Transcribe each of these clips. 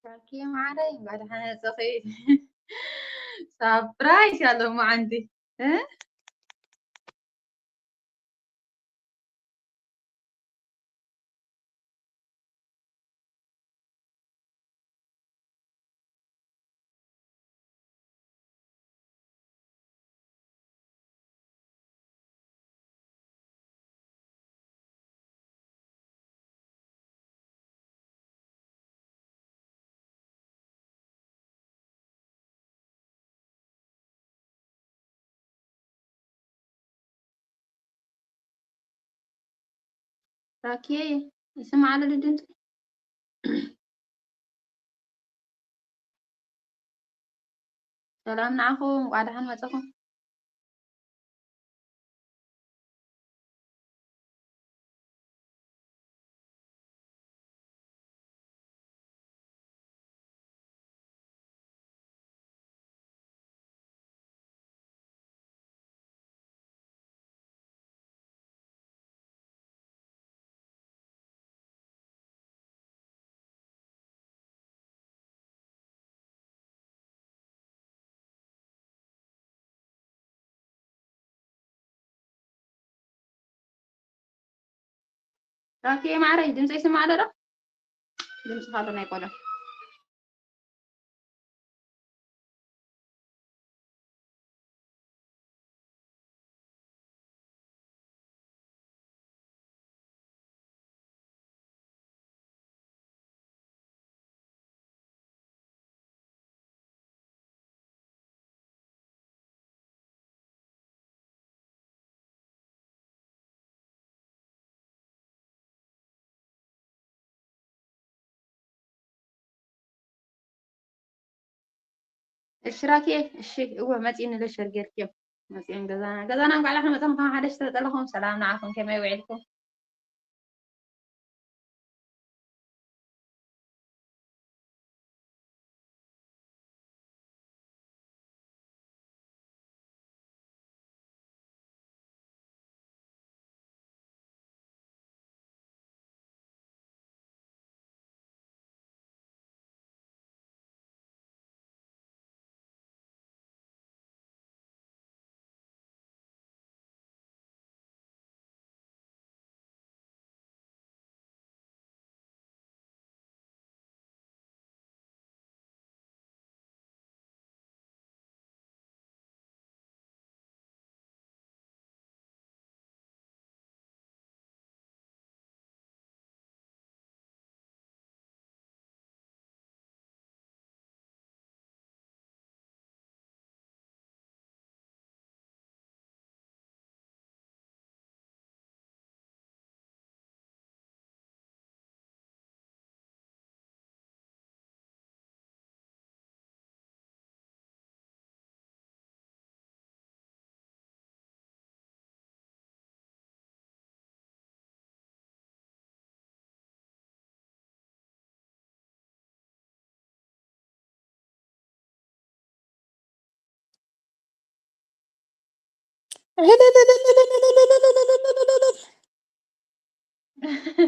ራኪ ማዓረይ፣ እንኳዕ ደሓን መጻኺ። ሳፕራይዝ ያለው ማዓንቲ። እ? ራኪ፣ ይስማዕ ኣሎ ድምፂ? ሰላም ንዓኹም፣ እንቋዕ ደሓን መጻኹም። ራኪ ማዕረይ፣ ድምፂ ይስማዕ ኣሎ ዶ? ድምፂ ካሎ ናይ ቆሎ። እሺ ራኪ፣ እሺ፣ እወ፣ መጺእኒ ለሸር ጌርክዮ። መጺእን ገዛና፣ ገዛና እንኳዕ ደሓን መጻኹም። ከም ሓደ ዝተጠለኹም ሰላም ንዓኹም፣ ከመይ ውዒልኩም?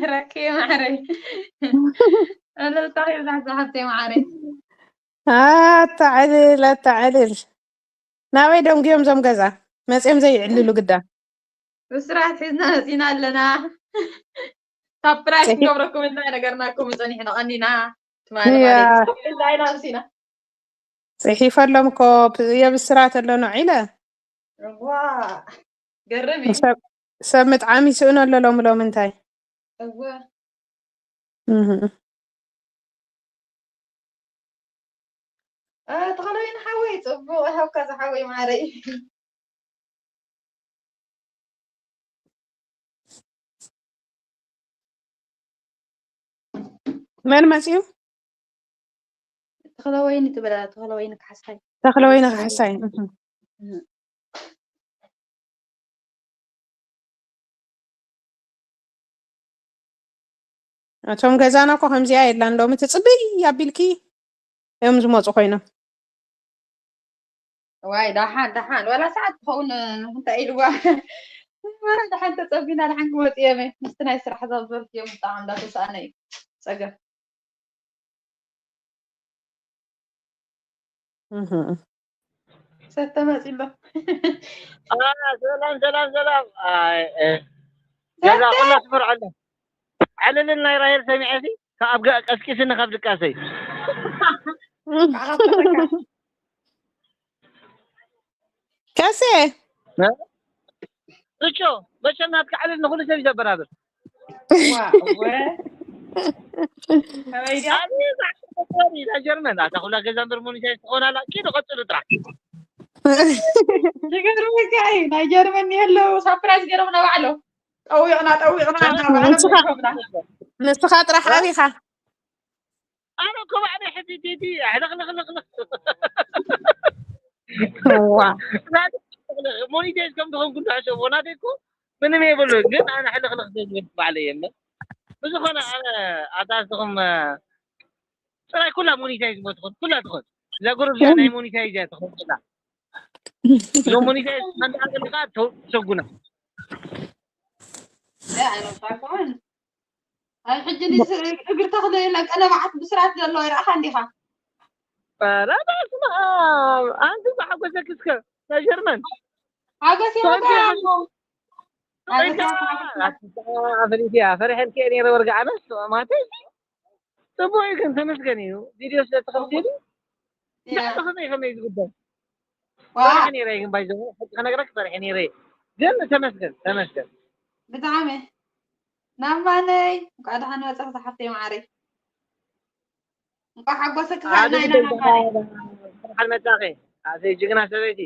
ረኪ ማዕረይ። እልልታ ይብዛሕ ዝሓፍተይ ማዕረይ። ኣታ ዕልል፣ ኣታ ዕልል። ናበይ ደንጉዮም ዞም ገዛ? መፅዮም ዘይዕልሉ ግዳ። ብስራት ሒዝና መፂና ኣለና። ሳፕራይዝ ክንገብረኩም ኢልና ነገርናኩም ጸኒሕና ቀኒና። ትማሊ ማለት እዩ። ጽሒፈሎም እኮ የብስራት ኣሎ ነው ኢለ። እዋ፣ ገርም እዩ። ሰብ ምጥዓም ይስእኖ ኣሎ ሎሚ ሎሚ እንታይ? እዋ። እህ። እ፣ ተኽለወይኒ ሓወይ፣ ጽቡቕ ይሃብካ ዝሓወይ ማረይ። መን መጺኡ? ተኽለወይኒ ትበላ፣ ተኽለወይኒ ካሕሳይ። ተኽለወይኒ ካሕሳይ፣ እህ። እህ። እቶም ገዛና እኮ ከምዚኣ የላን። ሎሚ ትጽብይ ኣቢልኪ እዮም ዝመጹ ኮይኖም። ዋይ፣ ደሓን፣ ደሓን። ዋላ ሰዓት ትኸውን፣ እንታይ ኢልዋ? ዋላ ደሓን ተጸቢና፣ ደሓን ክመጹ እዮም። ምስቲ ናይ ስራሕ ዘብዘብቲ እዮም ብጣዕሚ እንዳተሳእነ እዩ። ጸገም። ሰተ መፂ ኣሎ። ሰላም ሰላም ሰላም። ገዛ ኩላ ትፈርዖ ኣሎ። ዕልልን ናይ ራሄል ሰሚዐ ሲ ካብ ገ- ቀስቂስኒ ካብ ድቃሰይ። ከሴ ርቾ መቸም ናትካ ዕልል ንኩሉ ሰብ ይዘበራብር። ከመይ ድያ? ና ጀርመን ኣታ ኩላ ገዛ እምበር ሞኒታይዝ ትኾናላ። ኪዱ ቀፅሉ ጥራሕ። ትገርመካ እዩ። ናይ ጀርመን የለው ሳፕራይዝ ገይሮምና ባዕሎም ጠዊቕና ጠዊቕና እናባዕሎም ንስኻ- ገይሮምና። ንስኻ ጥራሕ ኣቢኻ ኣነ እኮ ባዕለይ ሕቲቲቲ ሕልኽልኽልኽልኽ ዋ ሞኒታይዝ ከም ትኾንኩ እንዳሕሰቦ ናተይ እኮ ምንም የብሉ። ግን ኣነ ሕልኽልኽ ዘይብል ባዕለይ የለ። ብዝኾነ ኣነ ኣታ ንስኹም ጥራይ ኩላ ሞኒታይዝ እሞ ትኾን ኩላ ትኾን እዛ ጉሩብ እዚኣ ናይ ሞኒታይዝ እያ ትኾን ኩላ። እዞም ሞኒታይዝ ሓንቲ ኣገልካ ተሰጉና ያ፣ ኣነ እኳ ኣይኮን። ኣብ ሕጂ እግሪ ተኽሊ ለቀለባዓት ብስራት ዘሎ ይረኣኻ እንዲኻ። ኧረ በስመ ኣብ ኣንቲ ሓጎሰኪ እስከ ናይ ጀርመን ሓጎስ ይወጋ ኣሎ። ሓጎስ ይወጋ። ኣፍሪትያ ፈሪሐልኪ ነይረ ወርጋ ኣነስ ማተይ ጽቡቅ እዩ ግን ተመስገን እዩ። ቪድዮ ስለ ትኸፍትሉ ብጣዕሚ ከመይ ከመይ ዝግበር ዋ ፈሪሐ ነይረ ግን ባይዘ ከነግረክ ፈሪሐ ነይረ ግን ተመስገን ተመስገን። ብጣዕሚ ናማነይ እንኳዕ ደሓን መጻኺ ዝሓፍተይ ማዓረይ። እንኳዕ ሓጎሰኪ ሓደ ከኣና ኢና ናማነይ። ሓል መጻኺ ኣሰይ ጅግና ሰበይቲ።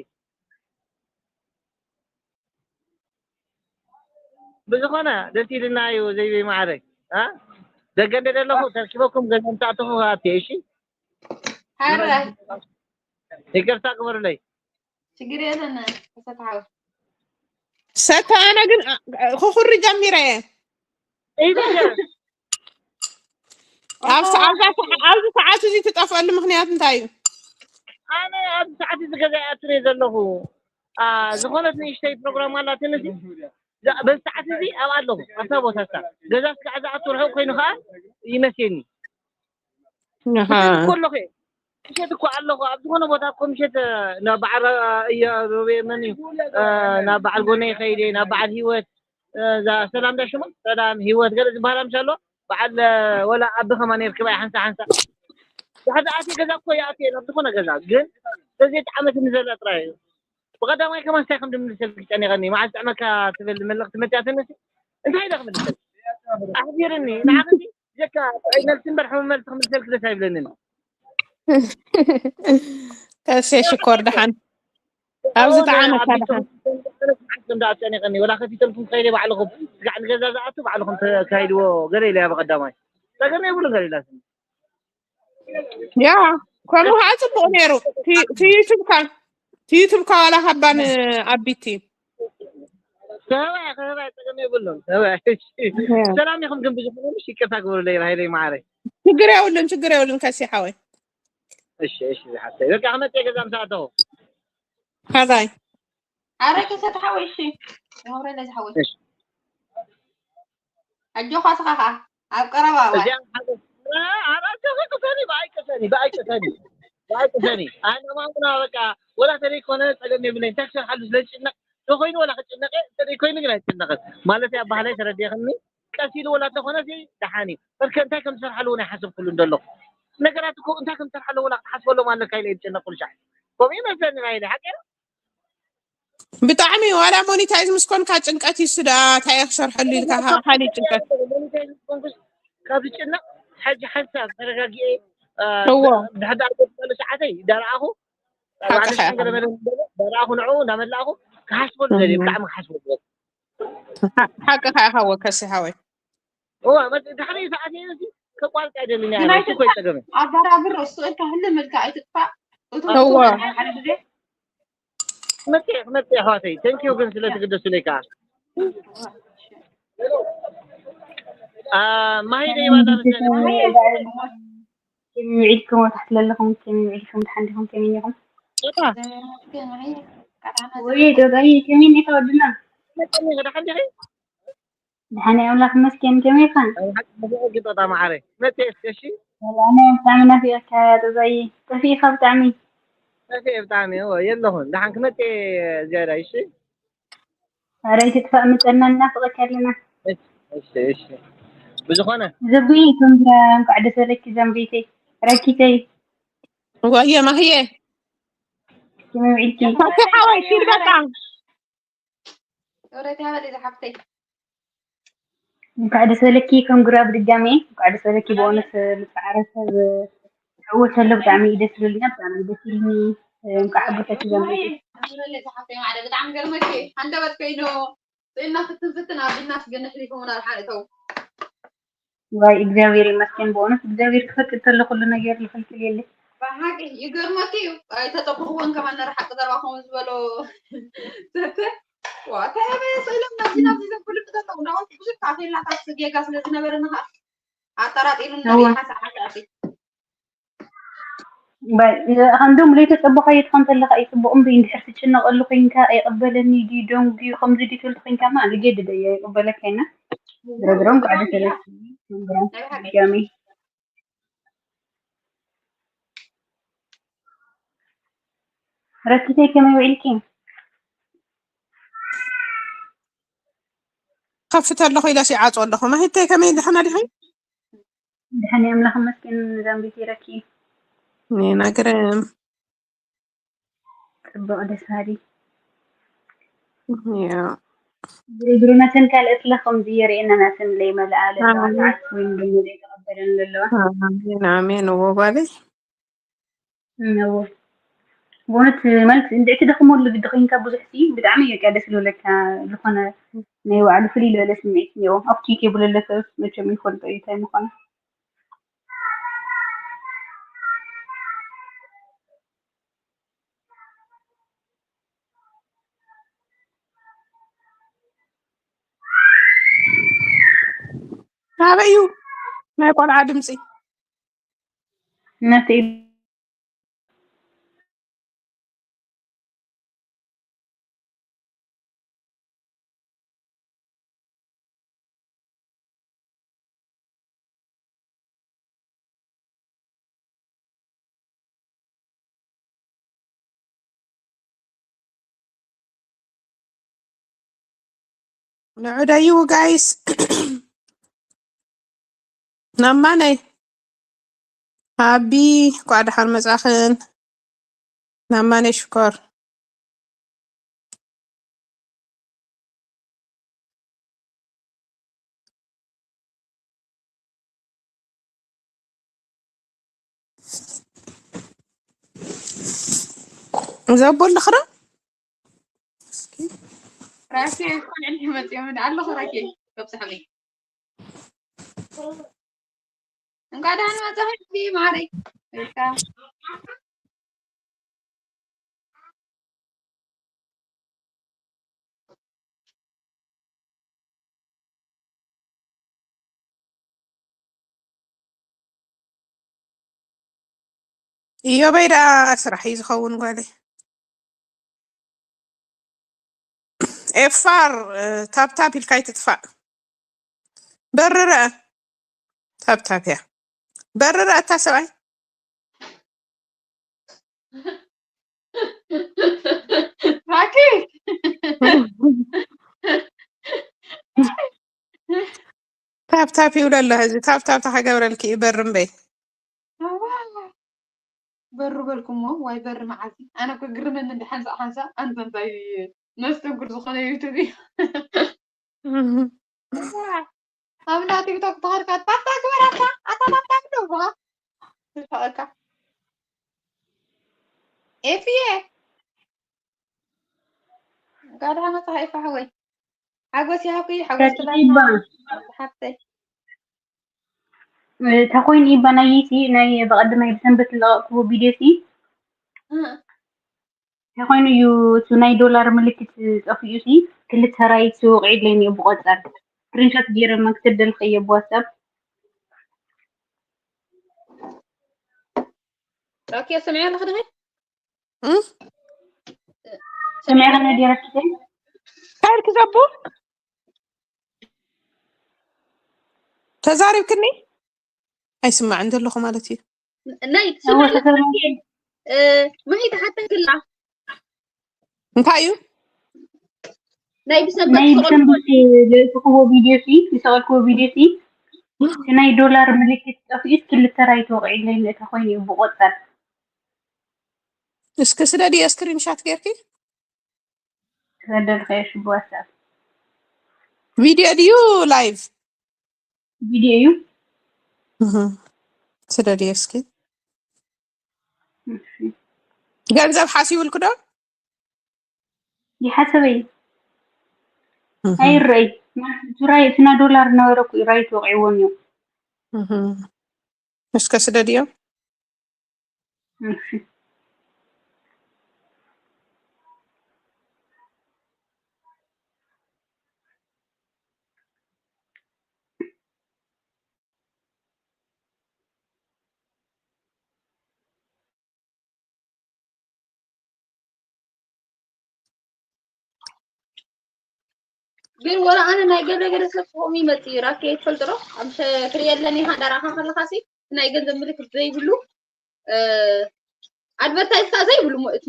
ብዝኾነ ደስ ኢልና እዩ ዘይበይ ማዕረይ እ ደገ እንደ ደለኹ ተርኪበኩም ገዛ ምታእትኹ ኣትየ እሺ። ሓራይ ይቅርታ ግበሩለይ። ችግር የለን። ተሰታው ሰተ ኣነ ግን አ- ክኹሪ ጀሚረ እየ ኢደገ ኣብ ሰ- ኣብዛ ሰዓ- ኣብዚ ሰዓት እዚ ትጠፍአሉ ምክንያት እንታይ እዩ? ኣነ ኣብዚ ሰዓት እዚ ገዛ ይኣትር እየ ዘለኹ። ኣ፣ ዝኾነት ንእሽተይ ፕሮግራም ኣላትኒ ሲ እዛ- በዚ ሰዓት እዚ ኣብ ኣለኹ ኣብታ ቦታ ሳ ገዛ ስጋዕ ዝኣቱ ርሑቕ ኮይኑ ከዓ ይመስየኒ። ኣሃ። ምሸት እኮ ኣለኹ እየ። ምሸት እኮ ኣለኹ ኣብ ዝኾነ ቦታ እኮ ምሸት እ፣ ናብ በዓል እ፣ እየ ሮቤ መን እዩ እ፣ ናብ በዓል ጎነይ ከይደ ናብ በዓል ህይወት እ፣ እዛ ሰላም ዳ ሽማ ሰላም ህይወት ገለ ዝበሃላ ምሽ ኣሎ በዓል እ፣ ወላ ኣቢ ከማ ነርክባ ሓንሳ ሓንሳ ድሕሪ ኣትየ ገዛ እኮ ይኣትየ ናብ ዝኾነ ገዛ ግን በዚ ዓመት ንዘላ ጥራይ እዩ። ብቐዳማይ ከማን እንታይ ከም ድምልሰልኪ ጨኒቐኒ መዓዝ ጥዕመካ ትብል መልእኽቲ መፅያትኒ ሲ እንታይ ኢለ ክምልሰልኪ ኣሕዚርኒ ንዓኺ ሲ ጀካ ጥዑይ መልሲ እምበር ሕሙም መልሲ ክምልሰልኪ ደስ ኣይብለንን። ከሴ ሽኮር ደሓን ኣብዚ ጠዓመካ ደሓን መዓዝ ከም ደኣ ጨኒቐኒ ወላ ከፊተልኩም ከይደ ባዕልኹም ስጋዕ ንገዛ ዝኣቱ ባዕልኹም ተካይድዎ ገለ ኢለያ ብቐዳማይ ጸገም የብሉን ገለ ኢላትኒ። ያ ከምኡ ከዓ ፅቡቅ ነይሩ። ቲ- ቲ ዩቱብካ ቲ ዩቱብካ ዋላ ካባን ኣቢቲ ተባዕ ተባዕ ጸገም የብሉን ተባዕ። እሺ። ሰላም ኢኹም ግን ብዝኾነ ምሽ ይቅርታ ግበሩለይ ራሄለይ ማዓረይ። ችግር የብሉን ችግር የብሉን ከሲ ሓወይ እሺ እሺ ዝሓፍተይ በቃ ክመጽእ ገዛ ምሳእተው ሓዛይ ኣረ ከሰት ሓወይ እሺ። ያውረ ለዚ ሓወይ እሺ። ኣጆኻ ስኻ ኸዓ ኣብ ቀረባ እዋን እዚኣ ሓደ ኣራጆኺ ቅሰኒ ብኣይ ቅሰኒ ብኣይ ቅሰኒ ብኣይ ቅሰኒ ኣነ ማሙና በቃ ወላ ተደይኮነ ጸገም የብለኝ እንታይ ክሰርሓሉ ስለዝጭነቅ ተኮይኑ ወላ ክጭነቀ ተደይኮይኑ ግን ኣይጭነቅን ማለት እያ ባህላይ ተረዲኽኒ ቀስ ኢሉ ወላ ተኾነ ሲ ደሓን እዩ በርከ እንታይ ከም ዝሰርሓሉ እውን ኣይሓሰብኩሉ እንደለኹ ነገራት እኮ እንታይ ከም ዝሰርሓሉ ወላ ክትሓስበሎም ኣለካ ኢለ ይጨነቅ ኩሉ ሻዕ ከምኡ ይመስለኒ ናይለ ሓቂ ብጣዕሚ ዋላ ሞኒታይዝ ምስ ኮንካ ጭንቀት እዩ ስዳ እንታይ እየ ክሰርሐሉ ኢልካ ካ- ካሊእ ጭንቀት ካብ ዝጭነቅ ሕጂ ሓንሳብ ተረጋጊኤ እዎ ድሕዳር ገባሉ ሰዓተይ ዳረኣኹ ሓቅኻ ኢኻ። ዳረኣኹ ንዑ እንዳመላእኹ ክሓስበሉ ደልየ ብጣዕሚ ክሓስበሉ ደልየ ሓ- ሓቅኻ ኢኻ ወከሲ ሓወይ እዋ መ- ድሕሪ ሰዓት የነሲ ከቋርጥ ኣይደልን እያ ግናይ እሱ እኮ ይጠገመ ኣበራብር እሱ እልካ ህልም እልካ ኣይትጥፋእ እቱ እዋ። ሓደ ግዜ ክመፅእ ክመፅእ ኣሕዋተይ ተንኪዩ ግን ስለ ትግደሱ ለይ ከዓ ማሂደ ይባላ ከመይ ውዒልኩም ወታሕቲ ለለኹም ከመይ ውዒልኩም ድሓን ዲኹም ከመይ እኒኹም ወይ ዶጋይ ከመይ እኒኻ ወድና መጠኒ ክዳ ሓንዲኺ ድሓን ኣምላኽ መስገን ከመይ ኢኻ ጣጣ መዓረ መፅእ እስከ እሺ ሰላም ብጣዕሚ ናፊቐካ ዶጋይ ጠፊእኻ ብጣዕሚ እሺ፣ ብጣዕሚ እዎ የለኹን። ደሓን ክመጽእ እየ ዝያዳ፣ እሺ? ኧረ ኣይትጥፋእ፣ ምጸና እናፍቐካ ኣለና። እሺ፣ እሺ፣ እሺ። ብዝኾነ ዘቡይ፣ ኮንግራ፣ እንኳዕ ደስ በለኪ ዘምሪተይ። ረኪተይ፣ ወየ ማህየ ከመይ ውዒልኪ? ፈቲሓ ወይ ኪድ በቃ ክብረት ይሃበለይ ዝሓፍተይ። እንኳዕ ደስ በለኪ፣ ኮንግራ ብድጋሜ እንኳዕ ደስ በለኪ። ብእውነት ዝፀዓረ ሰብ ክዕወት ተሎ ብጣዕሚ እዩ ደስ ዝብለኒ። ብጣዕሚ ደስ ኢልኒ። እንኳዕ ሓጎሰኪ ዘምሪተይ። ክብረለይ ዝሓፍተይ ማዕረ ብጣዕሚ ገርመኪ። ሃንደበት ኮይኑ ስእልና ፍትን ፍትን ኣቢልናስ ግን ንሕሊፎም ናብ ሓንእተው ዋይ እግዚኣብሔር ይመስገን። ብእውነት እግዚኣብሔር ክፈቅድ ተሎ ኩሉ ነገር ዝኽልክል የለ። ብሓቂ ይገርመኪ እዩ። ኣይተጸበኽዎን ከማን ነረ ሓቂ ዘረባ ከምኡ ዝበሎ ሰተ ዋ እንታይ ኣበየ ስእሎም ናብዚ ናብዚ ዘንኩሉ ብዘለዉ ናወት ብዙሕ ታፌላታት ጌጋ ስለ ዝነበረኒ ከዓ ኣጠራጢሩኒ እወ። ሓሳብ ሓሳብ ባይ፣ ከምዶም ለይተጸበኻዮ ትኾን ተለኻ እዩ ጽቡቕ እምበይ እንድሕር ትጭነቐሉ ኮይንካ ኣይቕበለኒ ድዩ ደንጉዩ ከምዚ ድዩ ትብል ኮይንካ ማ ልጌድደ እየ ኣይቕበለካ ኢና። ድረግሮም ቃዕደ ተለኪ ድረግሮም ድጋሚ ረኪተይ ከመይ ውዒልኪ? ከፍተ ኣለኹ ኢለስ ይዓፅዎ ኣለኹ። ማሂተይ ከመይ ደሕና ዲኺ? ድሓን ኣምላኽ ይመስገን። ዛምቢት ይረኪ ኔና ግርም ጽቡቕ ደስ በሃሊ ያ ብሩብሩነትን ካልኦት ለኸም ዝየርእየና ናትን ለይመልኣ ለለዋ ሰዓት ወይም ደግሞ ዘይተቐበለን ለለዋ ኣሜን ኣሜን። እዎ ጓለይ እዎ ብእውነት ማለት እንድዕቲ ደኽመሉ ግዲ ኮይንካ ብዙሕ ሲ ብጣዕሚ እዩ ደስ ዝብለካ። ዝኾነ ናይ ባዕሉ ፍልይ ዝበለ ስምዒት እኒኦ። ኣብቲ ቴብል ዘሎ ሰብ መቸም ይፈልጦ እዩ እንታይ ምዃኑ። ኣበይ እዩ ናይ ቆልዓ ድምፂ? እናተ ንዑ ደይዉ ጋይስ። ናማነይ ሃቢ እንኳዕ ደሓን መጻኽን። ናማነይ ሽኮር ዘቦ ኣለኽረ ራሴ ቆልዕን መፂኦም ኣለኹ ራኬ በብዛሕሚ እንኳዕ ደህና መጻኺ ማረይ። ኢዮበይ ደኣ ስራሕ እዩ ዝኸውን ጓለይ። ኤፋር ታብታብ ኢልካ ኣይትጥፋእ። በርረ ታብታብ እያ በርረ እታ ሰብኣይ ራኪ ታብታብ ይብሎ ኣሎ። እዚ ታብታብ ተኸገብረልኪ እዩ በሪ እምበይ በሩ በልኩሞ ዋይ በሪ መዓልቲ ኣነ እኮ ግርመኒ እንዲ ሓንሳእ ሓንሳእ ኣንተ እንታይ መስተንኩር ዝኾነ ዩቱብ እዩ ኣብና ቲክቶክ ተኸድካ ታታ ግበራታ ኣታ ታታ ግደዋ ትልፈቐካ ኤፍየ ጋዳ መፅሓ ይፋሕወይ ሓጎስ ይሃብኪ ሓጎስ ትበልና ሓፍተይ ተኮይን ኢባ ናይ ይቲ ናይ በቀደማይ ብሰንበት ዝለቀቅኩዎ ቪድዮ ሲ እንታይ ኮይኑ እዩ እቲ ናይ ዶላር ምልክት ጠፊኡ ሲ ክልተ ራይት ወቂዕለይ እኒኦ ብቆፃል ስክሪንሾት ገይረ መክተደልከየ ብዋትሳፕ ኦኬ ስምዒ ኣለክ ድኸ ስምዒ ከነ ገይረክተ ካይል ክዘቡ ተዛሪብክኒ ኣይስማዕን ዘለኹ ማለት እዩ ናይ እወ ትስምዕ ተሰማዕኪ እ፣ መሂ ተሓተክላ። እንታይ እዩ? ናይ ብሰንበት ናይ ዝሰቐልኩዎ ብሰንበት ዝለቀክዎ ቪድዮ ሲ ዝሰቐልክዎ ቪድዮ ሲ እቲ ናይ ዶላር ምልክት ጠፊኡስ ክልተ ራይት ወቂዕለይ ምእታ ኮይኑ እዩ ብቆፃል እስኪ ስደድዮ ስክሪንሻት ጌርኪ። ተደልኸዮ ሽቡ ዋትሳፕ ቪድዮ ድዩ ላይቭ? ቪድዮ እዩ። ስደድዮ እስኪ። ገንዘብ ሓሲቡልክ ዶ? ይሓሰበይ ኣይረይ ራይት እቲ ናይ ዶላር ነበረ እኮ እዩ ራይት ወቂዕዎ እኒኦ። እስከ ስደድዮ። እሺ ግን ወላ ኣነ ናይ ገለ ገለ ሰብ ከምኡ ይመጽእ እዩ። ራኬ ትፈልጥ ዶ? ኣብ ትርእየለን ኢኻ እንዳረኣኻ ከለኻ ሲ ናይ ገንዘብ ምልክት ዘይብሉ ኣድቨርታይዝ ከዓ ዘይብሉ እሞ እቲ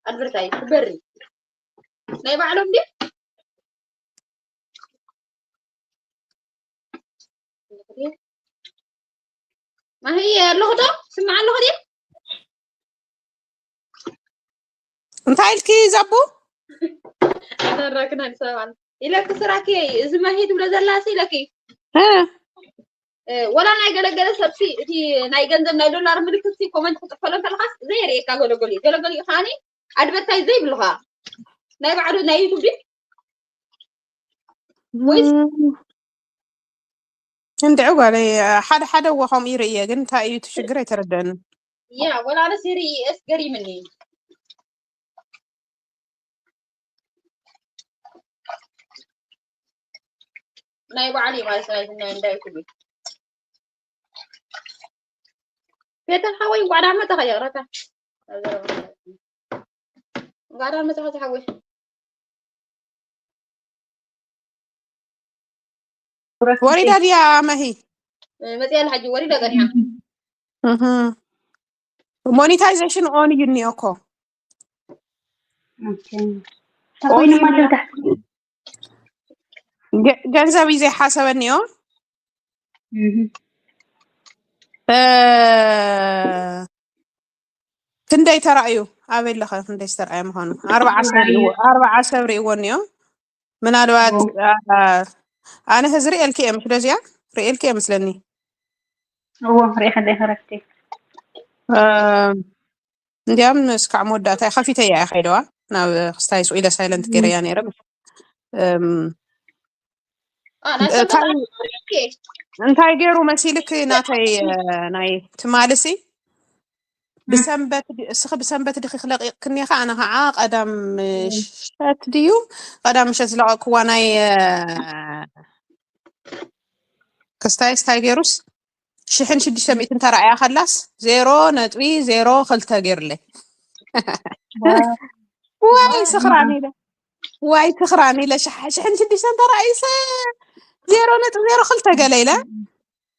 ኣድቨርታይዝ ትበሪ ናይ ባዕሎም ድዩ? ማህየ ኣለኹ ዶ? ስምዓ ኣለኹ ድየ? እንታይ ኢልኪ ዘቡ? ተረክና ንሰማን ኢለኪ ስራኪ እዚ ማሂ ትብሎ ዘላ ሲ ኢለኪ እ፣ እ፣ ወላ ናይ ገለገለ ሰብ ሲ እቲ ናይ ገንዘብ ናይ ዶላር ምልክት ሲ ኮመንት ክጥፈሎ እንተለኻስ ዘይርእየካ ገለገሉ እዩ። ገለገሉ እዩ ከዓኒ ኣድቨርታይዝ ዘይብልኻ ናይ ባዕሉ ናይ ዩቱብ ድዩ? ወይስ እም፣ እንድዒ ጓለይ ሓደ ሓደ እዎ ከምኡ ይርእየ፣ ግን እንታይ እዩ እቲ ሽግር ኣይተረደአንን። ያ ወላ ኣነስ ይርኢ እስ ገሪምኒ ናይ ባዕሉ እዩ ማለት ናይ ናይ እንዳይ ኩሉ ቤተን ሓወይ እንኳዕ ደሓን መጣኻ ይቕረታ እንኳዕ ደሓን መጣኻ ሓወይ ወሪዳ ድያ መሂ? መፅያ ለሓጂ ወሪዳ ቀኒሓ እህ። ሞኒታይዜሽን ኦን እዩ እኒኦ እኮ። ኦኬ። ተኮይንማ ተብታሕ ገ- ገንዘብ እዩ ዘይሓሰበ እኒኦ። እ፣ ክንደይ ተራእዩ? ኣበይ ኣለኸ? ክንደይ ዝተራእየ ምዃኑ ኣርባዓ ሰብ ርእይዎ፣ ኣርባዓ ሰብ ርእይዎ እኒኦ። ምናልባት ኣ፣ ኣነ ህዚ ርእየልኪ እየ፣ ምሽ ዶ እዚኣ ርእየልኪ እየ መስለኒ። እዎ ሪኢኸለይ ከረክቲ እ፣ እንዲያም እስካዕ መወዳእታ ከፊተ እያ ከይደዋ ናብ ክስታይ ስኢለ ሳይለንት ገይረያ ነይረ። እም፣ አ፣ ናይ እንታይ ሰንበት ኦኬ። እንታይ ገይሩ መሲልክ ናተይ እ፣ ናይ ትማልሲ ብሰንበት ድ- እስኺ ብሰንበት ድኺ ክለቂቕክኒ ኢኻ ኣነ ከዓ ቀዳም ሸት ድዩ ቀዳም ሸት ዝለቀክዋ ናይ እ፣ ክስታይ ስታይ ገይሩስ ሽሕን ሽዱሽተ ሚእትን ተራእያ ከላስ ዜሮ ነጥቢ ዜሮ ክልተ ገይሩለይ። ዋይ ስኽራን ኢለ ዋይ ስኽራን ኢለ ሽሕ- ሽሕን ሽዱሽተን ተራእዩሰ ዜሮ ነጥቢ ዜሮ ክልተ ገለ ኢለ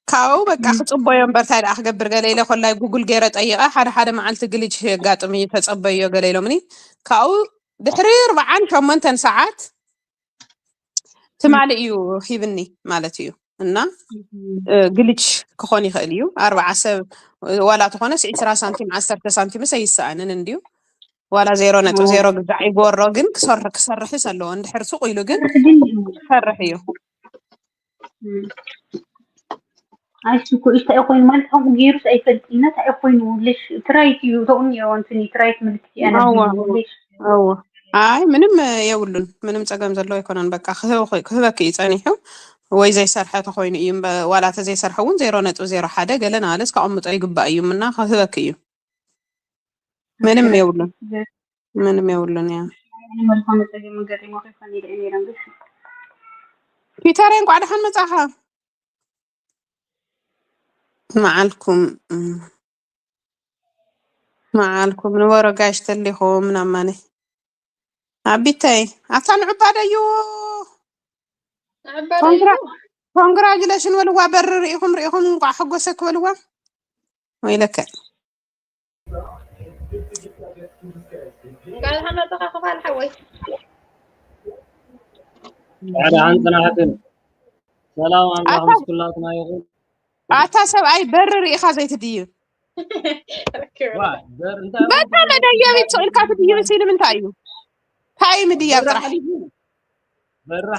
ካብኡ በቃ ክፅበዮ እምበር እንታይ ደኣ ክገብር ገለ ኢለ ኮላይ ጉግል ገይረ ጠይቐ ሓደ ሓደ መዓልቲ ግልጅ የጋጥም እዩ ተፀበዮ ገለ ኢሎምኒ ካብኡ ድሕሪ ኣርባዓን ሸሞንተን ሰዓት ትማሊ እዩ ሂብኒ ማለት እዩ እና እ፣ ግልጅ ክኾን ይኽእል እዩ ኣርባዓ ሰብ ዋላ ተኾነስ ዒስራ ሳንቲም ዓሰርተ ሳንቲምስ ኣይሰኣንን እንድዩ ዋላ ዜሮ ነጥቢ ዜሮ ግዛዕ ይጎሮ ግን ክሰርሕ ክሰርሕስ ኣለዎ እንድሕር ሱቕ ኢሉ ግን ክሰርሕ እዩ ኣይሱ እኮ እንታይ ኮይኑ ማለት ከምኡ ገይሩስ ኣይፈልጥን እንታይ ኮይኑ ልሽ ትራይት እዩ ተቕንዮ እንትኒ ትራይት ምልክት እያ ኣዋ ነቢሉ ልሽ ኣዋ ኣይ ምንም የብሉን ምንም ፀገም ዘለዎ ኣይኮነን በቃ ክህበ- ክህበኪ እዩ ፀኒሑ ወይ ዘይሰርሐ ተኮይኑ እዩ እምበ- ዋላ ተዘይሰርሐ እውን ዜሮ ነጥቢ ዜሮ ሓደ ገለ ናበለስ ከቐምጦ ይግባእ እዩ ምና ክህበኪ እዩ ምንም የብሉን ምንም የብሉን እያ መልካም ጸገም ገጢሞ ከይኮን ኢለ ነይረ ግን ፒተር እንኳዕ ደሓን መጻኻ መዓልኩም እም፣ መዓልኩም ንበሮ ጋሽ ተሊኹም ናማነ ኣቢተይ ኣታ ንዕባ ደዩ ኮንግራጁሌሽን በልዋ በሪ ርኢኹም ርኢኹም እንቋዕ ሓጎሰክ በልዋ ወይለከ እንኳን ደሓን መጻኻ ክፋል ሓወይ። ደሓን ጽናሕትን ሰላም ኣምላኽ ምስ ኩላትና ይኹን። ኣታ ሰብኣይ በሪ ርኢኻ ዘይትድይብ ዋ፣ በር እንታይ በታ መደየቢት ስቕ ኢልካ ትድይብ ሲሉ ምንታይ እዩ? እንታይ እዩ ምድያብ ጥራሕ?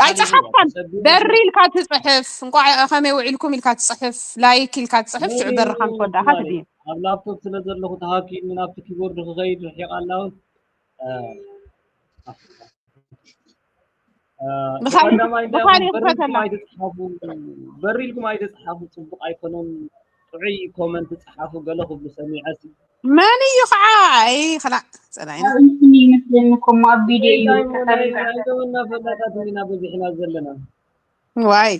ኣይጸሓፍካን። በሪ ኢልካ ትጽሕፍ፣ እንቋዕ ከመይ ውዒልኩም ኢልካ ትጽሕፍ፣ ላይክ ኢልካ ትጽሕፍ፣ ሽዑ በርኻ ምስ ወዳእካ ትድይብ። ኣብ ላፕቶፕ ስለ ዘለኹ ተሃኪኒ ናብቲ ኪቦርድ ክኸይድ ርሒቕ ኣላው። ብኻሊእ ብኻሊእ ክፈተላ። በሪ ኢልኩም ኣይተጽሓፉ፣ ጽቡቕ ኣይኮነን። ጥዑይ ኮመንት ጸሓፉ ገለ ክብሉ ሰሚዐ። መን እዩ ከዓ? ኣይ ክላእ ጸላኢና። እንትን ይመስለኒ እኮ እሞ ኣብ ቪድዮ እዩ ዝከታተል። ናይዘመና ፈላጣት ኢና በዚሕና ዘለና። ዋይ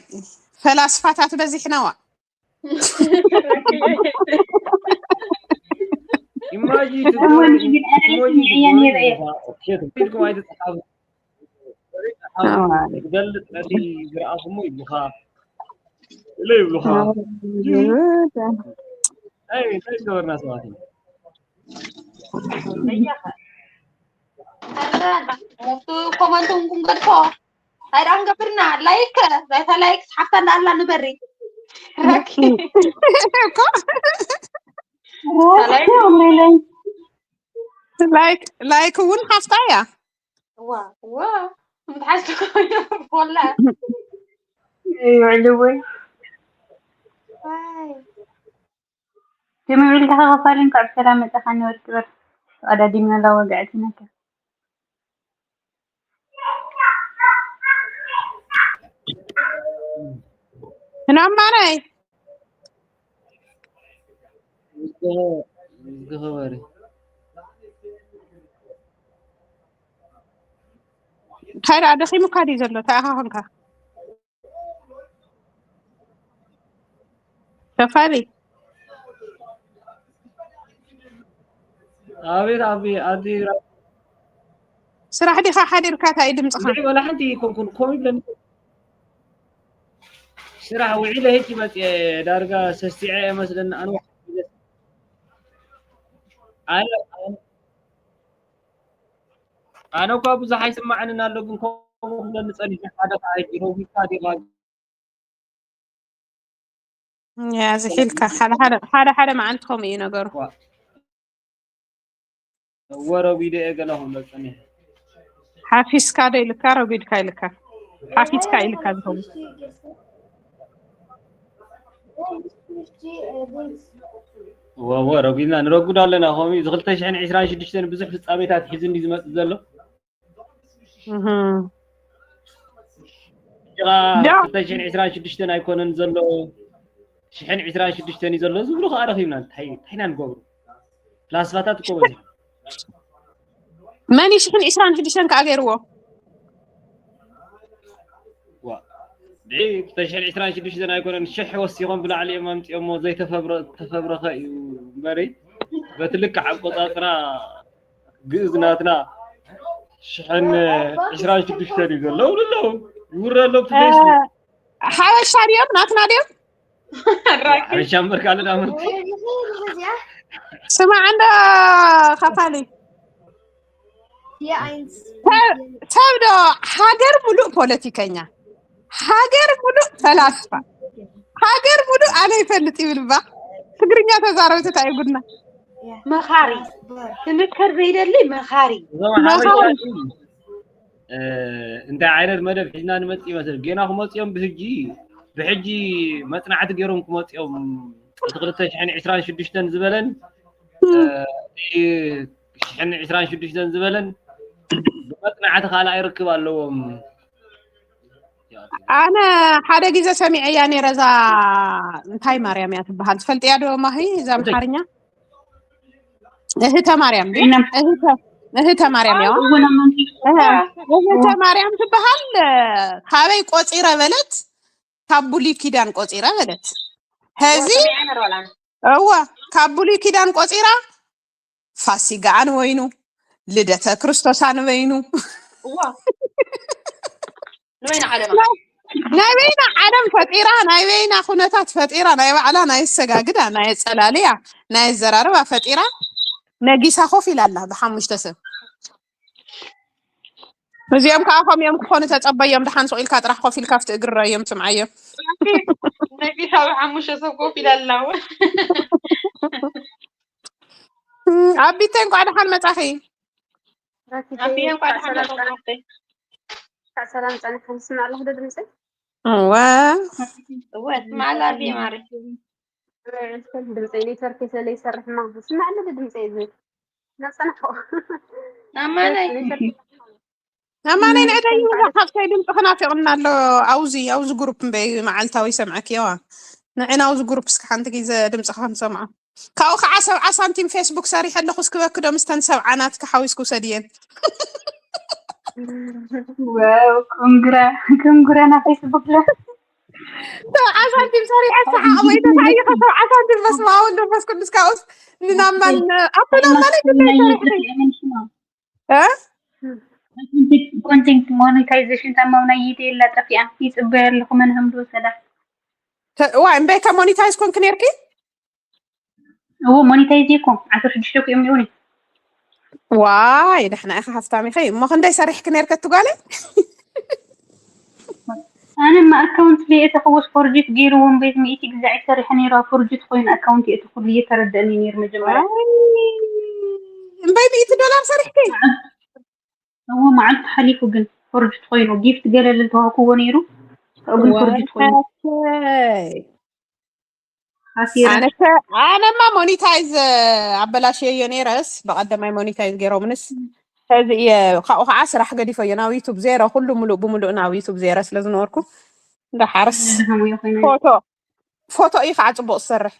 ፈላስፋታት በዚሕናዋ። ኢማጂ እሞኒ ግን ኣነ ስምዕያን ይርአየ። ኢልኩም ኣይተጽሓፉ። ዝገልጽ ነቲ ዝረኣኹሞ ይብሉኻ ኢለ ይብሉኻ። ኣይ እንታይ ዝገበርና ሰባት ኢና። ኮመንቱን ክንገድፎ እንታይ ደኣ ክንገብርና? ላይክ ናይታ ላይክ ሓፍታ እንዳኣላ ንበሪ። እኮ ላይክ ላይክ እውን ሓፍታ እያ። ዋ ዋ ምትሓዝቲ ኮይኖም ወላ ይውዕሉ እውን ዋይ ከመይ ውዒልካ ከፋሊ? እንኳዕ ብሰላም መጻኻ ንወዲ በር። ተቐዳዲምና ኣላ ወግዐት ነካ። ናማናይ ዝኸበሪ እንታይ ደኣ ደኺሙካ ድዩ ዘሎ? እንታይ ኢኻ ኮንካ? ከፋሊ ኣቤት ኣቢ ኣዲ ስራሕ ዲኻ ሓዲርካ እንታይ እዩ ድምፅኻ? ልዕሊ ወላ ሓንቲ ይኮንኩን ኮም ይብለኒ። ስራሕ ውዒለ ሄጂ መፅየ ዳርጋ ሰስቲዐ እየ መስለኒ ኣነ። ኣነ ኣነ እኳ ብዙሕ ኣይስማዕንን ኣሎ ግን ከምኡ ክብለኒ ፀኒሑ ሓደ ከዓ ሕጂ ረዊካ ዲኻ ያዝሒልካ ሓደ ሓደ ሓደ ሓደ መዓልቲ ከምኡ እዩ ነገሩ። ወረዊደ እየ ገለ ክብሎ ፀኒሑ። ሓፊስካ ዶ ኢልካ ረጉድካ ኢልካ ሓፊስካ ኢልካ ዝኸውን ወወ ረጉድና ንረጉድ ኣለና ከምኡ እዚ ክልተ ሽሕን ዕስራን ሽዱሽተን ብዙሕ ፍፃሜታት ሒዙ እንዲ ዝመፅእ ዘሎ እህም። ጅራ ዳ- ክልተ ሽሕን ዕስራን ሽዱሽተን ኣይኮነን ዘሎ ሽሕን ዕስራን ሽዱሽተን እዩ ዘሎ ዝብሉ ከዓ ረኪብና እንታይ እንታይ ኢና ንገብሩ ፍላስፋታት እኮ በዚሖም መን እዩ ሽሕን ዕስራን ሽዱሽተን ከዓ ገይርዎ? ዋ ብዕይ ክልተ ሽሕን ዕስራን ሽዱሽተን ኣይኮነን ሽሕ ወሲኾም ብላዕሊ እዮም ኣምፅኦሞ ዘይተፈብረኸ እዩ እምበሪ በቲ ልክዕ ኣቆፃፅራ ግእዝ ናትና ሽሕን ዕስራን ሽዱሽተን እዩ ዘሎ እብሉ ኣለዉ ይውረ ኣሎ ኣብቲ ፌስቡክ ሓበሻ ድዮም ናትና ድዮም? ሓበሻ እምበር ካልእ ዳመን ስማዕ እንዶ ከፋሊ ሰብ ዶ ሃገር ሙሉእ ፖለቲከኛ ሃገር ሙሉእ ፈላስፋ ሃገር ሙሉእ ኣነ ይፈልጥ ይብል ባ ትግርኛ ተዛረብቲ እንታይ እዩ ጉድና? መኻሪ ክምክር ዘይደሊ መኻሪ እዞም ሓበሻ እ፣ እንታይ ዓይነት መደብ ሒዝና ንመፅእ ይመስል ጌና ክመፅኦም ብሕጂ ብሕጂ መፅናዕቲ ገይሮም ክመፅኦም እቲ ክልተ ሽሕን ዕስራን ሽዱሽተን ዝበለን እ፣ እቲ ሽሕን ዕስራን ሽዱሽተን ዝበለን ብመፅናዕቲ ካልኣይ ርክብ ኣለዎም ኣነ ሓደ ግዜ ሰሚዐያ ነይረ እዛ እንታይ ማርያም እያ ትበሃል ትፈልጥያ ዶ ማሂ እዛ ኣምሓርኛ እህተ ማርያም ድያ? እህተ- እህተ ማርያም ያዋ እህተ ማርያም ትበሃል ካበይ ቆፂረ በለት ካብ ብሉይ ኪዳን ቆፂረ በለት ሀዚ እዋ ካብ ብሉይ ኪዳን ቆፂራ ፋሲጋ ኣንበይኑ ልደተ ክርስቶስ ኣንበይኑ እዋ ንበይና ዓለማ ናይ በይና ዓለም ፈጢራ ናይ በይና ኩነታት ፈጢራ ናይ ባዕላ ናይ ኣሰጋግዳ ናይ ኣፀላልያ ናይ ኣዘራርባ ፈጢራ ነጊሳ ኮፍ ኢላ ኣላ ብሓሙሽተ ሰብ እዚኦም ከዓ ከምኦም ክኾኑ ተጸበዮም። ደሓን ስቕ ኢልካ ጥራሕ ኮፍ ኢልካ ኣብቲ እግሪ ረዮም ስምዓዮም። ነቢ ካብ ሓሙሽተ ሰብ ኮፍ ኢላ ኣላ። ኣቢተይ እንኳዕ ደሓን መጻኺ። ኣቢየ እንኳዕ ደሓን መጻኺ። ሰላም ጸንሐን ስምዕ ኣለኹ ዶ ድምፂ? እወ እወ ስምዕ ኣላ ኣቢየ ማሪ። ድምፂ ኔትወርክ ስለይሰርሕ ማ ስምዕ ኣሎ ዶ ድምፂ እዚ ናፀንሖ ኣማነይ ኣማነይ ንዕደይ ይብላ ካብተይ ድምፂ ክናፊቕና ኣሎ። ኣውዚ ኣውዚ ግሩፕ እምበይ መዓልታዊ ይሰምዐክ የዋ ንዕና ኣውዚ ግሩፕ እስኪ ሓንቲ ግዜ ድምፂ ክንሰምዖ። ካብኡ ከዓ ሰብዓ ሳንቲም ፌስቡክ ሰሪሐ ኣለኹ እስክበክ ዶ ምስተን ሰብዓ ናትኪ ሓዊስኩ ሰድየን ዋው ኮንግራ ኮንግራ ና ፌስቡክ ለ ሰብዓ ሳንቲም ሰሪሐ ሰሓቕ ወይ ተታይኸ ሰብዓ ሳንቲም በስመ ኣብ ወወልድ ወመንፈስ ቅዱስ ካብኡስ ንናማን ኣቦ ናማን ግዳይ ሰሪሕኺ እ ኮንቴንት ሞኔታይዜሽን ታማው ናይ ይቴ የላ ጠፊኣ ይፅበየ ኣለኹ መን ከም ዝወሰዳ ተ- ዋይ እምበይካ ሞኒታይዝ ኮንክ ነርኪ እዎ ሞኔታይዝ እኮ ዓሰርተ ሽዱሽተ እኮ እዮም ይሁኒ ዋይ ደሕና ኢኻ ሃፍታም ኢኸ እሞ ክንደይ ሰሪሕክ ነርከ ትጓለ ኣነ ማ ኣካውንት ለየተኸወስ ፎርጅት ገይርዎም ቤት ሚእቲ ግዛዕ ሰሪሐ ነይሩ ፎርጅት ኮይኑ ኣካውንት የእቲ ኩሉ እየተረደእኒ ነይሩ መጀመርያ እምበይ ሚእቲ ዶላር ሰሪሕኪ እዎ መዓልቲ ሓሊፉ ግን ፎርጅት ኮይኑ ጊፍት ገለ ልተዋህኩዎ ነይሩ ካብኡ ግን ፎርጅት ኮይኑ ዋይ ሓሲረ ኣነከ ኣነማ ሞኒታይዝ ኣበላሽየዮ ነይረስ ብቐደማይ ሞኒታይዝ ገይሮምንስ ሕዚ እየ ካብኡ ከዓ ስራሕ ገዲፈዮ ናብ ዩቱብ ዜሮ ኩሉ ሙሉእ ብምሉእ ናብ ዩቱብ ዜሮ ስለ ዝነበርኩ እንዳሓርስ ዝደኸሙ ይኮይኑ ፎቶ ፎቶ እዩ ከዓ ፅቡቅ ዝሰርሕ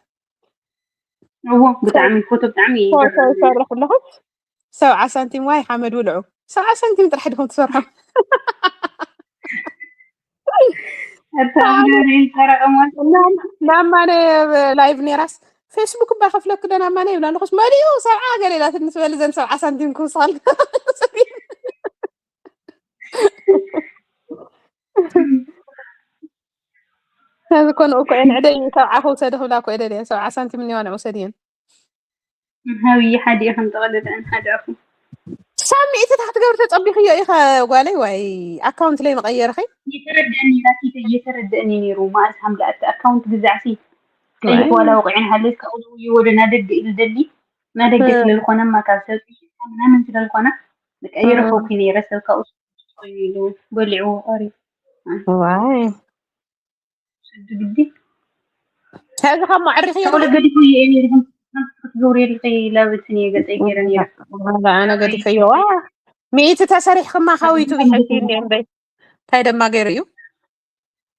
እዎ ብጣዕሚ ፎቶ ብጣዕሚ እዩ ፎቶ ይሰርሕ ኣለኹ ሰብዓ ሳንቲም ዋይ ሓመድ ውልዑ ሰብዓ ሳንቲም ጥራሕ ድኹም ትሰርሖም እታ ኣምዳሪ ይፈረቀ ማለት ናብ ማነ ላይቭ ነይራስ ፌስቡክ እባ ከፍለክ ዶ ናብ ማነ ይብላ ኣለኹስ መሊኡ ሰብዓ ገለ ኢላትኒ ትበል ዘን ሰብዓ ሳንቲም ክውስኸል ሕዚ ኮነ እኮ እየን ዕደይ ሰብዓ ክውሰድ ክብላ እኮ እየ ደልየ ሰብዓ ሳንቲም እኒዋ ንዕውሰድ እየን ሃብይ ሓዲኡ ከም ጠቐለለ እንሓደኹ ሳብ ሚእትታት ክትገብሪ ተጸቢኽዮ ኢኸ ጓለይ ወይ ኣካውንት ለይ መቐየርኺ እየተረደእኒ ራኪተ እየተረደእኒ ነይሩ ማለት ሃምዳ እቲ ኣካውንት ግዛዕሲ ቀይሕ ዋላ ወቂዑ ንሃለስ ካብኡ ዝውይ ወደ ናደግ ኢሉ ደሊ ናደገ ስለዝኾነማ ካብ ሰብ ጥይትካ ምናምን ስለዝኾነ በቃ የረኸብኩ ነይረ ሰብ ካብኡ ኮይኑ ኢሉ በሊዕዎ ቀሪ ዋይ ስድ ግዲ ሕዚ ካብ መዕሪኽዮ ወለ ገዲፉ ክትገብሩ የልኺ ላብትን እየ ገፀይ ገይረ ነይረ ኣነ ገዲፈዮ ዋ ሚእቲ ተሰሪሕክማ ካብ ዩቱብ ይሐሽ እንዲ እምበይ እንታይ ደማ ገይሩ እዩ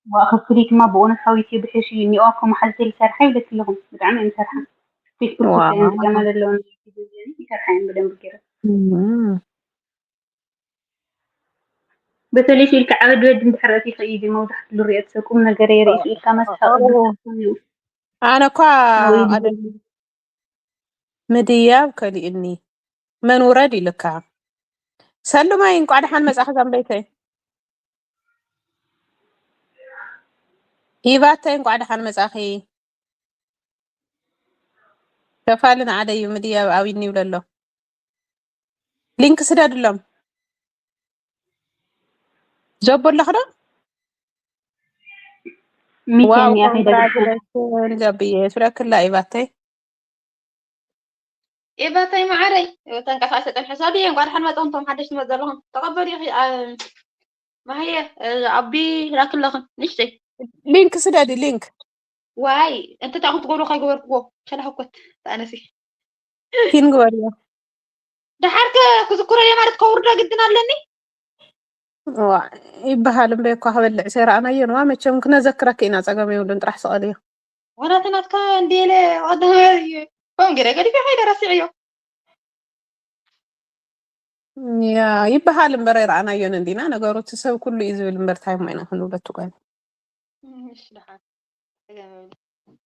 ዋ ክፍሊትማ ብእውነት ሓዊት ብሕሽ እዩ እኒኦ እኮ መሓዝተይ ዝሰርሓ ይብለክ ኣለኹም ብጣዕሚ እዮም ዝሰርሓ ፌስቡክ ዋው። ክሰርሐን ዝጠማ ዘለውን ይሰርሓ እዮም ብደንብ ገይረ እም። በተለይ ኢልካ ዓበድ በድ እንድሕር ኣቲኻ እዩ መብዛሕትኡ ዝሪኦ ሰብ ቁም ነገር የርኢ ኢልካ መስሓቕ ኣነ እኳ ወይ ኣደ- ምድያብ ከሊእኒ መን ውረድ ኢልካ ሰሉማይ እንቋዕ ደሓን መጻኺ ዛምበይተይ ሂባተይ እንቋዕ ደሓን መጻኺ ከፋሊ ንዓደ እዩ ምድያብ ኣብኒ ይብለ ኣሎ ሊንክ ስደድሎም ዞቦ ኣለኽ ዶ ሚተኛ ዋው ከይደ ኮንግራጁሌሽን ዘብዬ ትብለክላ ኢባተይ ኤባታይ ማዓረይ ተንቀሳቀሰ ጠንሐ ሳብየ እንኳን ደሓን መጻኹም ቶም ሓደሽ ትመጽእ ዘለኹም ተቐበሉ ኢኺ ማህየ ኣቢ ላክለኽን ንሽተይ ሊንክ ስደዲ ሊንክ ዋይ እንተ ታኹም ትገብሩ ከይገበርክዎ ሸላህኮት ተኣነሲ ፊን ግበርዮ ደሓርከ ክዝክሮ እየ ማለት ከውርዶ ግድን ኣለኒ ይበሃል እምበይ እኳ ክበልዕ ሰይረኣናዮ ንዋ መቸም ክነዘክረክ ኢና ጸገም የብሉን ጥራሕ ስቐልዮ ወላተ ናትካ እንዲለ ቀዳማይ እዩ ከም ገለ ገዲፈ ከይደ ረሲዕዮ ያ ይበሃል እምበር ኣይረኣናዮን እንዲና ነገሩ እቲ ሰብ ኩሉ እዩ ዝብል እምበር ታይ ሞ ኢና ክንብለቱ ጓል እሺ ደሓን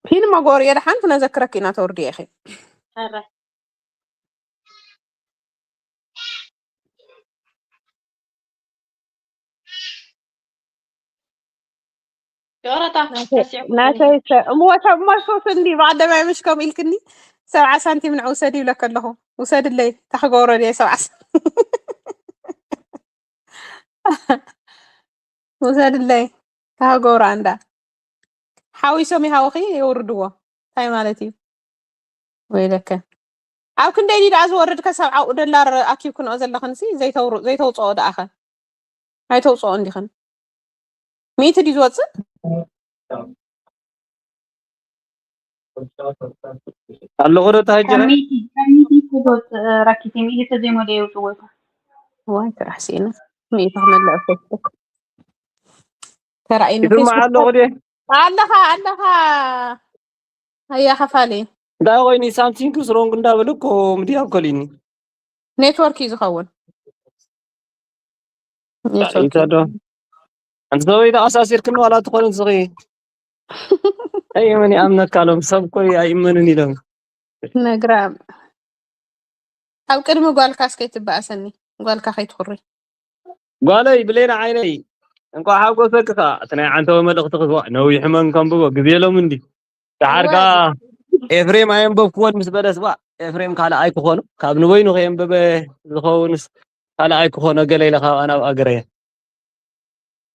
ፊልም መጎር የድሓን ክነዘክረክ ኢና ተወርድዮ ኢኺ ኧረ ይቕረታ ረሲዕኩ ናተይ እሞ ሰብ እሞ ሱስ እንዲ ብቐደማይ ምሽ ከም ኢልክኒ ሰብዓ ሳንቲም ንዕ ውሰድ ይብለክ ኣለኹ ውሰድለይ ታክገብሮ ድየ ሰብዓ ሳንቲም ውሰድለይ። ካብ ገብሩ ኣንዳ ሓዊሶም ይሃውኺ የውርድዎ። እንታይ ማለት እዩ? ወይለከ ኣብ ክንደይ ድዩ ደኣ ዝወርድ? ከሰብ ዓኡ ደላር ኣኪብክንኦ ዘለኽን ሲ ዘይተውሩ ዘይተውፅኦ ደኣኸ ኣይተውፅኦ እንዲኽን? ሚእቲ ድዩ ዝወፅእ? ኣለኹ ዶ ተሃጀረ? ከሚቲ ከሚቲ ክወፅእ ራኪቲ ሚእቲ ተዘይሞደ የውፅዎ ይኮን? ዋይ ትራሕ ሲኢና ሚእቲ ክመልእ ፌስቡክ ተራኢኑ ይስማዕ ፌስቡክ ኣለኹ ድየ? ኣለኻ ኣለኻ ኣያ ከፋሊ እንታይ ኮይኑ ሳምቲንግ ስሮንግ እንዳበለ እኮ ምድያብ ከሊኒ ኔትወርክ እዩ ዝኸውን። ኔትወርክ ይተዶ ኣንቲ ሰበይቲ ኣሳሲርክኒ ዋላ ትኾነ ንስኺ ኣይመን ይኣምነካ ሎም ሰብ እኮ ኣይእመንን ኢሎም ነግራም ኣብ ቅድሚ ጓልካ እስከ ትበኣሰኒ ጓልካ ከይትኩሪ ጓለይ ብሌና ዓይነይ እንኳዕ ሓጎሰኪ ከዓ እቲ ናይ ዓንተወ መልእኽቲ ክትዋ ነዊሕ መን ከንብቦ ግዜ ሎም እንዲ ደሓር ከዓ ኤፍሬም ኣየንበብክዎን ምስ በለስ ዋ ኤፍሬም ካልኣይ ክኾኑ ካብ ንበይኑ ከየንበበ ዝኸውንስ ካልኣይ ክኾኖ ገለ ኢለ ካብ ኣናብ ኣገረየ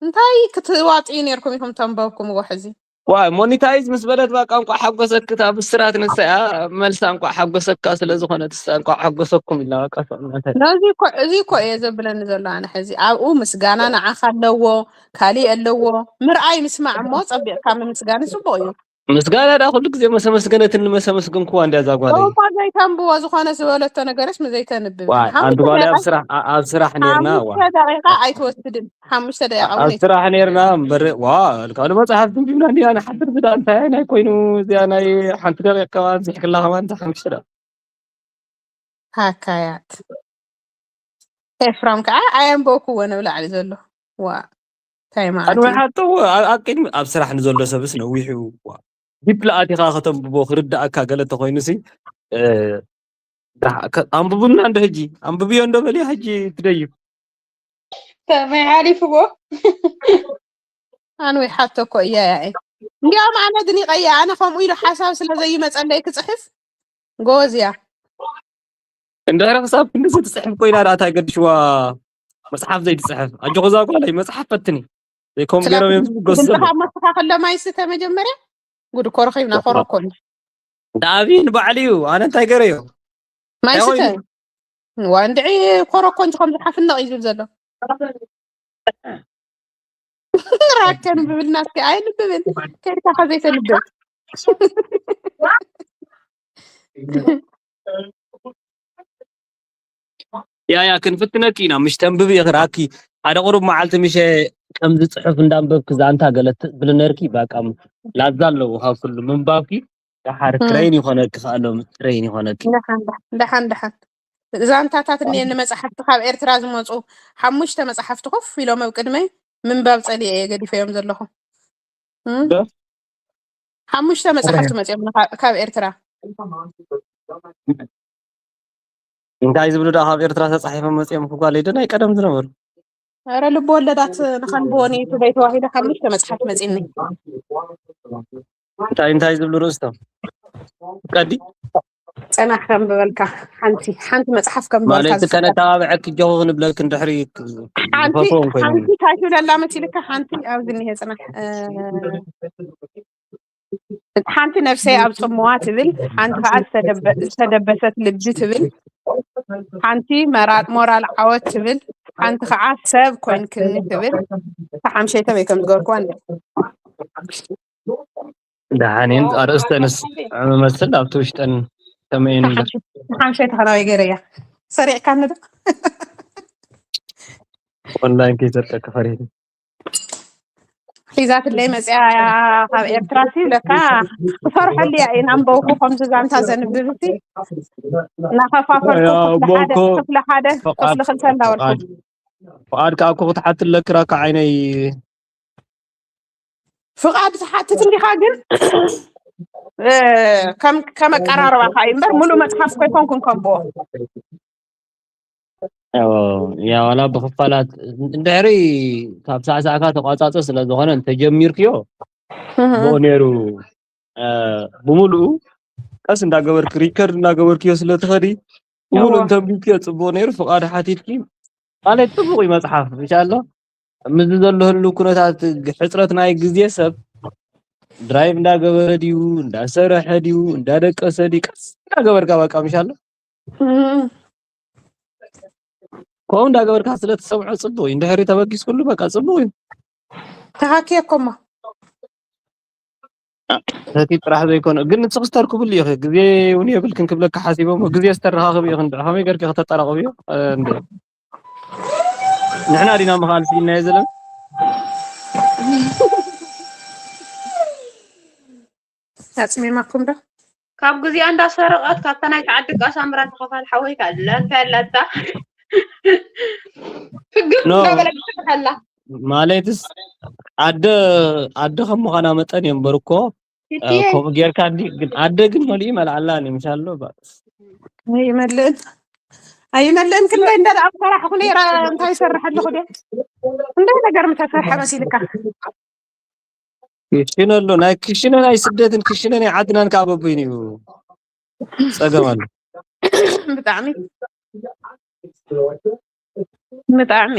እንታይ ክትዋፅዩ ነርኩም ኢኹም ተንበብኩምዎ ሕዚ ዋ ሞኒታይዝ ምስ በለት በቃ እንኳዕ ሓጎሰክ እታ ብስራት ንሳ እያ መልሳ እንኳዕ ሓጎሰካ ስለ ዝኾነት እሳ እንኳዕ ሓጎሰኩም ኢላ በቃ ሰብናተ ነዚ እኮ እዚ እኮ እየ ዘብለኒ ዘሎ ኣነ ሕዚ ኣብኡ ምስጋና ንዓኻ ኣለዎ ካሊእ ኣለዎ ምርኣይ ምስማዕ እሞ ፀቢቕካ ምምስጋን ፅቡቕ እዩ ምስጋና ዳ ኩሉ ግዜ መሰመስገነትን መሰመስገንኩዋ እንዲያ እዛ ጓለይ እሞ ዘይተንብቦ ዝኾነ ዝበለቶ ነገርስ ምዘይተንብብ ዋይ ኣንቲ ጓለይ ኣብ ስራሕ ኣ- ኣብ ስራሕ ነርና ዋ ሓሙሽተ ደቂቃ ኣይትወስድን ሓሙሽተ ደቂቃ ኣብ እውን ስራሕ ነርና እምበር ዋ ካልእ መፅሓፍ ትንቢብና እንዲያ ንሓድር ዝዳ እንታይ ናይ ኮይኑ እዚኣ ናይ ሓንቲ ደቂቃ ከማን ዝሕክላ ከማን እዛ ሓሙሽተ ደቂቃ ሃካያት ኤፍራም ከዓ ኣየንበብኩዎ ንብላዕሊ ዘሎ ዋ እንታይ ማለት እዩ ኣንወሓቶ ኣብ ቅድሚ ኣብ ስራሕ ንዘሎ ሰብስ ነዊሑ ዲፕ ለኣቲኻ ከተንብቦ ክርዳእካ ገለ ተኮይኑሲ ኣንብቡና እንዶ ሕጂ ኣንብብዮ እንዶ በልያ ሕጂ ትደዩ ከመይ ሓሊፍዎ ኣንወይ ሓቶ እኮ እያ ያኤ እንዲያውም ኣነ ድኒቀያ ኣነ ከምኡ ኢሉ ሓሳብ ስለ ዘይመፀለይ ክፅሕፍ ጎበዝ እያ እንድሕሪ ክሳብ ክንድዚ ትፅሕፍ ኮይና ደኣ እንታይ ገድሽዋ መፅሓፍ ዘይትፅሕፍ ኣጆኹ እዛ ጓለይ መፅሓፍ ፈትኒ ዘይከም ገይሮም እዮም ዝብገሱ ድምፅኻ ዘለዉ መስተኻኸል ለማይ ስተ መጀመርያ ጉድ እኮ ረኺብና ኮረኮን ደኣቢ ንባዕሉ እዩ ኣነ እንታይ ገይረዮ ማይ እንታይ ስተ ኮይኑ ዋ እንድዒ ኮረኮንች ከም ዝሓፍነቕ እዩ ዝብል ዘሎ ራከን ብብልና እስኪ ኣይንብብን ከድካ ከዘይተንብብ ያ ያ ክንፍትነኪ ኢና ምሽ ተንብቢ ኢኺ ረኣኪ ሓደ ቁሩብ መዓልቲ ምሸ ከምዚ ፅሑፍ እንዳንበብኪ ዛንታ ገለ ትብሊ ነርኪ ባቃ ላዛ ኣለዎ ካብ ኩሉ ምንባብኪ ደሓር ትረይን ይኾነኪ ከኣሎም ትረይን ይኾነኪ ደሓን ደሓን ዛንታታት እኒአኒ መፅሓፍቲ ካብ ኤርትራ ዝመፁ ሓሙሽተ መፅሓፍቲ ኮፍ ኢሎም ኣብ ቅድመይ ምንባብ ፀሊአ እየ ገዲፈዮም ዘለኹ እም? ዶ? ሓሙሽተ መፅሓፍቲ መፅኦም ካብ- ካብ ኤርትራ እንታይ ዝብሉ ደኣ ካብ ኤርትራ ተፃሒፎም መፅኦም ክጓል ዶ ናይ ቀደም ዝነበሩ ረ ልቢ ወለዳት ንኸንብቦ ንዩቱበይ ተባሂሉ ሓሙሽተ መፅሓፍ መፂኒ እንታይ እንታይ ዝብሉ ርእስቶም ቀዲ ፅናሕ ከንብበልካ ሓንቲ ሓንቲ መፅሓፍ ከንብበልካ ማለት ዝፍቀድ። ከነተባብዐክ ጆኹ ክንብለክ እንድሕሪ ሓንቲ ዝፈትዎም ኮይኑ ሓንቲ እንታይ ትብለላ መሲልካ ሓንቲ ኣብዚ እኒሀ ፅናሕ እ፣ ሓንቲ ነፍሰይ ኣብ ፅምዋ ትብል ሓንቲ ከዓ ዝተደበ- ዝተደበሰት ልቢ ትብል ሓንቲ መራ- ሞራል ዓወት ትብል ሓንቲ ከዓ ሰብ ኮይንክኒ ትብል ተሓምሸይተ በይ ከም ዝገርኩዋ እንደ ደሓኔን ኣርእስተንስ ዕመመስል ኣብቲ ውሽጠን ከመየን ኢለ ሓምሸይ ተኸናወይ ገይረያ ሰሪዕካ ንዶ ኦንላይን ከይሰርቀካ ፈሪህ ሒዛትለይ መፅያ ካብ ኤርትራ ሲ ለካ ክፈርሐሉ እያ ኢና እምበውኩ ከምዚ ዛንታ ዘንብብ ሲ እናኸፋፈልኩ ክፍሊ ሓደ ክፍሊ ሓደ ክፍሊ ክልተ እንዳበልኩ ፍቓድ ከዓ እኮ ክትሓትለክ ራካ ዓይነይ ፍቓድ ትሓትት እንዲኻ ግን እ፣ ከም- ከም ኣቀራርባኻ እዩ እምበር ሙሉእ መፅሓፍ ኮይኮንኩን ከንብቦ ያ ዋላ ብክፋላት እንድሕሪ ካብ ሳዕሳዕካ ተቋፃፀ ስለ ዝኾነ እንተጀሚርክዮ ብኡ ነይሩ ብምሉኡ ቀስ እንዳገበርክ ሪከርድ እንዳገበርክዮ ስለ ትኸዲ ብምሉኡ እንተንቢብክዮ ፅቡቅ ነይሩ ፍቃድ ሓቲትኪ ማለት ፅቡቅ እዩ መፅሓፍ እንሻላ ምስዚ ዘሎ ህሉ ኩነታት ሕፅረት ናይ ግዜ ሰብ ድራይቭ እንዳገበረ ድዩ እንዳሰረሐ ድዩ እንዳደቀሰ ድዩ ቀስ እንዳገበርካ በቃ ምሻሎ ከምኡ እንዳገበርካ ስለ ትሰምዖ ጽቡቕ እዩ። እንድሕሪ ተበጊስ ኩሉ በቃ ጽቡቕ እዩ። ተሃክየ እኮ እሞ። እቲ ጥራሕ ዘይኮነ ግን ንስኺ ስተርክብሉ ኢኺ። ግዜ እውን የብልክን ክብለካ ሓሲቦ እሞ ግዜ ስተረኻኽብ ኢኺ። እንድዒ ከመይ ገርኪ ከተጠራቕብዮ? እንደ ንሕና ዲና ምኻል ስኢናዮ ዘለን? ኣጽሚማኩም ዶ? ካብ ግዚኣ እንዳሰረቐት ካብታ ናይ ተዓዲ ቃሳ ምራ ተኸፋል ሓወይ ካለ እንታይ ኣላታ ፍግም ኖ። እንዳበለት ትኸላ ማለትስ ኣደ ኣደ ከም ምዃና መጠን እዮም በርኮ ፊትየ ከምኡ ጌርካ እንዲ ግን ኣደ ግን መሊኡ መልዓላ ምሻሎ ኣይመልእን ኣይመልእን ክንደይ እንደ ኣብ ሰራሕኹ ነይረ እንታይ ይሰርሕ ኣለኹ ዶ እንደ ነገር ምተሰርሐ መሲልካ ክሽነ ኣሎ ናይ ክሽነ ናይ ስደትን ክሽነ ናይ ዓድናን ከዓ በበይኑ እዩ ፀገም ኣሎ ብጣዕሚ ብጣዕሚ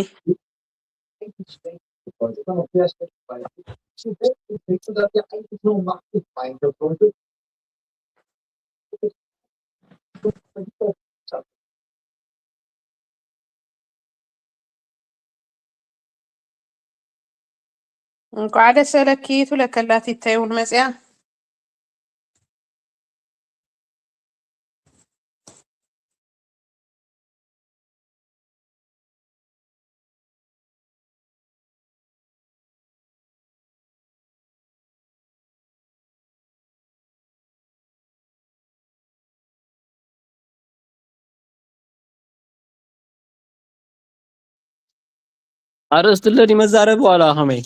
እንኳዕ ደስ በለኪ ትብለከላ ቲተይ እውን መፅያ ኣርእስቲ ኣለዲ መዛረቢ ዋላ ከመይ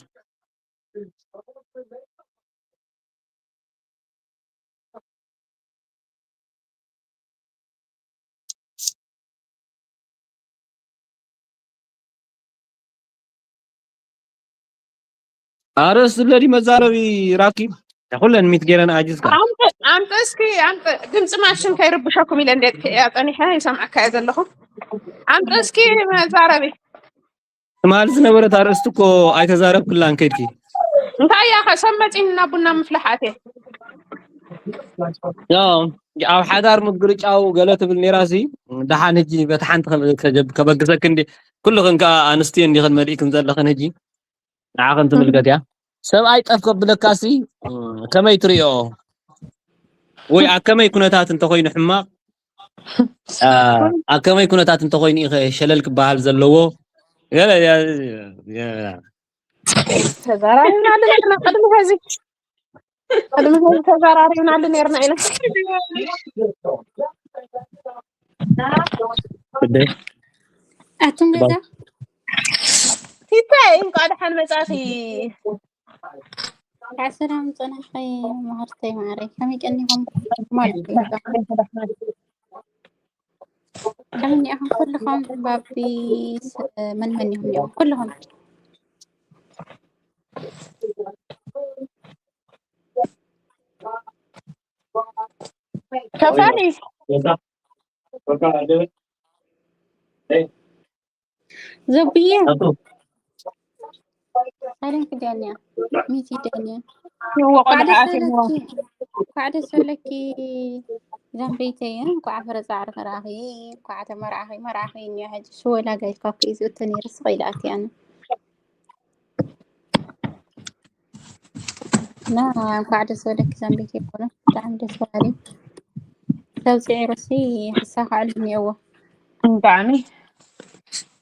ኣርእስቲ ኣለዲ መዛረቢ ራኪብ ኩለን ሚት ገይረን ኣጅዝካ ኣምጥ ኣምጥ እስኪ ኣምጥ ድምፂ ማሽን ከይርብሸኩም ኢለ እንዴት እያ ፀኒሐ ይሰምዐካ እየ ዘለኹ ኣምጥ እስኪ መዛረቢ ትማል ዝነበረት ኣርእስቲ እኮ ኣይተዛረብክላን ከድኪ እንታይ እያ ከ ሰብ መፂንና ቡና ምፍላሕ ኣትየ ያው ኣብ ሓዳር ምግርጫው ገለ ትብል ነይራ ሲ ደሓን ህጂ በቲ ሓንቲ ከበግሰክ እንዲ ኩልኽን ከዓ ኣንስትዮ እንዲኽን መሊእክን ዘለኽን ህጂ ንዓኽን ትምልከት እያ ሰብኣይ ጠፍ ከብለካ ሲ ከመይ ትሪኦ ወይ ኣብ ከመይ ኩነታት እንተኮይኑ ሕማቕ ኣብ ከመይ ኩነታት እንተኮይኑ ኢኸ ሸለል ክበሃል ዘለዎ ገለ ተዘራሪብናሉ ነርና ቅድሚ ኸዚ ቅድሚ ኸዚ ተዘራሪብናሉ ነርና ኢና ኣቱም ገዛ ቲታይ እንኳ ደሓን መጻእኺ ካብ ሰላም ጸናሕኺ መሃርተይ ማዕረይ ከመይ ቀኒኹም ማለት እዩ ከመይ እኒኣኹም ኩልኹም ባቢ መን መን ኢኹም እኒኦም ኩልኹም ከፋሊ ዘብዬ ሳይለንት ዳንያ ሚቲ ዳንያ ይወቆ እንኳዕ ደስ ደሓት ይዋ በለኪ እንኳዕ ደስ በለኪ ዛምበይተይ እንኳዕ ፍረ ፃዕሪ ፈራኺ እንኳዕ ተመርዓኺ መርዓኺ እኒኦ ሕጂ ሽወላ ጋይልካ ክኢዝእቶ ነይሩ ስቕ ኢለ ኣትያኒ እና እንኳዕ ደስ በለኪ ዛምበይተይ ይኮነ ብጣዕሚ ደስ በሃሊ ሰብ ፅዒሩሲ ክሳኻዕሉ እኒኦዎ ብጣዕሚ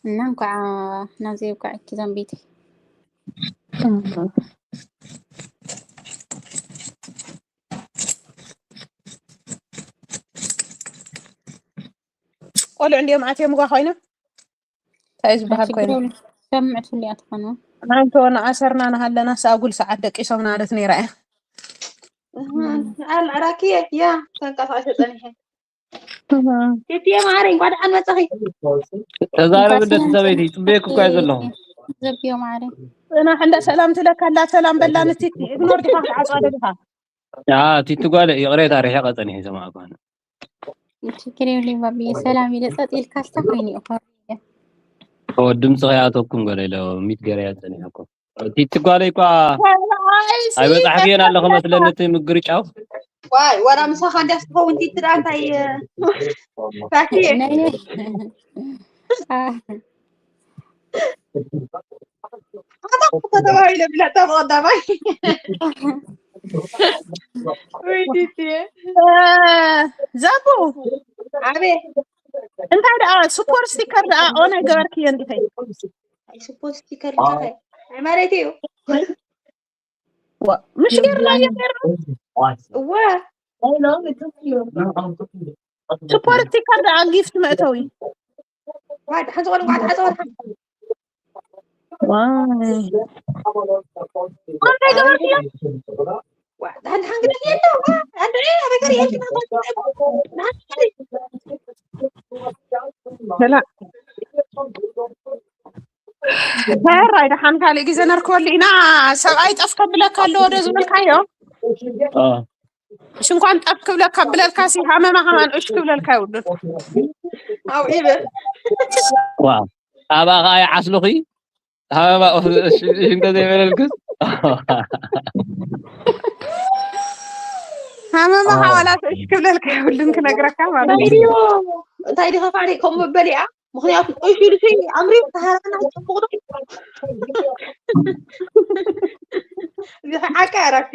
እና እንኳዕ ናብዚ የብቃዕኪ ዛምበይተይ ቆልዑ እንዲኦም ኣትዮም ጓ ኮይኖም እንታይ እዩ ዝበሃል ኮይኑ ሰምዕት ፍልያ ትኾኑ ኣንተ ነኣሰርና ናሃለና ሳጉል ሰዓት ደቂሶም ናለት ነይራ እያ ኣልዕራኪየ ያ ተንቀሳቀሰ ጸኒሐ ቴቴ ማዕረ እንኳ ደሓን መጻኺ ተዛረብ እንደ ሰበይቲ ጽበየክ እኳ ዘለኹ ዘብዮ ማዕረ ጽናሕ እንደ ሰላም ትለካ እንዳ ሰላም በላ ንቲቲ እግኖር ዲኻ ክትዓጻዶ ዲኻ ቲቲ ጓለ ይቕሬታ ርሒቐ ጸኒሐ ይሰማዕኳ ችግር የብለይ ባብየ ሰላም ኢለ ጸጥ ኢልካ ስታ ኮይኑ እዩ ኮሪደ ኦ፣ ድምፂ ከይኣተኩም ገለ ኢለ ሚት ገረያ ጸኒሐኩም። እቲ ትጓለይ እኳ ኣይበጻሕክዮን ኣለኹ መስለኒ እቲ ምግርጫው። ዋይ ዋላ ምሳኻ እንዲያ ስትኸውን ቲትዳ እንታይ ታኪ ከተባሂለ ብለጠ ብቐዳማይ ወይ ቲቲ ዘቡ ኣቤ እንታይ ደኣ ሱፐር ስቲከር ደኣ ኦን ኣይገበርክዮ እንዲኸይ ኣይ ስፖርት ስቲከር ልካኸ ኣይ ማለት እዩ ምሽ ገርና እየ ገርና እወ ሱፐር ስቲከር ደኣ ጊፍት መእተዊ ሓንቲ ቆልዓ ሓንቲ ቆልዓ እንታይ ገበርክዮ ዳን ሓንግደን የለ ኣድዒ ኣበገር የልክና ሕራይ ደሓን ካልእ ግዜ ነርክበሉ ኢና። ሰብኣይ ጠፍ ከብለካ ኣለዎ ዶ ዝበልካዮ? ሽንኳን ጠፍ ክብለካ ብለልካ ሲ ሃመማ ከማን እሽ ክብለልካ ይብሉን። ኣብዒበ ኣባ ከዓ ይዓስሉኺ ሃመማ እንተዘይበለልክስ ሃመማ ሓዋላት እሽ ክብለልካ ይብሉን ክነግረካ ማለት እዩ። እንታይ ዲ ከፋሪ ከምኡ መበሊኣ ምክንያቱ እሹ ኢሉ ኣምሪሩ ተሃራና ፅቡቅ ዶ ሓቂ ኣራኪ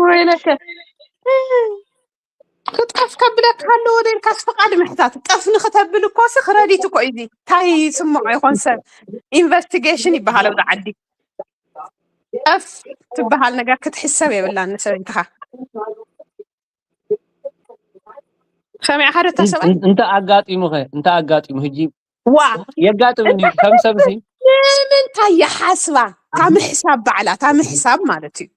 ወይለከ ክጠፍ ከብለካ ኣለዎ ደልካስ ፍቃድ ምሕታት ጠፍ ንክተብል እኮ ሲ ክረዲት እኮ እዩ እንታይ ስምዖ ይኮን ሰብ ኢንቨስቲጌሽን ይበሃል ኣብዚ ዓዲ ጠፍ ትበሃል ነገር ክትሕሰብ የብላን ንሰበይትኻ ሰሚዕኻ ዶ እታ ሰብኣይ እንተ ኣጋጢሙ ኸ እንተ ኣጋጢሙ ሕጂ ዋ የጋጥም እንዲ ከም ሰብ ሲ ንምንታይ ይሓስባ እታ ምሕሳብ ባዕላ እታ ምሕሳብ ማለት እዩ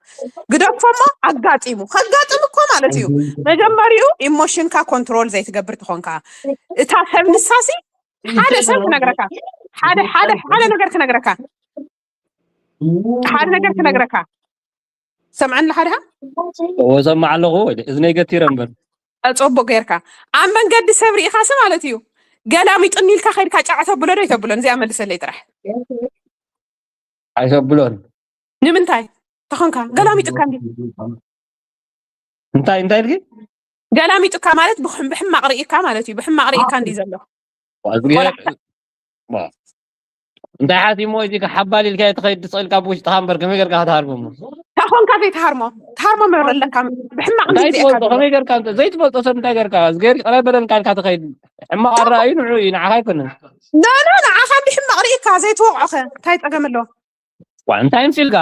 ግደፎ እሞ ኣጋጢሙ ከጋጥም እኮ ማለት እዩ መጀመሪኡ ኢሞሽንካ ኮንትሮል ዘይትገብር ትኾንካ እታ ሰብ ንሳሲ ሓደ ሰብ ክነግረካ ሓደ ሓደ ሓደ ነገር ክነግረካ ሓደ ነገር ክነግረካ ሰምዐኒ ሓድሃ ወሰማዕ ኣለኹ እዝነይ ገቲረ እምበር ፀቡቅ ጌርካ ኣብ መንገዲ ሰብ ርኢኻሲ ማለት እዩ ገላሚጡኒ ኢልካ ከይድካ ጫዕ ተብሎ ዶ ይተብሎን እዚኣ መልሰለይ ጥራሕ ኣይተብሎን ንምንታይ ተኾንካ ገላሚጡካ እንዲ እንታይ እንታይ ኢልኪ ገላሚጡካ ማለት ብሕማቅ ርኢካ ማለት እዩ ብሕማቅ ርኢካ እንዲ ዘሎ እንታይ ሓሲሞ እዚ ሓባል ኢልካ ትኸይድ ትስእል ካብ ውሽጥኻ እምበር ከመይ ጌርካ ክትሃርሞ እሞ ታኾንካ ዘይትሃርሞ ትሃርሞ መብረ ኣለካ ብሕማቅ ከመይ ጌርካ ዘይትፈልጦ ሰብ እንታይ ጌርካ ዝገር ቅረ በለልካ ኢልካ ትኸይድ ሕማቕ ኣረኣዩ ንዑ እዩ ንዓኻ ኣይኮነን ኖኖ ንዓኻ ብሕማቅ ርኢካ ዘይትወቕዖኸ እንታይ ፀገም ኣሎ እንታይ ምሲልካ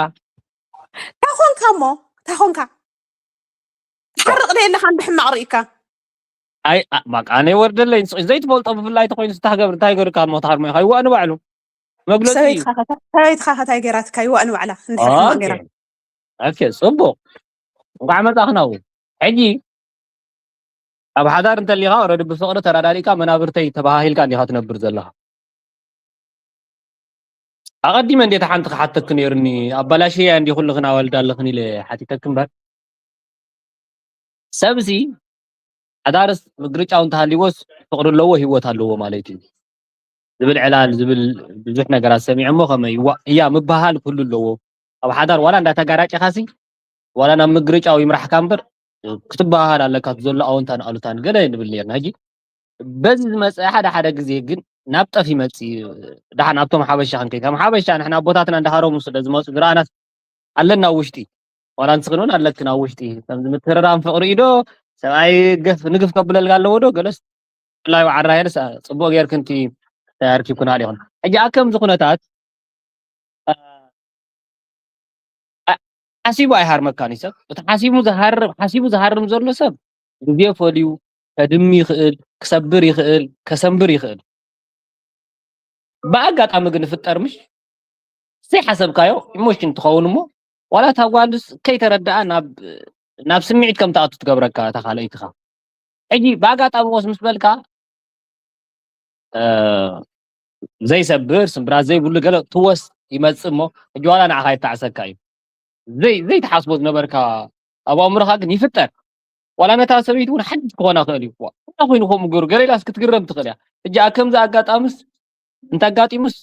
ታኾንካ እሞ ታኾንካ ትሓርቕ ዶ የለኻን ብሕማቕ ርኢካ ኣይ ባቃ ኣነ ወርደለይ ንስኺ ዘይትፈልጦ ብፍላይ ተኮይኑ ስታህ ገብር እንታይ ገርካ እሞ ትሃርሞ ኢኻ ይዋእ ንባዕሉ መግለፂ እዩ ሰበይትኻ ከ- ሰበይትኻ ከታይ ገይራትካ ይዋእ ንባዕላ እንድሕር ሕማቕ ገይራ ኦኬ ጽቡቅ እንኳዕ መጻእኽና እውን ሕጂ ኣብ ሓዳር እንተሊኻ ረዲ ብፍቅሪ ተራዳዲእካ መናብርተይ ተባሃሂልካ እንዲኻ ትነብር ዘለኻ ኣቐዲመ እንዴት ሓንቲ ክሓተክ ነይሩኒ ኣባላሽያ እንዲ ኩልኽን ኣዋልድ ኣለኽን ኢለ ሓቲተክ እምበር ሰብሲ ሓዳርስ ምግርጫው እንተሃልዎስ ፍቅሪ ኣለዎ ህይወት ኣለዎ ማለት እዩ ዝብል ዕላል ዝብል ብዙሕ ነገራት ሰሚዐ እሞ ከመይ እያ ምበሃል ክህሉ ኣለዎ ኣብ ሓዳር ዋላ እንዳተጋራጨኻሲ ዋላ ናብ ምግርጫው ይምራሕካ እምበር ክትበሃሃል ኣለካ ዘሎ ኣወንታን ኣሉታን ገለ ንብል ነርና ሕጂ በዚ ዝመፀ ሓደ ሓደ ግዜ ግን ናብ ጠፍ ይመፅ እዩ ድሓን ኣብቶም ሓበሻ ክንከይ ከም ሓበሻ ንሕና ኣቦታትና እንዳሃረሙ ስለ ዝመፁ ዝረኣናስ ኣለና ኣብ ውሽጢ ዋላ ንስኽን እውን ኣለክን ኣብ ውሽጢ ከምዚ ምትርራም ፍቅሪ እዩ ዶ ሰብኣይ ገፍ ንግፍ ከብለልካ ኣለዎ ዶ ገለስ ብፍላይ ዓራየልስ ፅቡቅ ጌርክንቲ ተያርኪብኩና ዲኹም ሕጂ ኣብ ከምዚ ኩነታት ሓሲቡ ኣይሃርመካን እዩ ሰብ እቲ ሓሲቡ ዝሃርም ሓሲቡ ዝሃርም ዘሎ ሰብ ግዜ ፈልዩ ከድሚ ይኽእል ክሰብር ይኽእል ከሰንብር ይኽእል ብኣጋጣሚ ግን ፍጠር ምሽ ዘይሓሰብካዮ ኢሞሽን ትኸውን እሞ ዋላ እታ ጓልስ ከይተረድኣ ናብ ናብ ስምዒት ከም ትኣቱ ትገብረካ እታ ካልኣይትኻ ሕጂ ብኣጋጣሚ ወስ ምስ በልካ ዘይሰብር ስምብራት ዘይብሉ ገለ ትወስ ይመፅእ እሞ ሕጂ ዋላ ንዓኻ ይተዓሰካ እዩ ዘይትሓስቦ ዝነበርካ ኣብ ኣእምሮኻ ግን ይፍጠር ዋላ ነታ ሰበይቲ እውን ሓድሽ ክኾና ክእል እዩ ዋላ ኮይኑ ከምኡ ገሩ ገለ ኢላስ ክትግረም ትኽእል እያ ሕጂ ኣብ ከምዚ ኣጋጣምስ እንተጋጢሙስ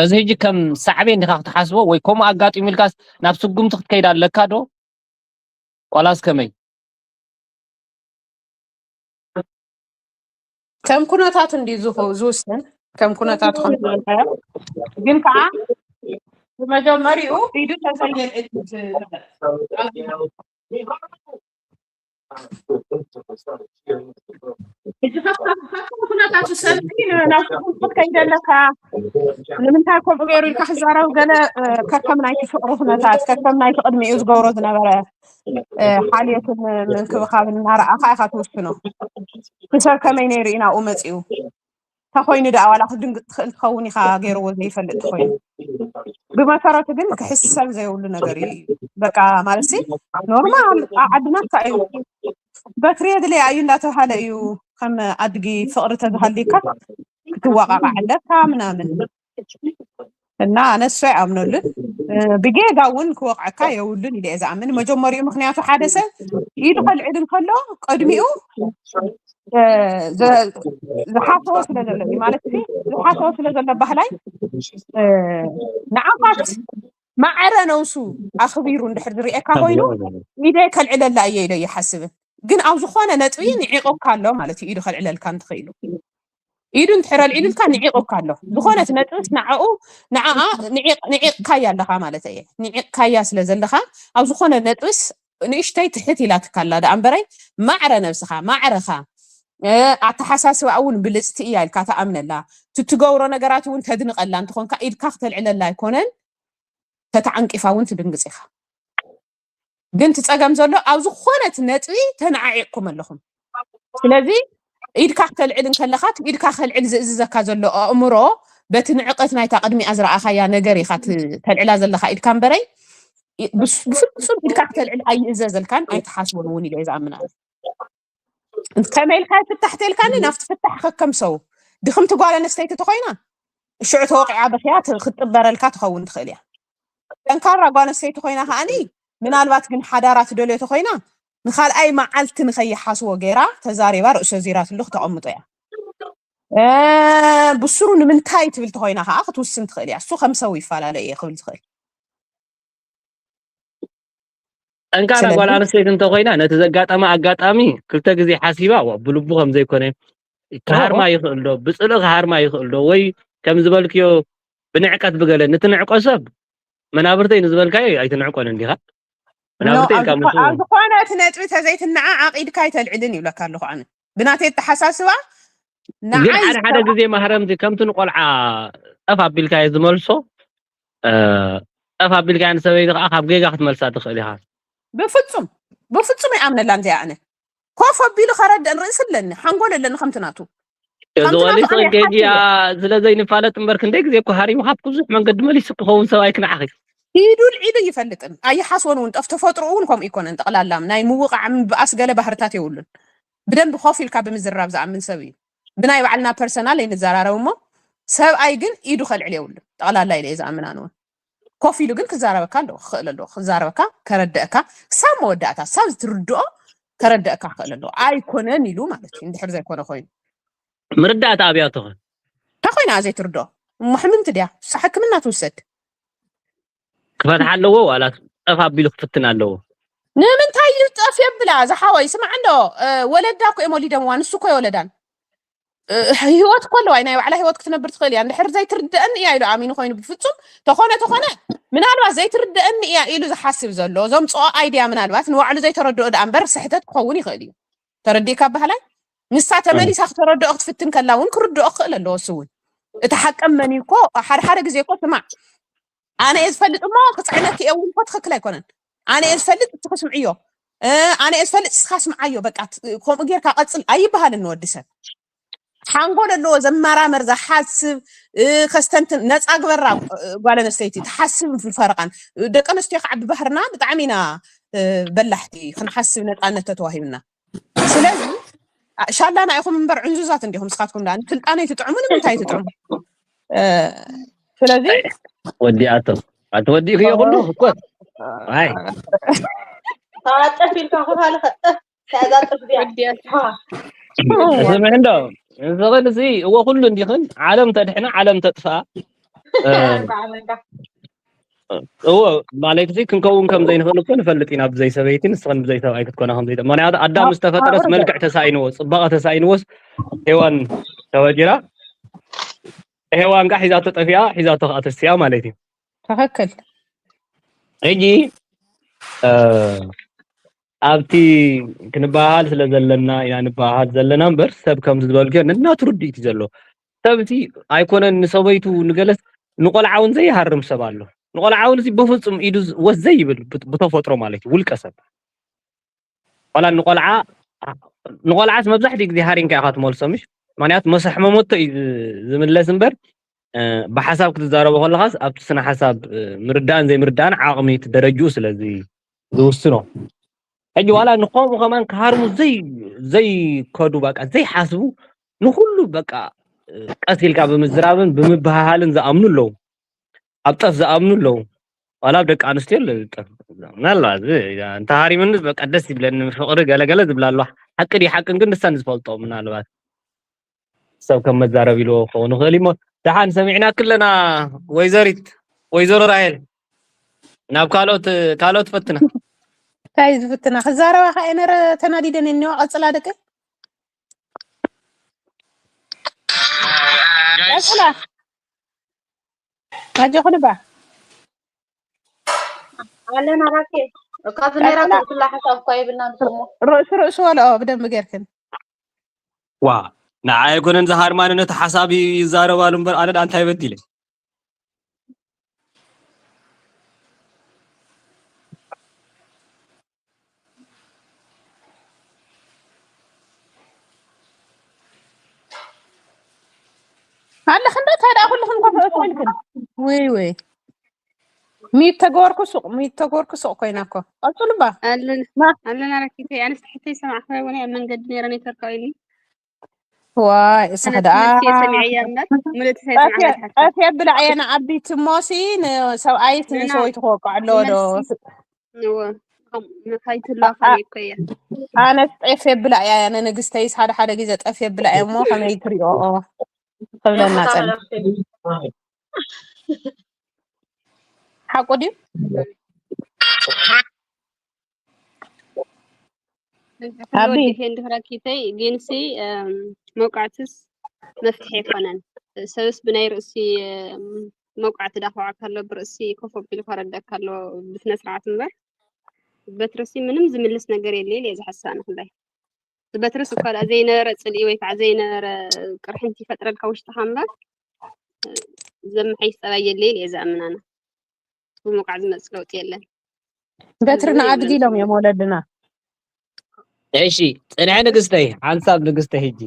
እዚ ሕጂ ከም ሳዕቤን ዲኻ ክትሓስቦ ወይ ከምኡ ኣጋጢሙ ኢልካስ ናብ ስጉምቲ ክትከይድ ኣለካ ዶ? ቆላስ ከመይ? ከም ኩነታቱ እንዲ ዝውስን ከም ኩነታቱ ከም ዝበልካዮ ግን ከዓ ብመጀመሪኡ ኢዱ ተዘየልእት። ሕጂ ካብቶም ኩነታቱ ሰብቲ ናብ ስጉምቲ ክትከይድ ኣለካ። ንምንታይ ከምኡ ገይሩ ኢልካ ክዛረብ ገለ ከከም ናይቲ ፍቅሪ ኩነታት ከከም ናይቲ ቅድሚኡ ዝገብሮ ዝነበረ ሓልዮትን ምንክብኻብን እናረኣኻ ኢኻ ትውስኖ። እቲ ሰብ ከመይ ነይሩ እዩ ናብኡ መፂኡ? ተኮይኑ ደኣ ዋላ ክድንግጥ ትኽእል ትኸውን ኢኻ ገይርዎ ዘይፈልጥ ተኮይኑ። ብመሰረቱ ግን ክሕሰብ ዘይብሉ ነገር እዩ። በቃ ማለት ሲ ኖርማል ዓድና ካ እዩ በትሪ የድልያ እዩ እንዳተባሃለ እዩ ከም ኣድጊ ፍቅሪ ተዝሃልካ ክትወቃቃዕ ኣለካ ምናምን እና ኣነ እሱ ኣይኣምነሉን። ብጌጋ እውን ክወቕዐካ የብሉን ኢለ እየ ዝኣምን። መጀመሪኡ ምክንያቱ ሓደ ሰብ ኢዱ ከልዕል እንከሎ ቅድሚኡ ዝሓሰቦ ስለ ዘሎ እዩ ማለት እዚ ዝሓሰቦ ስለ ዘሎ ባህላይ ንዓኻት ማዕረ ነውሱ ኣኽቢሩ እንድሕር ዝርኤካ ኮይኑ ኢደይ ከልዕለላ እየ ኢሎ ይሓስብን ግን ኣብ ዝኾነ ነጥቢ ንዒቑካ ኣሎ ማለት እዩ ኢዱ ከልዕለልካ እንትኽኢሉ ኢዱ እንድሕር ኣልዒሉልካ ንዒቑካ ኣሎ። ዝኾነት ነጥብስ ንዓኡ ንዓኣ ንዒቕ- ንዒቕካያ ኣለኻ ማለት እየ። ንዒቕካያ ስለ ዘለኻ ኣብ ዝኾነ ነጥብስ ንእሽተይ ትሕት ኢላትካ ኣላ ደኣ እምበረይ ማዕረ ነብስኻ ማዕረኻ እ፣ ኣተሓሳስባ እውን ብልፅቲ እያ ኢልካ ተኣምነላ እቲ ትገብሮ ነገራት እውን ተድንቐላ እንተኾንካ ኢድካ ክተልዕለላ ኣይኮነን ተተዓንቂፋ እውን ትድንግፅ ኢኻ። ግን እቲ ፀገም ዘሎ ኣብ ዝኾነት ነጥቢ ተነዓዒቕኩም ኣለኹም። ስለዚ ኢድካ ክተልዕል እንከለኻ እቲ ኢድካ ከልዕል ዝእዝዘካ ዘሎ ኣእምሮ በቲ ንዕቀት ናይታ ቅድሚኣ ዝረኣኻያ ነገር ኢኻ ት- ተልዕላ ዘለኻ ኢድካ እምበረይ ይ- ብስ- ብፍጹም ኢድካ ክተልዕል ኣይእዘዘልካን ኣይትሓስቦን እውን ኢለ እየ ዝኣምን ኣነ። ከመይ ኢልካ ፍታሕ ተልካኒ ናብቲ ፍታሕ ከከም ሰው ድኽምቲ ጓል ኣነስተይቲ ተኾይና ሽዑ ተወቂዓ በኽያ ት- ክትጥበረልካ ትኸውን ትኽእል እያ። ጠንካራ ጓል ኣነስተይቲ ኮይና ከዓኒ ምናልባት ግን ሓዳራ ትደልዮ ተኮይና ንካልኣይ መዓልቲ ንከይሓስቦ ገይራ ተዛሪባ ርእሶ ዚራትሉ ክተቐምጦ እያ። እ፣ ብስሩ ንምንታይ ትብል ተኮይና ከዓ ክትውስን ትኽእል እያ። እሱ ከም ሰው ይፈላለ እየ ክብል ዝኽእል። ጠንካራ ጓል ስለዚ ኣንስተይቲ እንተኮይና ነቲ ዘጋጠመ ኣጋጣሚ ክልተ ግዜ ሓሲባ ዋ ብልቡ ከም ዘይኮነ ክሃርማ ኦሆ ይኽእል ዶ ብፅልኢ ክሃርማ ይኽእል ዶ ወይ ከም ዝበልክዮ ብንዕቀት ብገለ ንትንዕቆ ሰብ መናብርተይ ንዝበልካዮ ኣይትንዕቆን እንዲኻ ኖ መናብርተይ ኣብ ኢልካ ዝኾ- ምስኡ ኣብ ዝኾነ እቲ ነጥቢ ተዘይትነዓ ዓቂድካ ኣይተልዕልን ይብለካ ኣለኹ ኣነ ብናተይ ኣተሓሳስባ ግን ንዓይ ሓደ ሓደ ዝተባ ግዜ ማህረምቲ ከምቲ ንቆልዓ ጠፍ ኣቢልካዮ ዝመልሶ እ፣ ጠፍ ኣቢልካዮ ንሰበይቲ ከዓ ካብ ጌጋ ክትመልሳ ትኽእል ኢኻ ብፍጹም ብፍጹም ኣይኣምነላን እዚኣ ኣነ ኮፍ ኣቢሉ ከረድእን ርእሲ ኣለኒ ሓንጎል ኣለኒ ከምቲ ናቱ እዚ ከምቲ ናቱ ቆሊስ ኣነ ጌጅ ይሓስብ እየ ስለ ዘይንፋለጥ እምበር ክንደይ ግዜ እኮ ሃሪሙ ካብ ብዙሕ መንገዲ መሊሱ ክኸውን ሰብ ኣይክንዓኺ ኢዱ ልዒሉ ይፈልጥን ኣይሓስቦን እውን ጠፍ ተፈጥሮ እውን ከምኡ ይኮነን ጠቕላላ ናይ ምውቃዕ ምብኣስ ገለ ባህርታት የብሉን ብደንብ ኮፍ ኢልካ ብምዝራብ ዝኣምን ሰብ እዩ ብናይ ባዕልና ፐርሰናል ኣይንዘራረብ እሞ ሰብኣይ ግን ኢዱ ከልዕል የብሉን ጠቕላላ ኢለ እየ ዝኣምን ኣነ እውን ኮፍ ኢሉ ግን ክዛረበካ ኣለዎ ክኽእል ኣለዎ ክዛረበካ ከረድእካ ክሳብ መወዳእታ ክሳብ ዝትርድኦ ከረድእካ ክኽእል ኣለዎ ኣይኮነን ኢሉ ማለት እዩ እንድሕር ዘይኮነ ኮይኑ ምርዳእታ ኣብያቶ ኸ እንታይ ኮይና ዘይትርድኦ እሞ ሕምምቲ ድያ ንሳ ሕክምና ትውሰድ ክፈትሓ ኣለዎ ዋላ ጠፍ ኣቢሉ ክፍትን ኣለዎ ንምንታይ እዩ ጠፍ የብላ ዝሓወይ ስማዕ እንዶ እ፣ ወለዳ እኮ እዮም ወሊደምዋ ንሱ እኮ የወለዳን እ፣ ህይወት እኮ ኣለዋ ናይ ባዕላ ህይወት ክትነብር ትኽእል እያ እንድሕር ዘይትርድአኒ እያ ኢሉ ኣሚኑ ኮይኑ ብፍፁም ተኾነ ተኾነ ምናልባት ዘይትርድአኒ እያ ኢሉ ዝሓስብ ዘሎ ዘምፅኦ ኣይድያ ምናልባት ንባዕሉ ዘይተረድኦ ደኣ እምበር ስሕተት ክኸውን ይኽእል እዩ ተረዲእካ ባህላይ ንሳ ተመሊሳ ክተረድኦ ክትፍትን ከላ እውን ክርድኦ ክኽእል ኣለዎ እሱ እውን እቲ ሓቀም መን እዩ እኮ ሓደ ሓደ ግዜ እኮ ስማዕ ኣነ እየ ዝፈልጥ እሞ ክፅዕነኪ እየ እውን እኮ ትኽክል ኣይኮነን ኣነ እየ ዝፈልጥ እቲ ክስምዕዮ እ፣ ኣነ እየ ዝፈልጥ እስኻ ስምዓዮ በቃ ት- ከምኡ ጌርካ ቀፅል ኣይበሃልን ንወዲ ሰብ ሓንጎል ኣለዎ ዘመራመር ዝሓስብ እ፣ ከስተንትን ነፃ ግበራ እ፣ ጓል ኣነስተይቲ ትሓስብ ፍልፈረቃን ደቂ ኣንስትዮ ከዓ ብባህርና ብጣዕሚ ኢና እ፣ በላሕቲ ክንሓስብ ነፃነት ተተዋሂብና ስለዚ ሻላና ኢኹም እምበር ዕንዙዛት እንዲኹም ስኻትኩም ዳ ስልጣነይ ትጥዕሙ ንምንታይ ትጥዕሙ ስለዚ ወዲኣቶ ኣቲ ወዲእክዮ ኩሉ እኮ ኣይ ታጠፍ ኢልካ ክፋል ከጠፍ ከዛ ጥፍ ዲያ ስምዕ እንዶ ንስኽን እዚ እወ ኩሉ እንዲኽን ዓለም ተድሕና ዓለም ተጥፍኣ። እ፣ እወ ማለት እዚ ክንከውን ከም ዘይንኽእል እኮ ንፈልጥ ኢና። ብዘይ ሰበይቲ ንስኽን ብዘይ ሰብኣይ ክትኮና ከም ዘይተ ምክንያቱ ኣዳም ዝተፈጠረስ ኣውርደ። መልክዕ ተሳኢንዎ ጽባቐ ተሳኢንዎስ ሄዋን ተፈጢራ። ሄዋን ጋር ሒዛቶ ጠፊኣ ሒዛቶ ከዓ ተስያ ማለት እዩ። ትኽክል። ሕጂ እ፣ ኣብቲ ክንበሃሃል ስለ ዘለና ኢና ንበሃሃል ዘለና እምበር ሰብ ከምዚ ዝበልክዮ ነናቱ ርድኢት እዩ ዘለዎ። ሰብ እቲ ኣይኮነን ንሰበይቱ ንገለስ ንቆልዓ እውን ዘይሃርም ሰብ ኣሎ። ንቆልዓ እውን እዚ በፍጹም ኢዱ ዝ- ወስ ዘይብል ብት- ብተፈጥሮ ማለት እዩ ውልቀ ሰብ ዋላ ንቆልዓ ንቆልዓስ መብዛሕትኡ ግዜ ሃሪንካ ኢኻ ትመልሶ ምሽ ምክንያቱ መሰሕመመቶ እዩ ዝ- ዝምለስ እምበር እ፣ ብሓሳብ ክትዛረቦ ከለኻስ ኣብቲ ስነ ሓሳብ እ፣ ምርዳእን ዘይምርዳእን ዓቕሚ እቲ ደረጅኡ ስለዚ ዝውስኖ ሕጂ ዋላ ንከምኡ ከማን ክሃርሙ ዘይ ዘይከዱ በቃ ዘይሓስቡ ንኩሉ በቃ እ፣ ቀስ ኢልካ ብምዝራብን ብምበሃሃልን ዝኣምኑ ኣለዉ ኣብ ጠፍ ዝኣምኑ ኣለዉ ዋላ ኣብ ደቂ ኣንስትዮ ኣለዉ ጠፍ ምናልባት እዚ እንተሃሪምኒ በቃ ደስ ይብለኒ ፍቅሪ ገለገለ ዝብላ ኣለዋ ሓቂ ድዩ ሓቅን ግን ንሳን ዝፈልጦ ምናልባት ሰብ ከም መዛረብ ኢልዎ ክኸውን ይኽእል እሞ ደሓን ሰሚዕና ክለና ወይዘሪት ወይዘሮ ራሄል ናብ ካልኦት ካልኦት ፈትና እንታይ ዝፍትና ክዛረባ ከ ነረ ተናዲደን እኒዋ ቀፅላ ደቂ ቀፅላ ኣጆኹ ልባ ኣለና ራኬ ካብ ነራ ክትላ ሓሳብ እኳ ይብልና ንስሞ ርእሱ ርእሱ ወለ ብደንብ ጌርክን ዋ ንዓ ኣይኮነን ዝሃርማኒ ነቲ ሓሳብ ይዛረባሉ እምበር ኣነ ደኣ እንታይ በዲለ ኣለኽን ዶ እንታይ ደኣ ኩልኽን ኮፍ ኢልክን ወይ ወይ ሚት ተገበርኩ ሱቕ ሚት ተገበርኩ ሱቕ ኮይና እኮ ቀፅሉ ባ ኣለና ኣለና ረኪተይ ኣነስ ሕተይ ሰማዕክዋ ወላ ኣብ መንገዲ ነይረ ኔትወርክ ኢሉ ዋይ እሳሕ ደኣ ሰሚዐያ እምበር ምልእቲ ሳይሰማዕና ጠፍየ ብላዕ እየ ንዓቢት እሞሲ ንሰብኣይስ ንሰበይቱ ክወቅዕ ኣለዎ ዶ ንወ ንካይትላ ከመይ እኮ እያ ኣነስ ጠፍ የብላ እያ ነንግስተይስ ሓደ ሓደ ግዜ ጠፍ የብላ እያ እሞ ከመይ ትሪኦ ክብለና ፀኒ ሓቁ ድዩ ኣቢ ወዲፌ እንድሕር ኣኪተይ ጌንሲ መውቃዕትስ መፍትሒ ኣይኮነን። ሰብስ ብናይ ርእሲ መውቃዕቲ ዳኸዋዕካ ኣሎ ብርእሲ ኮፍ ኣቢሉ ከረደካ ኣሎ ብስነ ስርዓት እምበር በትርሲ ምንም ዝምልስ ነገር የለ ኢለ ዝሓስብ ንክላይ በትርስ እኳ ደኣ ዘይነበረ ፅልኢ ወይ ከዓ ዘይነበረ ቅርሕንቲ ይፈጥረልካ ውሽጥካ እምበር ዘመሓይሽ ፀባይ የለ ኢለ ዝኣምን ኣነ። ብምውቃዕ ዝመፅእ ለውጢ የለን። በትሪ ንኣድጊ ኢሎም እዮም ወለድና። እሺ ፅንሐ ንግስተይ ሓንሳብ ንግስተይ ሕጂ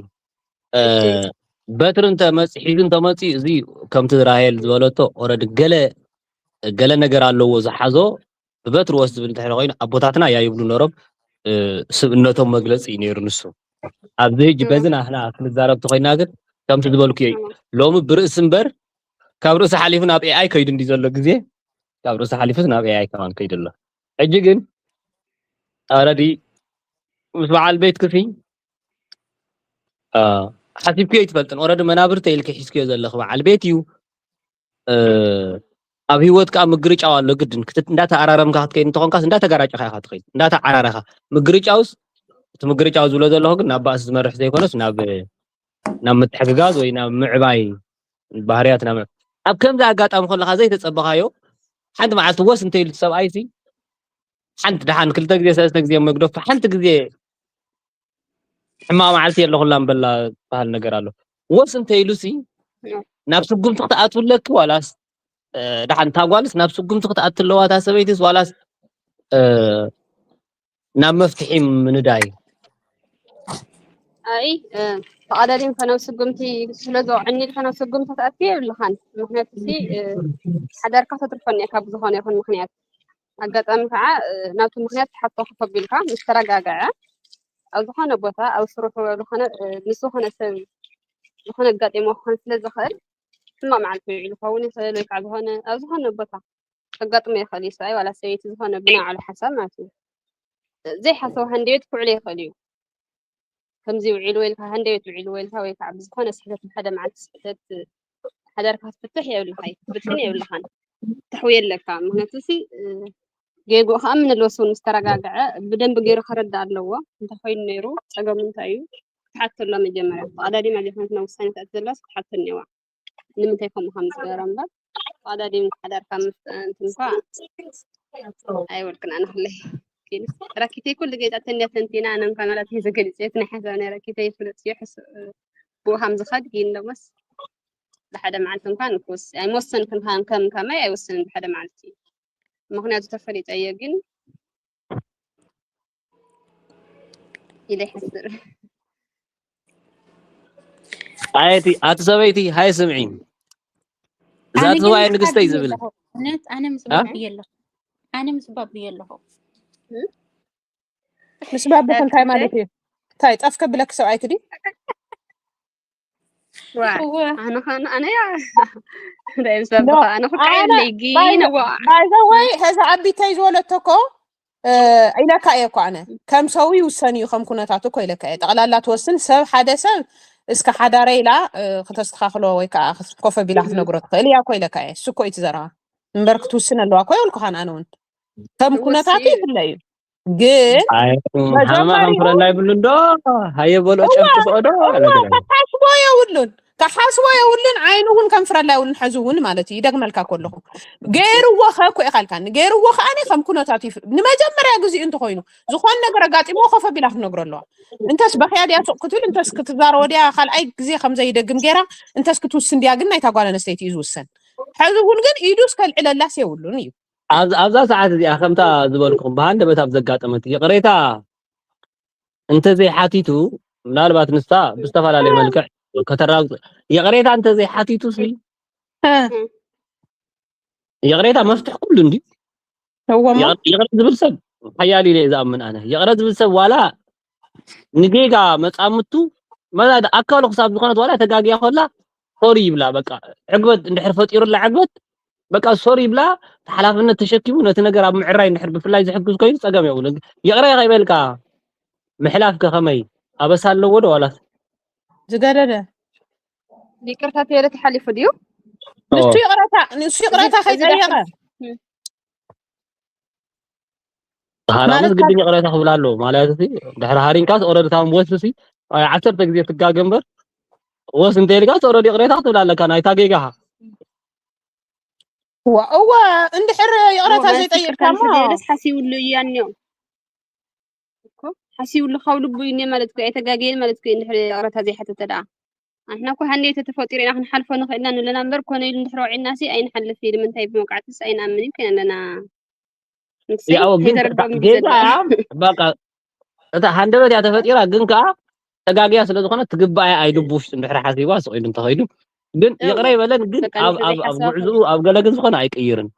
በትሪ እንተመፅ ሒዙ እንተመፅኡ እዚ ከምቲ ራሄል ዝበለቶ ኦረዲ ገለ ገለ ነገር ኣለዎ ዝሓዞ ብበትሪ ወስ ዝብል እንተሕደ ኮይኑ ኣቦታትና እያ ይብሉ ነሮም ስብእነቶም መግለፂ እዩ ነይሩ ንሱ ኣብዚ ሕጂ በዚ ናህና ክንዛረብ ተኮይና ግን ከምቲ ዝበልኩ እዩ ሎሚ ብርእሲ እምበር ካብ ርእሲ ሓሊፉ ናብ ኤኣይ ከይዱ እንዲ ዘሎ ግዜ ካብ ርእሲ ሓሊፉስ ናብ ኤኣይ ከማን ከይዱ ኣሎ ሕጂ ግን ኣረዲ ምስ በዓል ቤት ክሲ ሓሲብክዮ ይትፈልጥን ኦረዲ መናብርተ ኢልክ ሒዝክዮ ዘለክ በዓል ቤት እዩ ኣብ ህይወት ከዓ ምግርጫው ኣሎ ግድን እንዳተኣራረምካ ክትከይድ እንተኾንካስ እንዳተጋራጨኻ ኢኻ ትኸይድ እንዳተዓራረኻ ምግርጫውስ እቲ ምግርጫው ዝብሎ ዘለኹ ግን ናብ ባእሲ ዝመርሕ ዘይኮነስ ናብ ናብ ምትሕግጋዝ ወይ ናብ ምዕባይ ባህርያት ናብ ኣብ ከምዚ ኣጋጣሚ ከለካ ዘይተፀበኻዮ ሓንቲ መዓልቲ ወስ እንተኢሉ ሰብኣይ ሲ ሓንቲ ደሓን ክልተ ግዜ ሰለስተ ግዜ መግደፍቱ ሓንቲ ግዜ ሕማቕ መዓልቲ የለኹላን በላ ዝበሃል ነገር ኣሎ። ወስ እንተ ኢሉሲ ናብ ስጉምቲ ክትኣትውለኪ ዋላስ ደሓን እታ ጓልስ ናብ ስጉምቲ ክትኣቲ ኣለዋ እታ ሰበይትስ ዋላስ ናብ መፍትሒ ምንዳይ? ኣይ ተቐዳዲምካ ናብ ስጉምቲ ስለ ዘውዕኒ ኢልካ ናብ ስጉምቲ ክትኣቲ የብልኻን። ምክንያቱ ሲ ሓዳርካ ተትርፎ እኒአካ ብዝኾነ ይኹን ምክንያት ኣጋጣሚ ከዓ ናብቲ ምኽንያት ትሓቶ ኮፍ ኣቢልካ ምስ ተረጋግዐ ኣብ ዝኾነ ቦታ ኣብ ስርሑ ዝኾነ ምስ ዝኾነ ሰብ ዝኾነ ኣጋጢሞ ክኾን ስለ ዝኽእል ሕማቕ መዓልቲ ውዒሉ ክኸውን ይኽእል ወይ ከዓ ዝኾነ ኣብ ዝኾነ ቦታ ከጋጥሞ ይኽእል እዩ ሰብኣይ ዋላ ሰበይቲ ዝኾነ ብናይ ባዕሉ ሓሳብ ማለት እዩ ዘይሓሰቦ ሃንደበት ክውዕሎ ይኽእል እዩ ከምዚ ውዒሉ ወይ ኢልካ፣ ሃንደበት ውዒሉ ወይ ኢልካ፣ ወይ ከዓ ብዝኾነ ስሕተት፣ ብሓደ መዓልቲ ስሕተት ሓዳርካ ክትፍትሕ የብልካ፣ ክትብትን የብልካን። ተሕውየ ኣለካ። ምክንያቱ ሲ፣ እ፣ ጌግኡ ከዓ ምን ኣለዎ፣ ምስ ተረጋግዐ ብደንብ ገይሩ ክረዳእ ኣለዎ። እንታይ ኮይኑ ነይሩ፣ ጸገሙ እንታይ እዩ፣ ክትሓቶ ኣለዋ መጀመርያ። ተቐዳዲማ ዘይኮነት ናብ ውሳኔ ትኣቱ ዘላስ ክትሓቶ እኒዋ። ንምንታይ ከምኡ ከም ዝገበረ እምበር፣ ተቐዳዲም ሓዳርካ ምፍጣን እንኳ ኣይወልቅን ኣነ ክለይ። ኪንስ ራኪተይ ኩሉ ገይጻ ተንያ ተንቲና፣ ኣነ እንኳ ማለት እዩ ዝገልጽት ናይ ሓሳብ ናይ ራኪተይ ፍሉጥ እዩ። ሕስ-፣ ብኡ ከም ዝኸድ ግን ደሞስ ብሓደ መዓልቲ እንኳን ክወስ-፣ ኣይመወሰንክን ከም፣ ከም ከማይ ኣይወስንን ብሓደ መዓልቲ። ምክንያቱ ተፈሊጠ እየ ግን ኢለ ይሓስር። ኣየቲ ኣቲ ሰበይቲ ሃይ ስምዒ፣ እዛ ኣነ ግን ትስዋይ ምስ ንግስተይ ባቢ ዝብል ኣለኹ። እውነት ኣነ ምስ እ? ባቢ ኣለኹ። ኣነ ምስ ባቢ ኣለኹ። ምስ ባብኹ እንታይ ማለት እዩ? እንታይ ጠፍ ከብለክ ሰብኣይክ ድዩ? ዋ እወ። ኣነ ኸ ኣነ ያ እንታይ ምስ ኖ ባብኻ ኣነ ኩርካዕ ኣነ የብለይ ግን ዋ ባይዘወይ ሀዛ ዓቢተይ ዝወለቶ እኮ እ፣ ኢለካ እየ እኮ ኣነ ከም ሰው ይውሰን እዩ ከም ኩነታቱ እኮ ኢለካ እየ። ጠቕላላ ትወስን ሰብ ሓደ ሰብ እስከ ሓዳረ ኢላ እ፣ ክተስተኻኽሎ ወይ ከዓ ኮፈ ቢላ ክትነግሮ ትኽእል እያ እኮ ኢለካ እየ። እሱ እኮ እዩ ትዘረባ እምበር ክትውስን ኣለዋ እኮ የብልኩኻን። ኣነ እውን ከም እውስ ኩነታቱ እዩ ይፍለ እዩ ግን ኣይ፣ ሃመማ ከም መጀመሪኡ ፍረላይ ብሉ እንዶ ሃየ በልኦ እዋ ጨፍጭፍኦ ዶ ኣለ እዋ ገለ ከሓስቦ የብሉን ከሓስቦ የብሉን። ዓይኑ እውን ከም ፍረላይ የብሉን። ሕዚ እውን ማለት እዩ ይደግመልካ ከለኹ ገይርዎ ከ እኮ ኢኻልካኒ ገይርዎ ከኣኒ ከም ኩነታት ይፍ ንመጀመርያ ግዜኡ እንተኮይኑ ዝኾነ ነገር ኣጋጢሞ ኮፍ ኣቢላ ክትነግሮ ኣለዋ። እንተስ በኽያ ድያ ሱቕ ክትብል እንተስ ክትዛረቦ ድያ ካልኣይ ግዜ ከም ዘይደግም ገይራ እንተስ ክትውስን ድያ ግን ናይታ ጓል ኣነስተይቲ እዩ ዝውሰን። ሕዚ እውን ግን ኢዱ እስከልዕለላስ የብሉን እዩ። ኣብዛ ኣብዛ ሰዓት እዚኣ ከምታ ዝበልኩም ብሃንደበት ኣብ ዘጋጠመት ይቕሬታ እንተዘይሓቲቱ ምናልባት ንሳ ብዝተፈላለየ መልክዕ ከተራግ ይቕሬታ እንተዘይሓቲቱ ሲ እ፣ ይቕሬታ መፍትሕ ኩሉ እንዲ እወሞ ይቕረ ዝብል ሰብ ሓያል ኢለ እየ ዝኣምን ኣነ። ይቕረ ዝብል ሰብ ዋላ ንጌጋ መጻምቱ መላ ኣካሉ ክሳብ ዝኾነት ዋላ ተጋግያ ኮላ ሶሪ ይብላ። በቃ ዕግበት እንድሕር ፈጢሩላ ዕግበት በቃ ሶሪ ይብላ። ሓላፍነት ተሸኪሙ ነቲ ነገር ኣብ ምዕራይ እንድሕር ብፍላይ ዝሕግዝ ኮይኑ ጸገም የብሉን። ይቕረ ከይበልካ ምሕላፍ ከ ከመይ ኣበሳ ኣለዎ ዶ ዋላስ? ዝገደደ ይቅርታ ተይለ ተሓሊፉ ድዩ? ንሱ ኦ ይቕረታ ንሱ እዚ ይቕረታ እዚ ዳ ከይጠየቐ ሕስ- ሃራምስ ማለት ግድን ካብ ይቕሬታ ክብላ ኣለዎ ማለት እዚ ድሕሪ ሃሪምካስ ኦረዲ ታም ወስሲ ኣይ ዓሰርተ ግዜ ትጋገ እምበር ወስ እንተ ኢልካስ ኦረዲ ይቕሬታ ክትብላ ኣለካ ናይታ ጌጋኻ እዋ እዋ እንድሕር እዎ ይቕረታ ማለት ዘይጠየቅካ ይቅርታ እሞ እንድሕር ዘይበለስ ሓሲብሉ እዩ ያኔው እኮ ሓሲብሉ ካብ ልቡ እዩ እኔ ማለት እኮ ኣይተጋገየን ማለት እኮ እንድሕር ይቅረታ ዘይሓተተ ደኣ ኣሕና እኮ ሃንዴ ተተፈጢሩ ኢና ክንሓልፎ ንኽእል ኢና ንብለና እምበር ኮነ ኢሉ እንድሕር ወዒልና ሲ ኣይንሓልፍ እዩ ንምንታይ ብመውቃዕትስ ኣይንኣምን እዩ ኮይና ኣለና ንክሰይ ያው ግን ከይተረድኦም እዩ ጌጋ ዘላ በቃ እታ ሃንደበት እያ ተፈጢራ ግን ከዓ ተጋግያ ስለ ዝኾነ ትግባእ እያ ኣይድቡሽ እንድሕር ሓሲባ ስቕ ኢሉ እንተኸይዱ ግን ይቕረ እዎ ይበለን ግን በቃ ኣብ ንሕር ኣብ ኣብ ዘይሓስባ ጉዕዝኡ ኣብ ገለ ግን ዝኾነ ኣይቅይርን።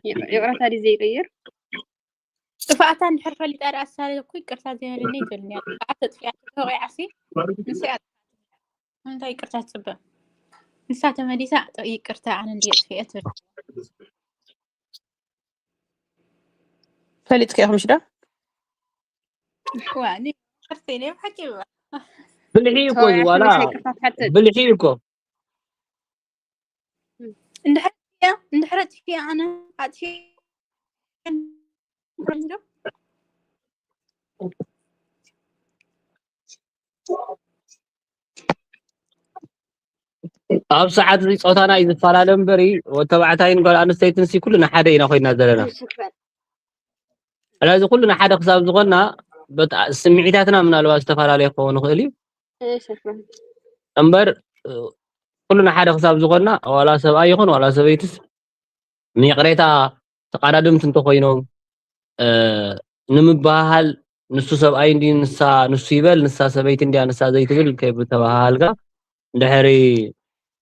ይቅ- ይቕረታ ድዩ ዘይቅይር ጥፍኣታ እንድሕር ፈሊጣ ደኣ ኣሳለ እኮ ይቅርታ ዘይበለኒ ትብልኒ እያ። ከዓ ተጥፊኣ ተወቂዓ ሲ ንሳ እያ እንታይ ይቅርታ ትፅበ ንሳ ተመሊሳ ጥ- ይቅርታ ኣነ እንድየ ጥፍኤ ትብል ፈሊጥኪ ኢኹም ሽዳ ዋኒ ቅርተይ ናይ ሓቂ ብልሒ እኮ እዩ ተወያይቲ ዋላ መሻ ይቅርታ ትሓትት ብልሒ እኮ እንድሕር እያ እንድሕር ኣጥፊኣ ኣነ ኣጥፊ ኣብ ሰዓት እዚ ፆታና እዩ ዝፈላለ እምበሪ ወተባዕታይን ጓል ኣንስተይትን ሲ ኩልና ሓደ ኢና ኮይና ዘለና። ስለዚ ኩልና ሓደ ክሳብ ዝኾንና በጣ- ስምዒታትና ምናልባት ዝተፈላለየ ክኸውን ይኽእል እዩ እምበር እ፣ ኩልና ሓደ ክሳብ ዝኾንና ዋላ ሰብኣይ ይኹን ዋላ ሰበይትስ ንይቕሬታ ተቓዳድምቲ እንተኮይኖም እ፣ ንምበሃሃል ንሱ ሰብኣይ እንዲ ንሳ ንሱ ይበል ንሳ ሰበይቲ እንዲያ ንሳ ዘይትብል ከይተበሃሃልካ እንድሕሪ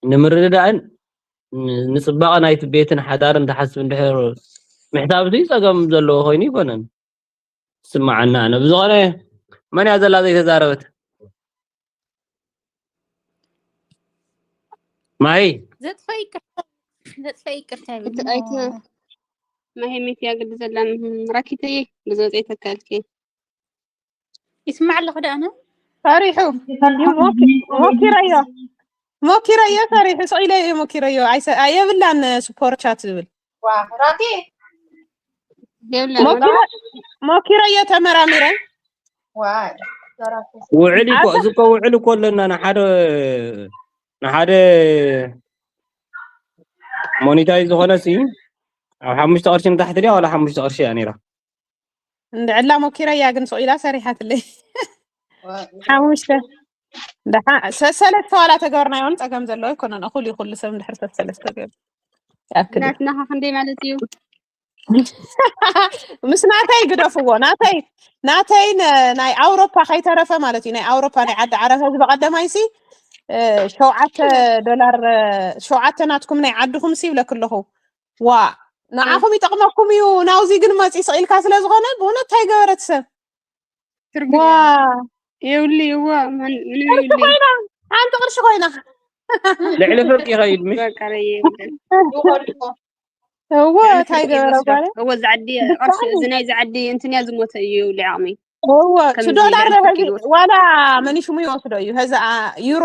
ንምርድዳእን ን- ንፅባቐ ናይቲ ቤትን ሓዳርን ትሓስብ እንድሕር ምሕሳብ እዚ ፀገም ዘለዎ ኮይኑ ይኮነን ስማዓና ኣነ ብዝኾነ መን እያ ዘላ ዘይተዛረበት ማይ ዘጥፈ ይቅርታ ዘጥፈ ይቅርታ ይብል እቲ ኣይተ- ማሄሚት እያ ግዲ ዘላን ራኪተይ ብዘውፀይ ተካልኪ ይስማዕ ኣለኹ ደኣነ ፈሪሑ ሞኪረዮ ሞኪረዮ ፈሪሑ ስቕ ኢለ እየ ሞኪረዮ ኣይሰ- ኣየብላን ሱፖር ቻት ዝብል ራኪ የብላ ሞኪረ- ሞኪረዮ ተመራሚረ ዋይ ውዕል እኮ እዚ እኮ ውዕል እኮ ኣለና ንሓደ ንሓደ ሞኒታይዝ ዝኾነ ሲ ኣብ ሓሙሽተ ቅርሺ ንታሕቲ ድያ ዋላ ሓሙሽተ ቅርሺ እያ ነይራ እንድዕላ ሞኪረያ ግን ስቕ ኢላ ሰሪሓትለይ ሓሙሽተ ደሓ ሰሰለስተ ዋላ ተገበርናዮን ፀገም ዘለዎ ኣይኮነን እኹል እዩ ኩሉ ሰብ እንድሕር ሰሰለስተ ገብ ያክል ናትናኸ ክንደይ ማለት እዩ ምስ ናተይ ግደፍዎ ናተይ ናተይ ነ- ናይ ኣውሮፓ ከይተረፈ ማለት እዩ ናይ ኣውሮፓ ናይ ዓዲ ዓረብ ህዝቢ ቀደማይ ሲ እ፣ ሸውዓተ ዶላር እ፣ ሸውዓተ ናትኩም ናይ ዓድኹም ሲ ይብለክ ኣለኹ ዋ ንዓኹም ይጠቕመኩም እዩ ናውዚ ግን መፂ ስቕ ኢልካ ስለ ዝኾነ ብእውነት እንታይ ገበረት ሰብ ትርጉም ዋ የብሉ ይዋ ምንም ቅርሺ የብሉ ኮይና ሓንቲ ቅርሺ ኮይና ልዕሊ ፍርቂ ይኸይድ ምሽ በቃ የብለን እዎ እንታይ ገበረ ጓለ እዎ ዝዓዲ ቅርሺ እዚ ናይ ዝዓዲ እንትንያ ዝሞተ እዩ ይብሉ ዓቕሚ እዎ ከምዚ እቲ ዶላር ዝበለ ሕዚ ፍርቂ ይወስድ። ዋላ መን ሽሙ ይወስዶ እዩ ሕዚ አ- ዩሮ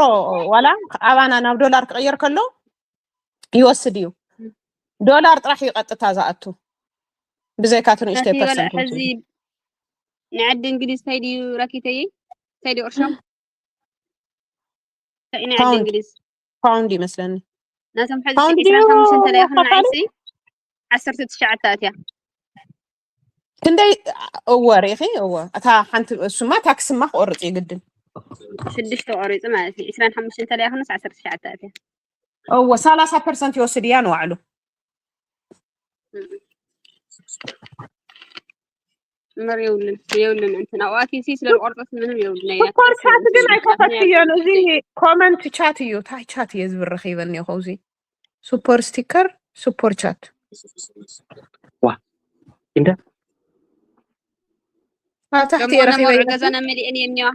ዋላ ኣባና ናብ ዶላር ክቕየር ከሎ ይወስድ እዩ ዶላር ጥራሕ እዩ ቀጥታ ዝኣቱ ብዘይካ እቲ ንእሽተይ ናተይ በለ ፐርሰንት ሕዚ ናይ ዓዲ እንግሊዝ እንታይ ድዩ ራኪተይ እንታይ ድዩ ቅርሾም እንታይ ናይ ዓዲ ፓውንድ እንግሊዝ ፓውንድ ይመስለኒ ናቶም ሕዚ ፓውንድ ዒስራን ሓሙሽተን ድዩ ተለያኽና ኣካሊ? ንዓይሲ ዓሰርተ ትሽዓተ ኣትያ ክንደይ እወ ርኢኺ እወ እታ ሓንቲ እሱማ ታክስማ ክቆርፅ እዩ ግድን ሽዱሽተ ቆሪፁ ማለት እዩ ዒስራን ሓሙሽተን ተለያኽንስ ዓሰርተ ትሽዓተ ኣትያ እወ ሰላሳ ፐርሰንት ይወስድ እያ ንባዕሉ እምበር የብሉን የብሉን እንትን ኣብኡ ኣትዩ ሲ ስለ ዝቆርፀት ምንም የብሉን ናይ ሱፐር ቻት ግን ኣይከፈትክዮን እዚ ኮመንት ቻት እዩ ታይ ቻት እየ ዝብል ረኺበ እኒኦ እዚ ሱፐር ስቲከር ሱፐር ቻት ዋ እንደ ኣብ ታሕቲ እየ ደሞና ረኺበ መርዑ ገዛና መሊአን እዮም እኒዋ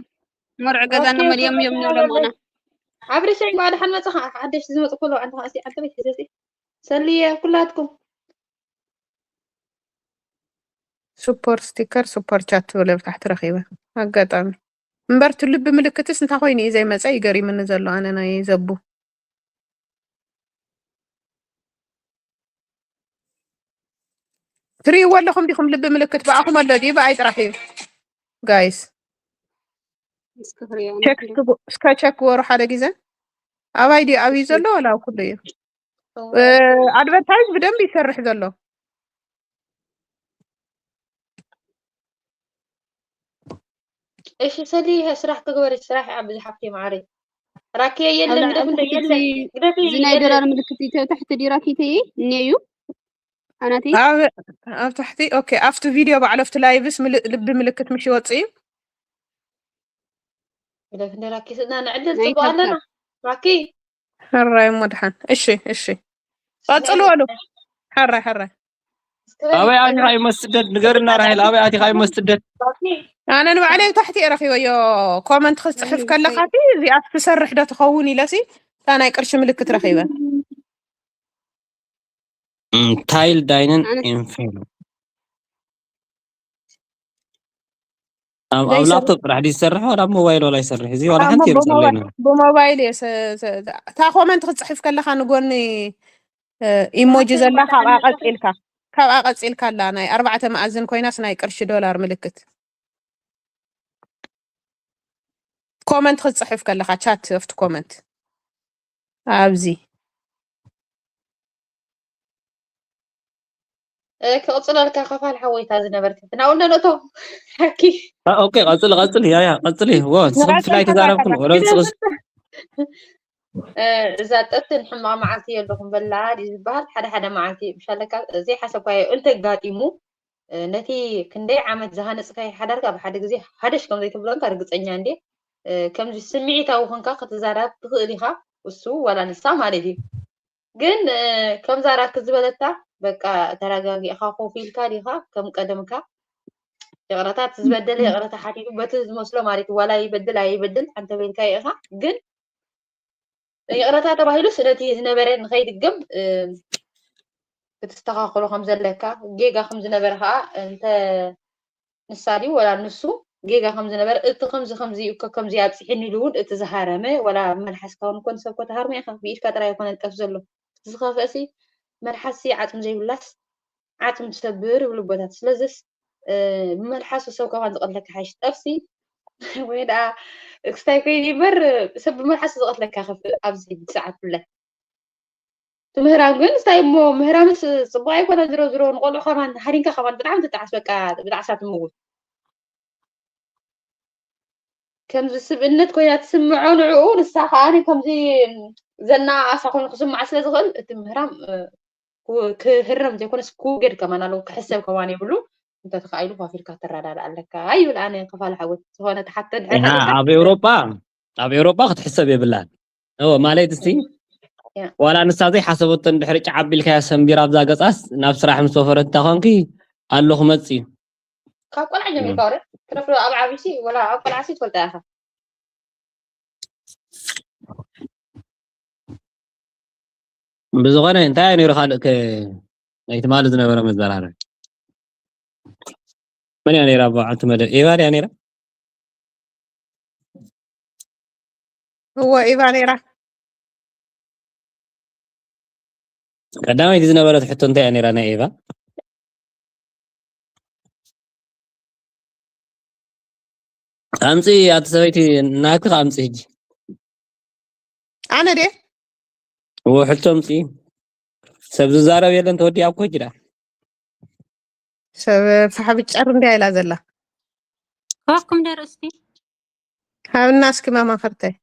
መርዑ ገዛና ኦኬ፣ መሊኦም እዮም እኒው ተመልሰና ደሞና ኣብሪ ሰይ ባዕሉ ሓን መጽኻ ሓደሽ ዝመጽእ ኩሎ ኣንተ ኸሲ ዓንተ ቤት ሒዘሲ ሰልየ ኩላትኩም ሱፐር ስቲከር ሱፐር ቻት ትብል ኣብ ታሕቲ ረኺበ ኣጋጣሚ እምበር እቲ ልቢ ምልክትስ እንታይ ኮይኑ እዩ ዘይመፀ እዩ ገሪምኒ ዘሎ ኣነ ናይ ዘቡ ትርእይዎ ኣለኹም ዲኹም ልቢ ምልክት ብኣኹም ኣሎ ድዩ ብኣይ ጥራሕ እዩ ጋይስ እስኪ ክሪኦ ቸክ እስከ ቸክ ግበሩ ሓደ ግዜ ኣባይ ድዩ ኣብዩ ዘሎ ወላ ኣብ ኩሉ እዩ ኣድቨርታይዝ ብደንብ ይሰርሕ ዘሎ እሺ ሰሊ ስራሕ ክግበር ስራሕ ኣብ ብዙሓት ማዕረ ራኪ የለን ኣብ ግደፍ እንደ ትሕቲ የለን ግደፊ እዚ ናይ የለን ዶላር ምልክት እዩ ታሕቲ ድዩ ራኪተይ እኒአዩ ኣናተይ ኣብ ኣብ ታሕቲ ኦኬ ኣብቲ ቪድዮ ባዕሉ ኣብቲ ላይቭስ ምል- ልቢ ምልክት ምሽ ይወፅእ እዩ ግደፍ እንደ ራኪ ስእና ንዕድል ናይ ጽቡቅ ኣለና ራኪ ሕራይ እሞ ድሓን እሺ እሺ ቀፅሉ በሉ ሕራይ ሕራይ ኣበይ ኣቲኻ እዩ መስደድ ንገርና ራሄል ኣበይ ኣቲኻ እዩ መስደድ ኣነ ንባዕለይ ኣብ ታሕቲ እየ ረኪበዮ ኮመንት ክፅሕፍ ከለካ ሲ እዚኣ ትሰርሕ ዶ ትኸውን ኢለሲ እታ ናይ ቅርሺ ምልክት ረኪበ ታይል ዳይነን ኢንፌል ኣብ ኣብ ላፕቶፕ ጥራሕ ድዩ ዝሰርሕ ዋላ ኣብ ሞባይል ዋላ ይሰርሕ እዚ ዋላ ሓንቲ የምፅለይና ብሞባይል እየ እታ ኮመንት ክትፅሕፍ ከለካ ንጎኒ ኢሞጂ ዘላ ካብኣ ቀፂልካ ካብኣ ቀፂልካ ኣላ ናይ ኣርባዕተ መኣዝን ኮይናስ ናይ ቅርሺ ዶላር ምልክት ኮመንት ክትፅሕፍ ከለካ ቻት ኣብቲ ኮመንት ኣብዚ ክቕፅለልካ ከፋል ሓወይታ ዝነበርካ ናብኡ ነነእቶ ሓኪ ኦኬ ቀፅል ቀፅል ያያ ቀፅል ዎ ንስኽም ብፍላይ ተዛረብክን ወለንስኽስ እዛ ጠፍትን ሕማቕ መዓልቲ የለኹም በላ ድዩ ዝበሃል ሓደ ሓደ መዓልቲ ብሻለካ ዘይሓሰብካዮ እንተጋጢሙ ነቲ ክንደይ ዓመት ዝሃነፅካዮ ሓዳርካ ብሓደ ግዜ ሃደሽ ከም ዘይትብሎ እንካ ርግፀኛ እንዴ ከምዚ ስምዒታዊ ኮንካ ክትዛረብ ትኽእል ኢኻ እሱ ዋላ ንሳ ማለት እዩ ግን ከምዛ ራኪ ዝበለታ በቃ ተረጋጊእኻ ኮፍ ኢልካ ዲኻ ከም ቀደምካ ይቕረታ እቲ ዝበደለ ይቕረታ ሓቲቱ በቲ ዝመስሎ ማለት እዩ ዋላ ይበድል ኣይበድል ሓንተ በልካ ኢኻ ግን ይቕረታ ተባሂሉስ ነቲ ዝነበረ ንኸይድገም ክትስተኻኸሎ ከም ዘለካ፣ ጌጋ ከም ዝነበረ ከዓ እንተ ንሳ ድዩ ወላ ንሱ ጌጋ ከም ዝነበረ፣ እቲ ከምዚ ከምዚ እዩ እኮ ከምዚ ኣብፂሕኒ ኢሉ እውን እቲ ዝሃረመ ወላ መልሓስካ እውን እኮ ንሰብ እኮ ትሃርሞ ኢኻ። ብኢድካ ጥራይ ኣይኮነን ጠፍ ዘሎ። እቲ ዝኸፍአሲ መልሓስሲ ዓፅሚ ዘይብላስ ዓፅሚ ትሰብር ይብሉ ኣቦታት። ስለዚስ ብመልሓሱ ሰብ ከማን ዝቐትለካ ሓይሽ ጠፍሲ ወይ ደኣ ክስታይ ኮይኑ ይበር ሰብ ብመልሓሱ ዝቐትለካ ከፍ ኣብዚ ሰዓት ብላይ ትምህራም ግን እንታይ እሞ ምህራምስ ጽቡቅ ኣይኮነ ዝሮ ዝሮ ንቆልዑ ከማን ሃሪንካ ከማን ብጣዕሚ ትጣዓስ በቃ ብጣዕሳ ትምውት ከምዚ ስብእነት ኮይና ትስምዖ ንዕኡ ንሳ ከዓ ከምዚ ዘናኣሳ ኮይኑ ክስምዓ ስለ ዝኽእል እቲ ምህራም ክህረም ዘይኮነስ ክውገድ ከማን ኣለዎ ክሕሰብ ከማን የብሉ እንተተኻኢሉ ፋፊልካ ትረዳዳ ኣለካ ይብል ኣነ ከፋል ሓወት ዝኾነ ተሓተ ድሕር ኣብ ኤውሮጳ ኣብ ኤውሮጳ ክትሕሰብ የብላን ማለት እስቲ ዋላ ንሳ ዘይሓሰበቶ እንድሕሪ ጫዕ ኣቢልካያ ሰንቢራ ኣብዛ ገጻስ ናብ ስራሕ ምስ ወፈረት እንታ ኮንኪ ኣሎ ክመጽእ እዩ ካብ ቆልዓ ጀሚርካ ወረ ክነፍሎ ኣብ ዓብሲ ወላ ኣብ ቆልዓ ሲ ትፈልጣ ኢኻ ብዝኾነ እንታይ ነይሩ ካልእ ናይ ትማሊ ዝነበረ መዘራረቢ መን እያ ነይራ ብዓልቲ መደብ ኤባ ድያ ነይራ እወ ኢቫ ነይራ ቀዳመይቲ ዝነበረት ሕቶ እንታይ እያ ነይራ ናይ ኤቫ ኣምፂ ኣቲ ሰበይቲ ናትኪ ኣምፂ ሕጂ ኣነ ደ እወ ሕቶ ኣምፂ ሰብ ዝዛረብ የለን ተወዲኣ እኮ ጅዳ ሰብ ፋሕ ብጫር እንዲያ ኢላ ዘላ ካባኩም ደ ርእስቲ ሃብና እስኪ ማማ ፈርተይ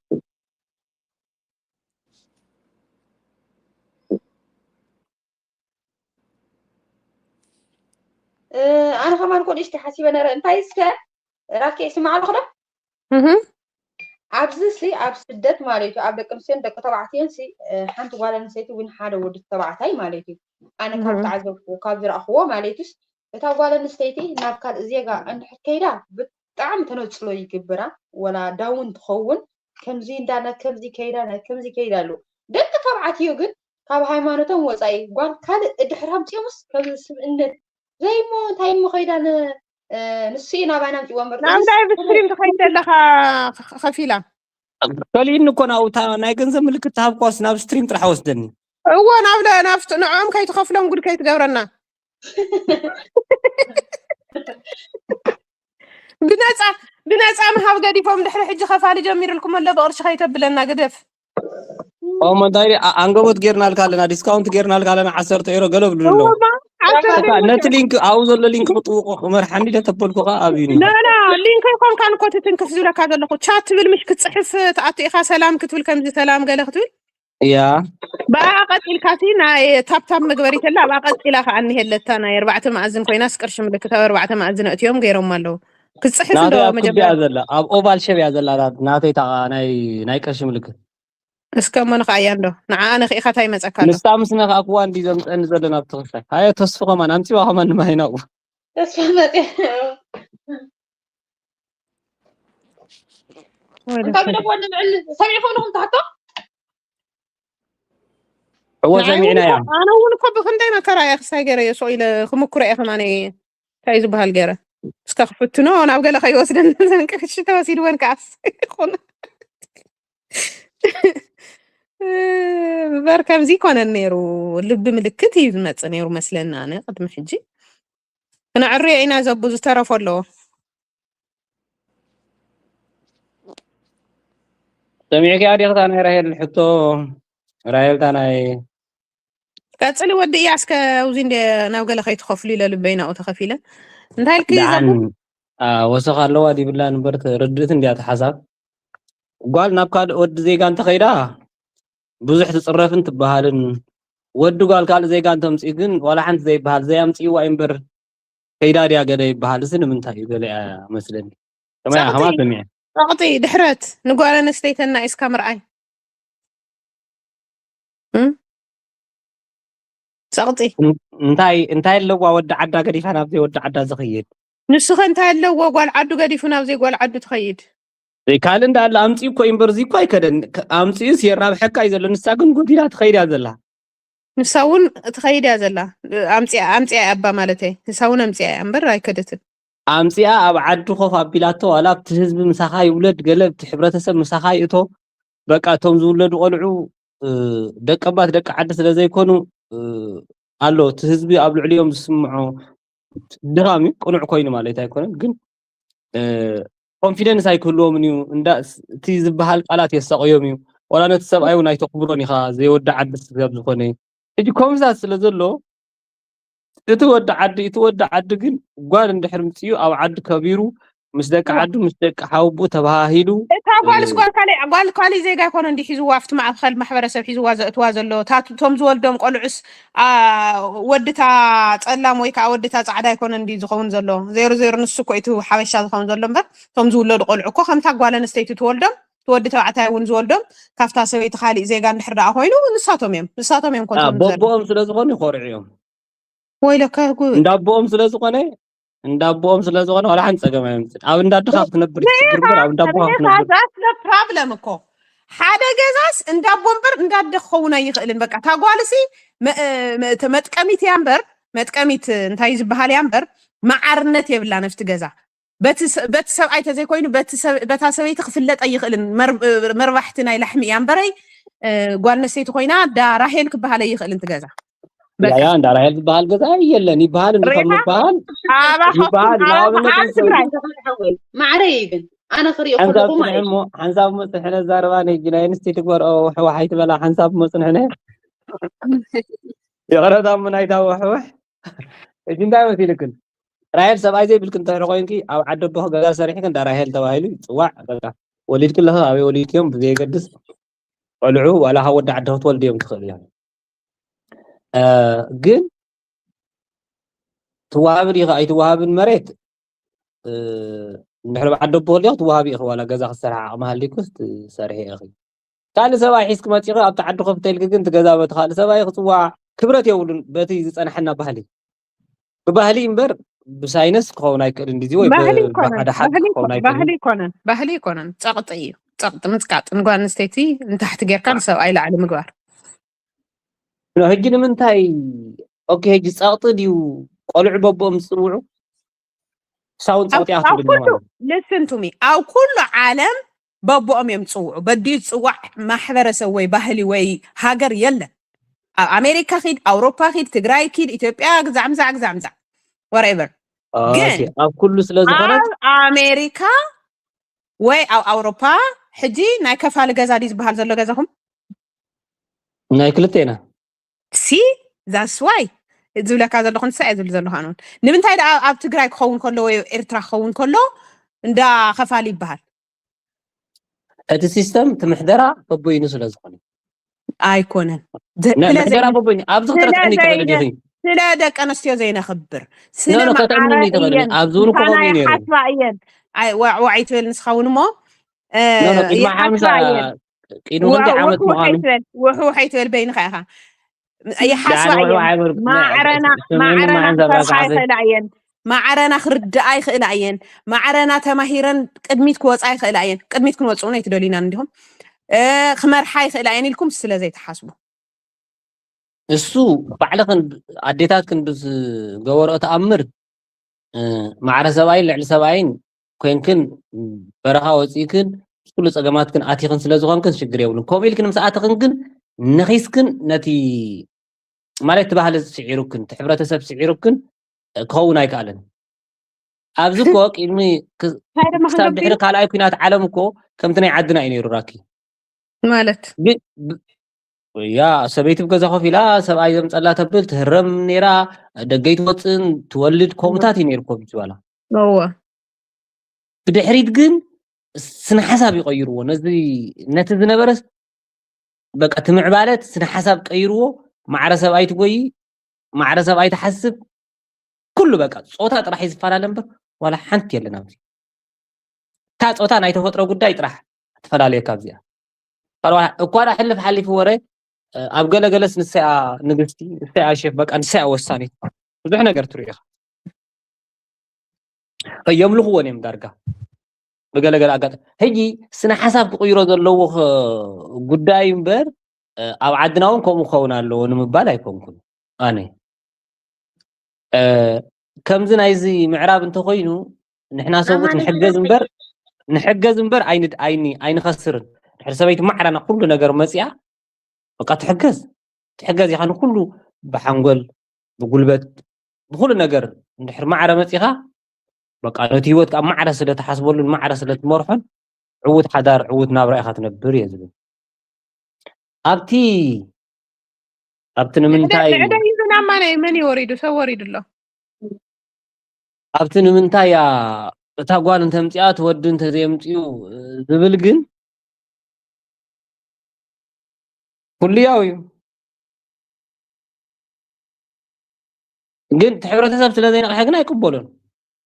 ኣነ ከማን ኮ ንእሽቲ ሓሲበ ነረ እንታይ እስከ ራኬ ይስማዕ ኣለኹ ዶ እህ ኣብዚ ሲ ኣብ ስደት ማለት እዩ ኣብ ደቂ ኣንስትዮን ደቂ ተባዕትዮን ሲ ሓንቲ ጓል ኣንስተይቲ እውን ሓደ ወዲ ተባዕታይ ማለት እዩ ኣነ ካብ ተዓዘብኩ ካብ ዝረእኽዎ ማለት ዩስ እታ ጓል ኣንስተይቲ ናብ ካልእ ዜጋ እንድሕር ከይዳ ብጣዕሚ ተነፅሎ ይግብራ ወላ ዳውን ትኸውን ከምዚ እንዳ ናይ ከምዚ ከይዳ ናይ ከምዚ ከይዳ ኣለዉ ደቂ ተባዕትዮ ግን ካብ ሃይማኖቶም ወፃኢ ጓል ካልእ እድሕር ኣምፅኦምስ ከምዚ ስብእነት ዘይሞ እንታይ እሞ ከይዳ ንሱ እዩ ናባይ ናምፅዎ እምበር ናብ ላይቭ ስትሪም ትኸይድ ዘለኻ ከፊላ ከሊእኒ እኮ ናብታ ናይ ገንዘብ ምልክት ተሃብኳስ ናብ ስትሪም ጥራሕ ወስደኒ እዎ ናብ ናብ ንዕኦም ከይትኸፍሎም ጉድ ከይትገብረና ብነፃ ብነፃ ምሃብ ገዲፎም ድሕሪ ሕጂ ከፋሊ ጀሚርልኩም ኣሎ ብቕርሺ ከይተብለና ግደፍ ኦሞ እንታይ ኣንገቦት ጌርናልካ ኣለና ዲስካውንት ጌርናልካ ኣለና ዓሰርተ ኤሮ ገለ ብሉ ኣለዉ ነቲ ሊንክ ኣብኡ ዘሎ ሊንክ ክጥውቁ ክመርሓኒ ደ ተበልኩ ከዓ ኣብዩኒ ሊንክ ኣይኮንካን እኮ ትትንክፍ ዝብለካ ዘለኹ ቻት ትብል ምሽ ክትፅሕፍ ትኣቱ ኢኻ ሰላም ክትብል ከምዚ ሰላም ገለ ክትብል እያ ብኣ ቀፂልካ ሲ ናይ ታብታብ መግበሪት ኣላ ኣብኣ ቀፂላ ከዓ እኒሄለታ ናይ ኣርባዕተ መኣዝን ኮይናስ ቅርሺ ምልክት ኣብ ኣርባዕተ መኣዝን ኣእትዮም ገይሮም ኣለዉ ክትፅሕፍ እንዶ ናተይ ኣብ ክቢኣ መጀመርያ ዘላ ኣብ ኦቫል ሸብ እያ ዘላ ናተይ እታ ናይ ናይ ቅርሺ ምልክት እስከ እሞ ንኽኣያ እንዶ ንዓ ኣነ ክኢኻ ታይ መፀካ ኣሎ ንስታ ምስ ነኽኣክዋ እንዲ ዘምፀኒ ዘሎ ናብ ትኽሻይ ሃየ ተስፉ ከማን ኣምፂዋ ከማን ንማሂናኡ ተስፋ መፂ እንታይ ግደፍዎ ንልዕል ሰሚዕኩም ኣለኹም ትሕቶ እወ ሰሚዕናያ ኣነ እውን እኮ ብክንደይ መከራ እየ ክሳይ ገይረ እየ ሱቕ ኢለ ክምኩረ እየ ከማነ እንታይ ዝበሃል ገይረ እስከ ክፍትኖ ናብ ገለ ከይወስደን ዘንቅፍሽ ተወሲድወን ከዓስ ይኹን እምበር ከምዚ ይኮነን ነይሩ ልቢ ምልክት እዩ ዝመፅእ ነይሩ መስለኒ ኣነ ቅድሚ ሕጂ ክነዕርዮ ኢና ዘቡ ዝተረፎ ኣለዎ ሰሚዕክያ ዲኽታ ናይ ራሄል ሕቶ ራሄልታ ናይ ቀፅሊ ወዲ እያ እስከ ኣብዚ እንደ ናብ ገለ ከይትኸፍሉ ኢለ ልበይ ናብኡ ተኸፊለ እንታይ ኢልኪ ደሓን ዘቡ ወሰኽ ኣለዋ ዲብላ ንበር ርድእት እንዲያ ተሓሳብ ጓል ናብ ካልእ ወዲ ዜጋ እንተኸይዳ ብዙሕ ትፅረፍን ትበሃልን ወዲ ጓል ካልእ ዜጋ እንተምፅኡ ግን ዋላ ሓንቲ ዘይበሃል ዘይ ኣምፅእዋ እዩ እምበር ከይዳ ድያ ገለ ይበሃል እዚ ንምንታይ እዩ ገለ እያ መስለኒ ከማይ ከማ ሰሚዐ ፀቕጢ ድሕረት ንጓል ኣነስተይተና ኢስካ ምርኣይ ጸቕጢ እንታይ እንታይ ኣለዋ ወዲ ዓዳ ገዲፋ ናብ ዘይወዲ ዓዳ ዝኸይድ ንስኸ እንታይ ኣለዎ ጓል ዓዱ ገዲፉ ናብ ዘይጓል ዓዱ ትኸይድ ካልእ እንዳ ኣለ ኣምፂኡ እኮ እምበር እዚ እኮ ኣይከደን ኣምፂኡስ የራብሐካ እዩ ዘሎ ንሳ ግን ጎዲላ ትኸይድ እያ ዘላ ንሳ እውን ትኸይድ እያ ዘላ። ኣምፅኣ ኣምፅኣ እያ ኣባ ማለተይ። ንሳ እውን ኣምፅኣ እያ እምበር ኣይከደትን። ኣምፅኣ ኣብ ዓዲ ኮፍ ኣቢላቶ፣ ዋላ ኣብቲ ህዝቢ ምሳኻ ይውለድ፣ ገለ ኣብቲ ሕብረተሰብ ምሳኻ ይእቶ። በቃ እቶም ዝውለዱ ቆልዑ ደቀባት ደቂ ዓዲ ስለ ዘይኮኑ ኣሎ እቲ ህዝቢ ኣብ ልዕሊኦም ዝስምዖ ድኻም እዩ። ቅኑዕ ኮይኑ ማለት ኣይኮነን፣ ግን ኮንፊደንስ ኣይክህልዎምን እዩ። እንዳ እቲ ዝበሃል ቃላት የሳቕዮም እዩ። ዋላ ነቲ ሰብኣይ እውን ኣይተኽብሮን ኢኻ፣ ዘይወዲ ዓዲ ስጋብ ዝኾነ። ሕጂ ከምዚታት ስለ ዘሎ እቲ ወዲ ዓዲ እቲ ወዲ ዓዲ ግን ጓል እንድሕር ምፅኡ ኣብ ዓዲ ከቢሩ ምስ ደቂ ዓዱ ምስ ደቂ ሓውብኡ ተባሃሂሉ እታ ጓልስ ጓል ካሊእ ጓል ካሊእ ዜጋ ኣይኮነ እንዲ ሒዝዋ ኣብቲ ማእኸል ማሕበረሰብ ሒዝዋ ዘእትዋ ዘሎ እቶም ዝወልዶም ቆልዑስ ወድታ ፀላም ወይ ከዓ ወድታ ፃዕዳ ኣይኮነ እንዲ ዝኸውን ዘሎ። ዜሮ ዜሮ ንሱ እኮ እቲ ሓበሻ ዝኸውን ዘሎ እምበር እቶም ዝውለዱ ቆልዑ እኮ ከምታ ጓል ኣንስተይቲ ትወልዶም እቲ ወዲ ተባዕታይ እውን ዝወልዶም ካብታ ሰበይቲ ካሊእ ዜጋ እንድሕር ደኣ ኮይኑ ንሳቶም እዮም ንሳቶም እዮም ኮንቶም ዘር ቦቦኦም ስለ ዝኾኑ ይኾርዑ እዮም። ወይለካ ጉድ እንዳቦኦም ስለ ዝኾነ እንዳቦኦም ስለ ዝኾነ ዋላ ሓንቲ ፀገም ኣየምፅን። ኣብ እንዳድኻ ክትነብር ትሽግር በር ኣብ እንዳቦኻ ክትነብር ፕሮብለም እኮ ሓደ ገዛስ እንዳቦ እምበር እንዳደ ክኸውን ኣይኽእልን። በቃ እታ ጓልሲ መ- መ- መጥቀሚት እያ እምበር መጥቀሚት እንታይ ዝበሃል እያ እምበር መዓርነት የብላ ነፍቲ ገዛ በቲ ሰ- በቲ ሰብኣይ ተዘይኮይኑ በቲ ሰብ- በታ ሰበይቲ ክፍለጥ ኣይኽእልን። መር- መርባሕቲ ናይ ላሕሚ እያ እምበረይ እ፣ ጓል ኣንስተይቲ ኮይና ዳ ራሄል ክበሃል ኣይኽእልን ትገዛ ያያ እንዳ ራሄል ዝበሃል ገዛ የለን ይበሃል እንዲ ካብ ምበሃል ኣባኸኩም ይበሃል ኣብ ንኣብነት በዓል ንሰብ- ትግራይ ማዕረ እዩ ግን ኣነ ክሪኦ ሓንሳብ ከለኹ ማለት ፅንሕሞ ሓንሳብ መፅንሕነ ዛረባ ናይ ናይ ኣንስተይቲ ግበርኦ ሕዋሓይ ትበላ ሓንሳብ መፅንሕነ ይቕረታ እሞ ናይታ ወሕወሕ። ሕጂ እንታይ መሲልክን ራሄል ሰብኣይ ዘይብልክን እንተሕሪ ኮይንኪ ኣብ ዓዲ ኣቦኺ ገዛ ሰሪሕኪ እንዳ ራሄል ተባሂሉ ይፅዋዕ። በቃ ወሊድኪ ኣለኺ ኣበይ ወሊድክዮም ብዘየገድስ ቆልዑ ዋላ ካብ ወዲ ዓዲ ክትወልዲ እዮም ትኽእል እዮም። እ፣ ግን ትወሃብን ኢኻ ኣይትወሃብን መሬት እ፣ እንድሕር ኣብ ዓዲ ኣቦ ክልዮ ክትወሃቢ ኢኺ ዋላ ገዛ ክትሰርሒ ዓቕሚ ሃሊኩስ ትሰርሒ ኢኺ። ካልእ ሰብኣይ ሒዝኪ መፂኺ ኣብቲ ዓዲ ኮፍ ተልኪ ግን ትገዛ በቲ ካልእ ሰብኣይ ክፅዋዕ ክብረት የብሉን። በቲ ዝፀናሐና ባህሊ ብባህሊ እምበር ብሳይነስ ክኸውን ኣይክእልን ድዚ ወይ ባህሊ ብ- ይኮነን ብሓደ ሓቂ ባህሊ ክኸውን ይኮ- ባህሊ ኣይክእልን። ይኮነን ባህሊ ይኮነን ፀቕጢ እዩ። ፀቕጢ ምፅቃጥ ንጓል ኣንስተይቲ ንታሕቲ ጌርካ ንሰብኣይ ላዕሊ ምግባር ኖ፣ ሕጂ ንምንታይ ኦኬ፣ ሕጂ ፀቕጢ ድዩ ቆልዑ በቦኦም ዝፅውዑ? ሳውን ኣብ ፀቕጢ ኣብ ኣትብል ኩሉ ማለት listen to me ኣብ ኩሉ ዓለም በቦኦም እዮም ዝፅውዑ። በዲኡ ዝፅዋዕ ማሕበረሰብ ወይ ባህሊ ወይ ሃገር የለን። ኣብ ኣሜሪካ ኪድ፣ ኣውሮፓ ኪድ፣ ትግራይ ኪድ፣ ኢትዮጵያ ግዛዕ ምዛዕ ግዛዕ ምዛዕ whatever። ግን ኦኬ፣ ኣብ ኩሉ ስለ ዝኾነት ኣብ ኣሜሪካ ወይ ኣብ ኣውሮፓ ሕጂ ናይ ከፋሊ ገዛ ድዩ ዝበሃል ዘሎ ገዛኹም? ናይ ክልቴና ሲ that's why ዝብለካ ዘለኹ ንሳ እየ ዝብል ዘለኹ ኣነ እውን። ንምንታይ ደኣ ኣብ ትግራይ ክኸውን ከሎ ወይ ኤርትራ ክኸውን ከሎ እንዳ ከፋሊ ይበሃል? እቲ ሲስተም እቲ ምሕደራ በቦይኑ ስለ ዝኾነ ኣይኮነን። ዝ- ነ- ስለ ምሕደራ ዘይነ- በቦይኑ ኣብዚ ስለ ከተዕንኒ ትኽእሊ ዘይነ- ዲኺ? ስለ ደቂ ኣንስትዮ ዘይነኽብር ስለ ኖ፣ ኖ፣ ማዕረ ከተዕንኒ ትኽእሊ። እየን ኣብዚ እውን እኮ ምዃና ከምኡ እዩ ነይሩ። ይሓስባ እየን። ኣይ፣ ዋዕ ዋዕ ኣይትበል ንስኻ እውን እሞ እ፣ ኖ፣ ኖ፣ ቅድሚ ዓምሳ ይሓስባ እየን። ቅድሚ ክንዲ ዓመት ውሕውሕ ምዃኑ ኣይትበል ውሕውሕ ኣይትበል በይንኻ ኢኻ ይሓስባ ደሓን እየን። ውሕውሕ ኣይበልኩ። ማዕረና ስምዕኒ ማዕረና መዓን ዘብራካ ክሰርሓ ዓበይ። ይኽእላ እየን። ማዕረና ክርድኣ ይኽእላ እየን። ማዕረና ተማሂረን ቅድሚት ክወፃ ይኽእላ እየን። ቅድሚት ክንወፅኡን ኣይትደልዩና እንዲኹም እ፣ ክመርሓ ይኽእላ እየን ኢልኩም ስለ ዘይትሓስቡ እሱ ባዕልኽን ኣዴታትክን ብዝገበርኦ ተኣምር እ፣ ማዕረ ሰብኣይን ልዕሊ ሰብኣይን ኮይንክን በረኻ ወፂእክን ምስ ኩሉ ፀገማትክን ኣቲኽን ስለ ዝኾንክን ሽግር የብሉን። ከምኡ ኢልክን ምስ ኣተኽን ግን ነኺስክን ነቲ ማለት እቲ ባህሊ ስዒሩክን እቲ ሕብረተሰብ ስዒሩክን እ፣ ክኸውን ኣይከኣልን። ኣብዚ እኮ ቅድሚ ክ- እንታይ ድማ ክሳብ ክንገብር ድሕሪ ካልኣይ ኩናት ዓለም እኮ ከምቲ ናይ ዓድና እዩ ነይሩ ራኪ ማለት ግን ብ- ያ ሰበይቲ ብገዛ ኮፍ ኢላ ሰብኣይ ዘምፀላ ተብል ትህረም ነይራ። ደገ ይትወፅን ትወልድ ከምኡታት እዩ ነይሩ እኮ ብዝበላ እወ ብድሕሪት ግን ስነ ሓሳብ ይቀይርዎ ነዚ ነቲ ዝነበረ በቃ እቲ ምዕባለት ስነ ሓሳብ ቀይርዎ። ማዕረ ሰብኣይ ትጎይ ማዕረ ሰብኣይ ትሓስብ ኩሉ በቃ ፆታ ጥራሕ እዩ ዝፈላለ እምበር ዋላ ሓንቲ የለን ኣብዚ እታ ፆታ ናይ ተፈጥሮ ጉዳይ ጥራሕ ትፈላለየ ካብዚኣ ካልዋ እኳ ዳ ሕልፍ ሓሊፉ ወረ ኣብ ገለገለስ ንሰያ ንግስቲ ንሰያ ሸፍ በቃ ንሰያ ወሳኒት ብዙሕ ነገር ትርኢ ኢኻ የምልኽዎን እዮም ዳርጋ ብገለገለ ኣጋጣሚ ሕጂ ስነ ሓሳብ ክቕይሮ ዘለዎ ጉዳይ እምበር ኣብ ዓድና እውን ከምኡ ክኸውን ኣለዎ ንምባል ኣይኮንኩን ኣነ። ከምዚ ናይዚ ምዕራብ እንተኮይኑ ንሕና ሰብኡት ንሕገዝ እምበር ንሕገዝ እምበር ኣይንድ- ኣይኒ- ኣይንኸስርን። ድሕሪ ሰበይቲ ማዕራና ኩሉ ነገር መፂኣ በቃ ትሕገዝ ትሕገዝ ኢኻ ንኩሉ ብሓንጎል ብጉልበት ብኩሉ ነገር እንድሕር ማዕረ መፂኻ በቃ ነቲ ህይወት ከዓ ማዕረ ስለ ትሓስበሉን ማዕረ ስለ ትመርሖን ዕዉት ሓዳር ዕዉት ናብራ ኢኻ ትነብር እየ ዝብል። ኣብቲ ኣብቲ ንምንታይ ንዕደ ይብናማ ናይ መን እዩ ወሪዱ ሰብ ወሪዱ ኣሎ። ኣብቲ ንምንታይ እያ እታ ጓል እንተምፅኣ እቲ ወዲ እንተዘየምፅኡ ዝብል ግን ኩሉ ያው እዩ። ግን እቲ ሕብረተሰብ ስለ ዘይነቕሐ ግን ኣይቅበሉን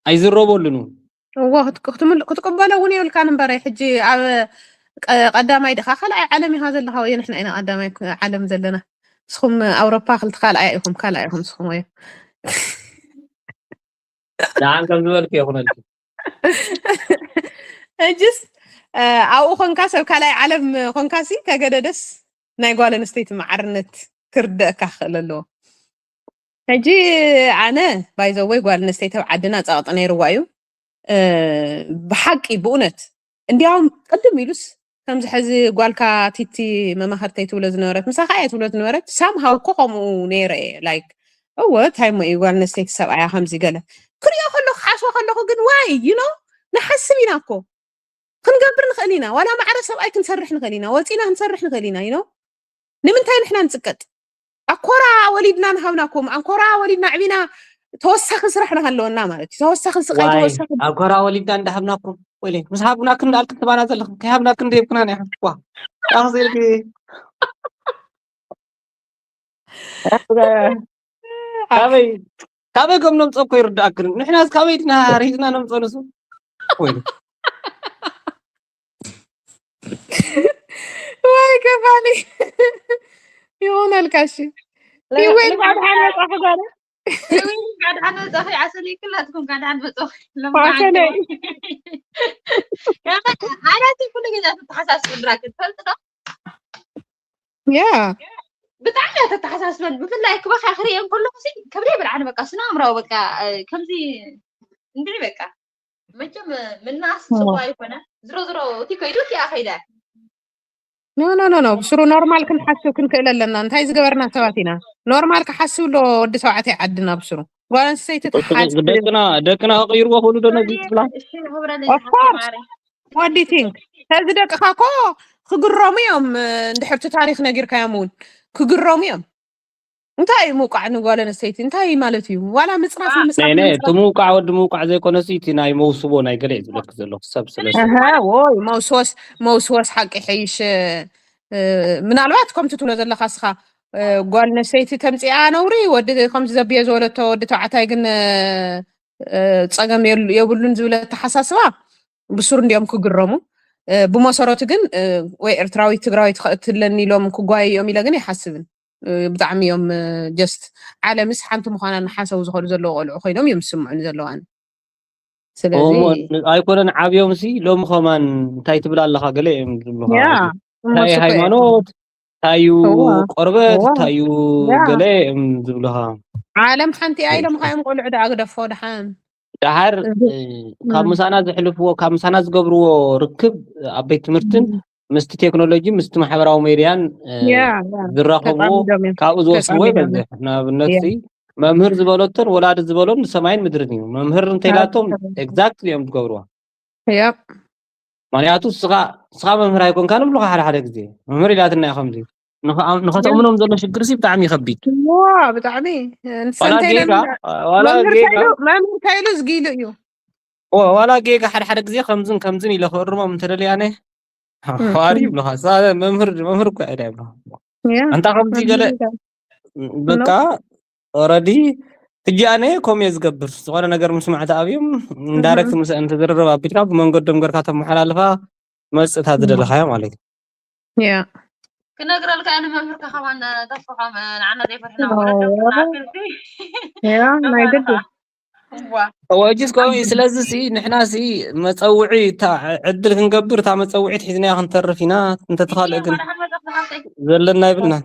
ኣይዝረበሉን እውን። እዎ ክትምል- ክትቅበሎ እውን የብልካን እምበረይ ሕጂ ኣብ ቀ- ቀዳማይ ድኻ ካልኣይ ዓለም ኢኻ ዘለኻ ወይ ንሕና ኢና ቀዳማይ ክ- ዓለም ዘለና ንስኹም ኣውሮፓ ክልተ ካልኣይ ኢኹም ካልኣይ ኢኹም ንስኹም ወይ ደሓን ከም ዝበልኩ የኹነልኪ። ሕጅስ ኣብኡ ኮንካ ሰብ ካልኣይ ዓለም ኮንካ ሲ ከገደደስ ናይ ጓል ኣንስተይቲ ማዕርነት ክርደእካ ክኽእል ኣለዎ። ሕጂ ኣነ ባይዘወይ ጓል ኣንስተይቲ ኣብ ዓድና ጸቕጢ ነይርዋ እዩ። ብሓቂ ብእውነት እንዲያውም ቅድም ኢሉስ ከምዚ ሕዚ ጓልካ ቲቲ መማኸርተይ ትብሎ ዝነበረት ምሳኻ እያ ትብሎ ዝነበረት ሳምሃው እኮ ከምኡ ነይረ እየ ላይክ እወ ታይሞ እዩ ጓል ኣንስተይቲ ሰብኣያ ከምዚ ገለ ክሪኦ ከለኹ ክሓስቦ ከለኹ ግን ዋይ ዩ ኖ ንሓስብ ኢና እኮ ክንገብር ንኽእል ኢና ዋላ ማዕረ ሰብኣይ ክንሰርሕ ንኽእል ኢና ወፂና ክንሰርሕ ንኽእል ኢና ዩ ኖ ንምንታይ ንሕና ንፅቀጥ ኣኮራ ወሊድና ንሃብናኩም ኣኮራ ወሊድና ዕቢና ተወሳኺ ስራሕ ንሃለወና ማለት እዩ ተወሳኺ ስቃይ ተወሳኺ ኣኮራ ወሊድና እንዳሃብናኩም ወይለ ምስ ሃብናክን እንዳኣልክን ትባና ዘለኽን ከይሃብናክን ደይብክና ናይ ሓፍትኳ ኣኽዚልኪ ካበይ ካበይ ከም ነምፀ እኮ ይርዳእክን ንሕናስ ካበይ ድና ርሂፅና ነምፀ ንሱ ወይለ ወይ ገባኒ ይሆናል ካሺ ይወይ ባድሓን መጻኺ ጓለ ጋድሓን መጻኺ ዓሰለይ ክላትኩም ጋድሓን መጻኺ ዓሰለይ ኣናቲ ኩሉ ግዜ ተተሓሳስብ ድራክ ትፈልጥ ዶ ያ ብጣዕሚ እያ ተተሓሳስበን ብፍላይ ክበካ ክርእየን ከለኩ ከብደ ይብልዓኒ በቃ ስነ ኣእምራዊ በቃ ከምዚ እንድዒ በቃ መቸም ምናስ ጽዋ ይኮነ ዝሮ ዝሮ እቲ ከይዱ እቲኣ ከይደ ኖ ኖ ኖ ኖ ብስሩ ኖርማል ክንሓስብ ክንክእል ኣለና እንታይ ዝገበርና ሰባት ኢና ኖርማል ክሓስብ ኣሎ ወዲ ተባዕታይ ዓድና ብስሩ ጓል ኣንስተይቲ ትሓስብ ደቅና ደቅና ክቅይርዎ ክእሉ ዶ ነዚ ክፍላ Of course. What do you think? ተዚ ደቅኻ ኮ ክግረሙ እዮም እንድሕርቲ ታሪኽ ነጊርካዮም እውን ክግረሙ እዮም እንታይ እዩ ምውቃዕ ንጓል ኣንስተይቲ እንታይ ማለት እዩ ዋላ ምፅራፍ ንምፅራፍ እቲ ምውቃዕ ወዲ ምውቃዕ ዘይኮነሲ እቲ ናይ መውስቦ ናይ ገለ እዩ ዝብለክ ዘለኹ ሰብ ስለ ወይ መውስወስ መውስወስ ሓቂ ይሐይሽ ምናልባት ከምቲ ትብሎ ዘለካ ስኻ ጓል ኣንስተይቲ ተምፅኣ ነውሪ ወዲ ከምዚ ዘብዮ ዝወለቶ ወዲ ተባዕታይ ግን ፀገም የብሉን ዝብል ኣተሓሳስባ ብሱር እንዲኦም ክግረሙ ብመሰረቱ ግን ወይ ኤርትራዊት ትግራዊት ከእትለኒ ኢሎም ክጓየዮም ኢለ ግን ኣይሓስብን ብጣዕሚ እዮም just ዓለምስ ሓንቲ ምዃና እናሓሰቡ ዝኸዱ ዘለዉ ቆልዑ ኮይኖም እዮም ዝስምዑኒ ዘለዉ ኣነ ስለዚ ኣይኮነን ዓብዮም ሲ ሎሚ ከማን እንታይ ትብል ኣለኻ ገለ እዮም ዝብሉኻ እንታይ ሃይማኖት እንታይ እዩ ቆርበት እንታይ እዩ ገለ እዮም ዝብሉኻ ዓለም ሓንቲ እያ ኢሎም ካ እዮም ቆልዑ ደኣ ግደፎ ደሓን ደሓር ካብ ምሳና ዘሕልፍዎ ካብ ምሳና ዝገብርዎ ርክብ ኣብ ቤት ትምህርትን ምስቲ ቴክኖሎጂ ምስቲ ማሕበራዊ ሜድያን ዝራኸብዎ ካብኡ ዝወስድዎ ይበዝሕ ንኣብነት መምህር ዝበለቶን ወላዲ ዝበሎን ንሰማይን ምድርን እዩ መምህር እንተይላቶም exactly እዮም ዝገብርዋ ምክንያቱ ንስኻ መምህር ኣይኮንካን ይብሉኻ ሓደ ሓደ ግዜ መምህር ኢላትና እያ ከምዚ ንኸተእምኖም ዘሎ ሽግር ሲ ብጣዕሚ ይኸቢድ ብጣዕሚ መምህር ከይሉ ዝጊሉ እዩ ዋላ ጌጋ ሓደ ሓደ ግዜ ከምዝን ከምዝን ኢለ ክእርሞም እንተደልያነ ዋሪ ይብሉኻ መምህር መምህር እኮ ዕዳ ይብሉኻ እንታ ከምዚ ገለ በቃ ኦረዲ ሕጂ ኣነ ኮም እየ ዝገብር ዝኾነ ነገር ምስ ማዕቲ ኣብዮም ዳይረክት ምስ እንተ ዝርርብ ኣቢልካ ብመንገዶም ገርካ ተመሓላልፋ መፅእታ ዝደለኻዮ ማለት እዩ ያ ክነግረልካ እየ ንመምህርካ ከማን ተስፋ ንዓና ዘይፈርሕና ናይ ግዲ ወጅስ ኮሚ ስለዚ ሲ ንሕና ሲ መፀውዒ እታ ዕድል ክንገብር እታ መፀውዒት ሒዝናያ ክንተርፍ ኢና እንተተኻልእ ግን ዘለና ይብልናን።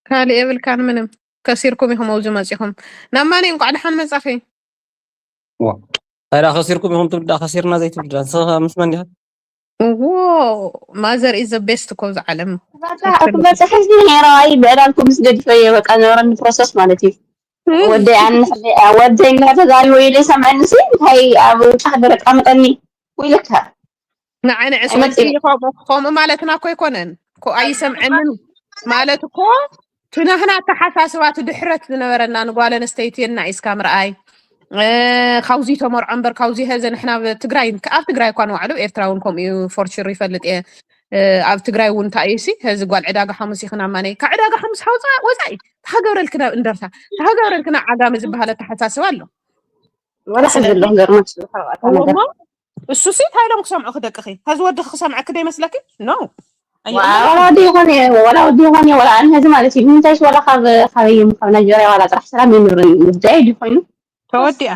ካልእ የብልካን ምንም። ከሲርኩም ኢኹም ኣብዚ መጺኹም። ናማኒ እንቋዕ ደሓን መጻኺ። ዋ። ታዲያ ከሲርኩም ኢኹም ትብዳ ከሲርና ዘይትብዳ ንስኻ ምስ መን ዲኻ? ዎ ማዘር ኢዝ ዘ ቤስት እኮ ኣብዚ ዓለም። ክበፅሕ ህዝቢ ነይራዋይ ብዕዳልኩም ምስ ገዲፈዮ በቃ ነበረኒ ፕሮሰስ ማለት እዩ። ወደይ ኣነ ወደይ እናተጋልወ ኢለ ይሰምዐኒ ሲ እንታይ ኣብ ውጫ ደረቃ መጠኒ ወይለካ ንዓይ ንዕስበልቲ ከምኡ ማለትና እኮ ኣይኮነን እኮ ኣይሰምዐንን ማለት እኮ ትናህና ኣተሓሳስባ እቲ ድሕረት ዝነበረና ንጓል ኣንስተይቲ የናኢስካ ምርኣይ ካብዚ ተመርዖ እምበር ካብዚ ሀዘ ንሕና ትግራይ ኣብ ትግራይ እኳ ንባዕሉ ኤርትራ እውን ከምኡ እዩ ፎርሽር ይፈልጥ እየ ኣብ ትግራይ እውን እንታይ እዩ ሲ ሀዚ ጓል ዕዳጋ ሓሙስ ይኽና ማነይ ካብ ዕዳጋ ሓሙስ ሓውፃ ወፃኢ ተሃገብረልክና እንደርታ ተሃገብረልክና ዓጋሚ ዝበሃል ኣተሓሳስባ ኣሎ ወላ ሕዚ ኣሎ ገርመት እሱ ሲ እንታይ ኢሎም ክሰምዑ ክደቅኺ ሀዚ ወዲ ክሰምዐክ ዶ ይመስለኪ ኖ ወላ ወዲ ይኾን ወላ ወዲ ይኾን ወላ ኣነ ሀዚ ማለት እዩ ምንታይስ ወላ ካብ ካበይ ካብ ናይጀርያ ዋላ ጥራሕ ሰላም ይኑርን ጉዳይ ድዩ ኮይኑ ተወዲኣ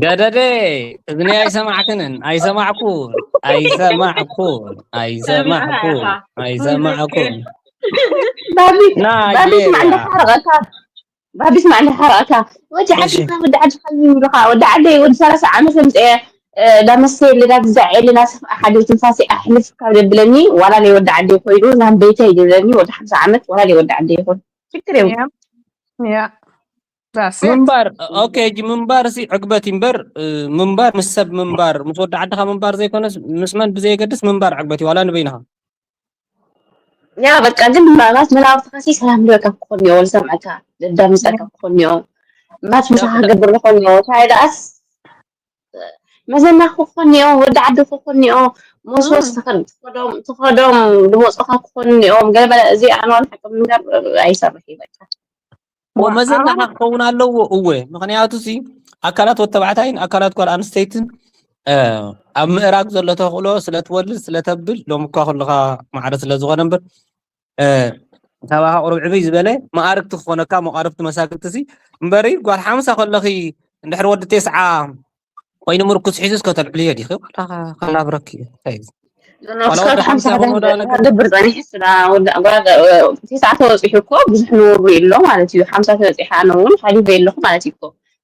ገደደ እዝኒ ኣይሰማዕክንን ኣይሰማዕኩን ኣይሰማዕኩን ኣይሰማዕኩን ኣይሰማዕኩን ባቢ ባቢ ስማዕ እንዳሓረቐካ ባቢ ስማዕ እንዳሓረቐካ ወዲ ዓዲ ወዲ ዓዲ ይብሉኻ ወዲ ዓደይ ወዲ ሰላሳ ዓመት ምፅአ ዳመስተየልና ግዛዕ የለና ሓደ ትንፋሲ ኣሕልፍ ካብ ደብለኒ ዋላ ናይ ወዲ ዓደይ ኮይኑ ናብ ቤተይ ደብለኒ ወዲ ሓምሳ ዓመት ዋላ ናይ ወዲ ዓደይ ይኹን ችግር የብሉ ያ ምንባር ኦኬ እጂ ምንባር ሲ ዕግበት እምበር ምንባር ምስ ሰብ ምንባር ምስ ወዲ ዓድኻ ምንባር ዘይኮነስ ምስ መን ብዘየገድስ ምንባር ዕግበት እዩ ዋላ ንበይንኻ ያ በቃ ግን ምናልባት መናብርትኻ ሲ ሰላም ልበካ ክኾን እዮ ልሰምዐካ ልዳምፀካ ክኾን እዮ ምናት ምሳኻ ክገብር ዝኾን እዮ እንታይ ደኣስ መዘና ክኾን እዮ ወዲ ዓዲ ክኾን እዮ ሞስሞስ ትኸዶም ዝመፁኻ ክኾን እዮም ገለመለ እዚ ኣንዋን ሓቂ ምንጋር ኣይሰርሕ እዩ በቃ መዘናኻ ክኸውን ኣለዎ እወ ምክንያቱ ሲ ኣካላት ወተባዕታይን ኣካላት ጓል ኣንስተይትን ኣብ ምእራግ ዘሎ ተኽእሎ ስለትወልድ ስለተብል ሎም እኳ ኩልኻ ማዕረ ስለዝኾነ እምበር ካባኻ ቁሩብ ዕብይ ዝበለ መኣርግቲ ክኾነካ መቃርብቲ መሳግብቲ ሲ እምበሪ ጓል ሓምሳ ከለኺ እንድሕር ወዲ ቴስዓ ኮይኑ ምርኩስ ሒዙስ ከተልዕልዮ ዲኺ ዋላ ከናብረኪ እዩ እንታይ እዩ ዋላ ወዲ ሓምሳ ኮይኑ ወደ ኣነ ግን ደብር ጸኒሑ ስላ ወዳ ጓል ቴስዓ ተወጺሑ እኮ ብዙሕ ነውሩ የሎ ማለት እዩ ሓምሳ ተወጺሓ ኣነ እውን ሓሊፈ የለኹ ማለት እዩ እኮ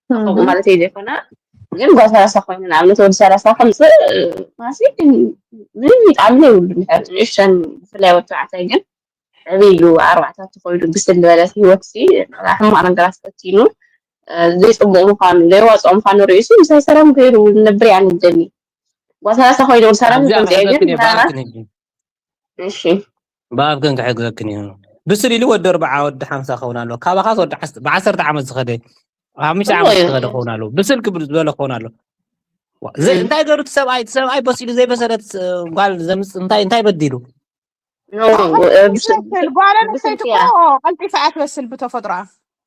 ከምኡ ማለት እዩ ዘይኮነ ግን ጓል ሰላሳ ኮይኑ ንኣብነት ወዲ ሰላሳ ከምፅእ ማሲ ምንም ይጣዕሚ ዘይብሉ ንእሽተን ብፍላይ ወዲ ተባዕታይ ግን ዕብይ ኢሉ ኣርባዕታት ኮይኑ ብስል ዝበለ ህይወት ሲ ሕማቕ ነገራት ፈቲኑ ዘይፅቡቕ ምዃኑ ዘይዋፅኦ ምዃኑ ርእሱ ምሳይ ሰላም ገይሩ ንነብር እያ ንደሊ ጓል ሰላሳ ኮይኑ ሰላም ከምፅአ ግን ምናልባት እሺ ብኣብክን ክሕግዘክን እዩ ብስል ኢሉ ወዲ ኣርባዓ ወዲ ሓምሳ ክኸውን ኣሎ ካባኻስ ወዲ ብዓሰርተ ዓመት ዝኸደ ሓሙሽተ ዓመት ዝኸደ ክኸውን ኣሎ ብስል ክብል ዝበለ ክኸውን ኣሎ እንታይ ገሩ እቲ ሰብኣይ እቲ ሰብኣይ በሲሉ ዘይበሰለት ጓል ዘምፅ እንታይ እንታይ በዲሉ ጓል ኣንስተይቲ እኮ ቀልጢፋ እያ ትበስል ብተፈጥሮኣ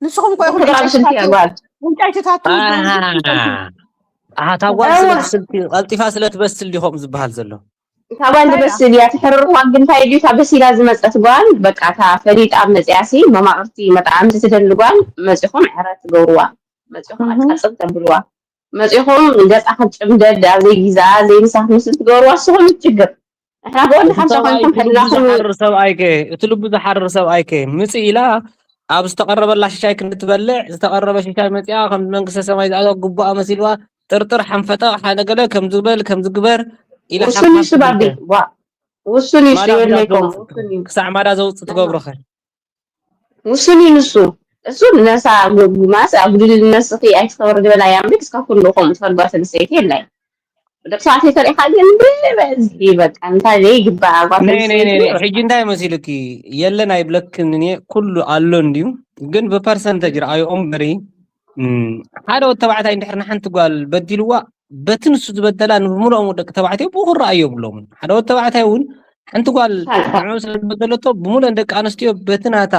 ንስኹም እኮ ኢኹም ዕንጨይትታት ኣታ ጓል ስለ ትበስል ቀልጢፋ ስለ ትበስል ዲኹም ዝበሃል ዘሎ እታ ጓል ትበስል እያ ትሕርርዋ ግን እንታይ ድዩ እታ በሲላ ዝመፀት ጓል በቃ እታ ፈሊጣ መፅያ ሲ መማቕርቲ መጣዕምቲ ትደሊ ጓል መፂኹም ዕረ ትገብርዋ መፂኹም ኣቃፅል ተብልዋ መፂኹም ገፃ ክትጭምደድ ኣብ ዘይጊዛኣ ዘይንሳ ክትመስል ትገብርዋ ንስኹም ችግር ንሕና ብወዲ ሓምሳ ኮይንኩም ሕልና ዝሓርር ሰብኣይከ እቲ ልቡ ዝሓርር ሰብኣይከ ምፅእ ኢላ ኣብ ዝተቐረበላ ሽሻይ ክንዲ ትበልዕ ዝተቐረበ ሽሻይ መፂኣ ከም መንግስተ ሰማይ ዝኣቶ ግቡኣ መሲልዋ ጥርጥር ሓንፈጠቕ ሓደገለ ከም ዝበል ከም ዝግበር ኢላ ውሱን እዩ ስባቢ ውሱን እዩ የለይኮም ክሳዕ ማዳ ዘውፅእ ትገብሮኸ ውሱን እዩ ንሱ እሱ ነሳ ማስ ኣጉድል ነስኺ ኣይትኸብር ዝበላ ያምልክ እስካ ኩሉ ከምኡ ትፈልጓ ሰንሰይቲ የላይ ደቂ ተባዕትዮ ተሪኢኻ ግን ብበዝሒ በቃ እንታይ ዘይግባእ ጓል ሕጂ እንታይ መሲልኪ የለን ኣይብለክን እኔ ኩሉ ኣሎ እንድዩ ግን ብፐርሰንተጅ ረኣዮ እምበሪ ሓደ ወዲ ተባዕታይ እንድሕር ንሓንቲ ጓል በዲልዋ በቲ ንሱ ዝበደላ ንምልኦም ደቂ ተባዕትዮ ብኡ ክረኣዩ የብሎምን ሓደ ወዲ ተባዕታይ እውን ሓንቲ ጓል ንዕኡ ስለ ዝበደለቶ ብምልኦን ደቂ ኣንስትዮ በቲ ናታ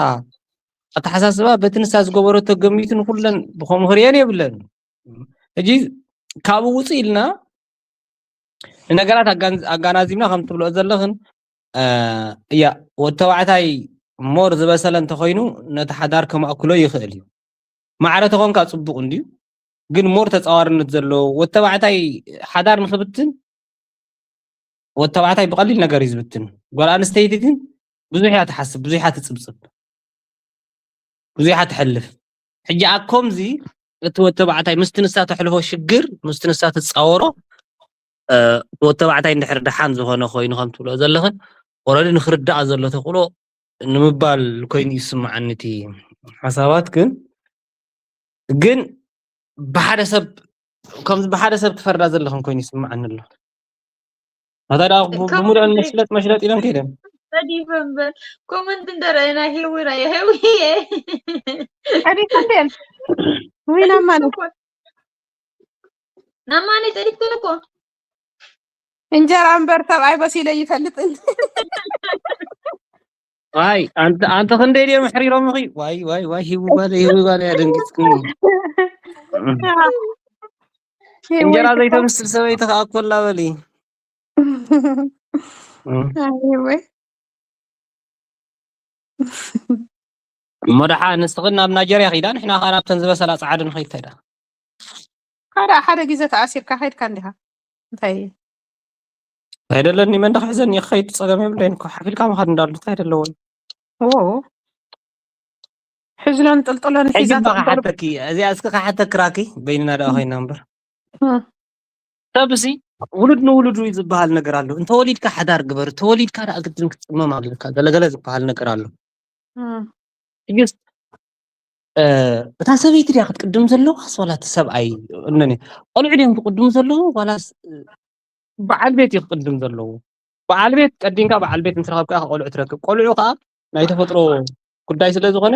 ኣተሓሳስባ በቲ ንሳ ዝገበረቶ ገሚቱ ንኩለን ብከምኡ ክርእየን የብለን ሕጂ ካብኡ ውፅእ ኢልና ንነገራት ኣጋናዚብና ከም ትብልኦ ዘለኽን እያ ወዲ ተባዕታይ ሞር ዝበሰለ እንተኮይኑ ነቲ ሓዳር ከማእክሎ ይኽእል እዩ ማዕረ ተኾንካ ፅቡቅ እንድዩ ግን ሞር ተፃዋርነት ዘለዎ ወዲ ተባዕታይ ሓዳር ንክብትን ወተባዕታይ ብቐሊል ነገር እዩ ዝብትን። ጓል ኣንስተይቲ ግን ብዙሕ እያ ትሓስብ፣ ብዙሕ እያ ትጽብጽብ፣ ብዙሕ እያ ትሐልፍ። ሕጂ ኣብ ከምዚ እቲ ወተባዕታይ ምስቲ ንሳ ተሕልፎ ሽግር ምስቲ ንሳ ትጻወሮ ወተባዕታይ እንድሕር ደሓን ዝኾነ ኮይኑ ከም ትብሎ ዘለኽን ወረዲ ንክርዳኣ ዘሎ ተኽእሎ ንምባል ኮይኑ ይስምዓኒ እቲ ሓሳባት ግን ግን ብሓደ ሰብ ከምዚ ብሓደ ሰብ ትፈርዳ ዘለኽን ኮይኑ ይስምዓኒ ኣሎ። ኣታ ደኣ ብ- ብምሉአን መሽለጥ መሽለጥ ኢለን ከይደን ሰዲፈን በል ኮመንት እንደረአና ሄዊ ራየ ሄዊዬ ጸዲፈን ወይ ናብ ማን ናማኒ ጸዲፍክን እኮ እንጀራ እምበር ሰብኣይ በሲለ ይፈልጥን ዋይ ኣንተ ኣንተ ክንደይ ድዮም ኣሕሪሮምኺ ዋይ ዋይ ዋይ ሂቡ ጓለ ሂቡ ጓለ እያ ደንጊጽክኒ እንጀራ ዘይተምስል ሰበይቲ ከዓ ኮላ በሊ ወይ እሞ ደሓ ንስኽን ናብ ናይጀርያ ኺዳ ንሕና ከዓ ናብተን ዝበሰላ ፃዓዱ ንኸይድ ታይዳ ሓደ ሓደ ግዜ ተኣሲርካ ከይድካ እንዲኻ እንታይ ኣይደለኒ መን ደኽሕዘኒ ክኸይድ ፀገም የብለይን እኮ ሓፊልካ ምኻድ እንዳሉ እንታይ ደለዎ ዎ ሕዝሎን ጥልጥሎን ሒዛ ሕጊባ ክሓተኪ እዚኣ እስኪ ክሓተኪ ራኪ በይንና ደኣ ኮይና እምበር ሰብ ሲ ውሉድ ንውሉዱ እዩ ዝበሃል ነገር ኣሎ እንተወሊድካ ሓዳር ግበር ተወሊድካ ደኣ ግድን ክትፅመም ኣለካ ገለገለ ዝበሃል ነገር ኣሎ ሕጅስ እታ ሰበይቲ ድያ ክትቅድም ዘለዋ ዋላቲ ሰብኣይ እነኒ ቆልዑ ድዮም ክቅድሙ ዘለዉ ዋላስ በዓል ቤት እዩ ክቅድም ዘለዉ በዓል ቤት ቀዲምካ በዓል ቤት ምስ ረኸብካ ቆልዑ ትረክብ ቆልዑ ከዓ ናይ ተፈጥሮ ጉዳይ ስለ ዝኾነ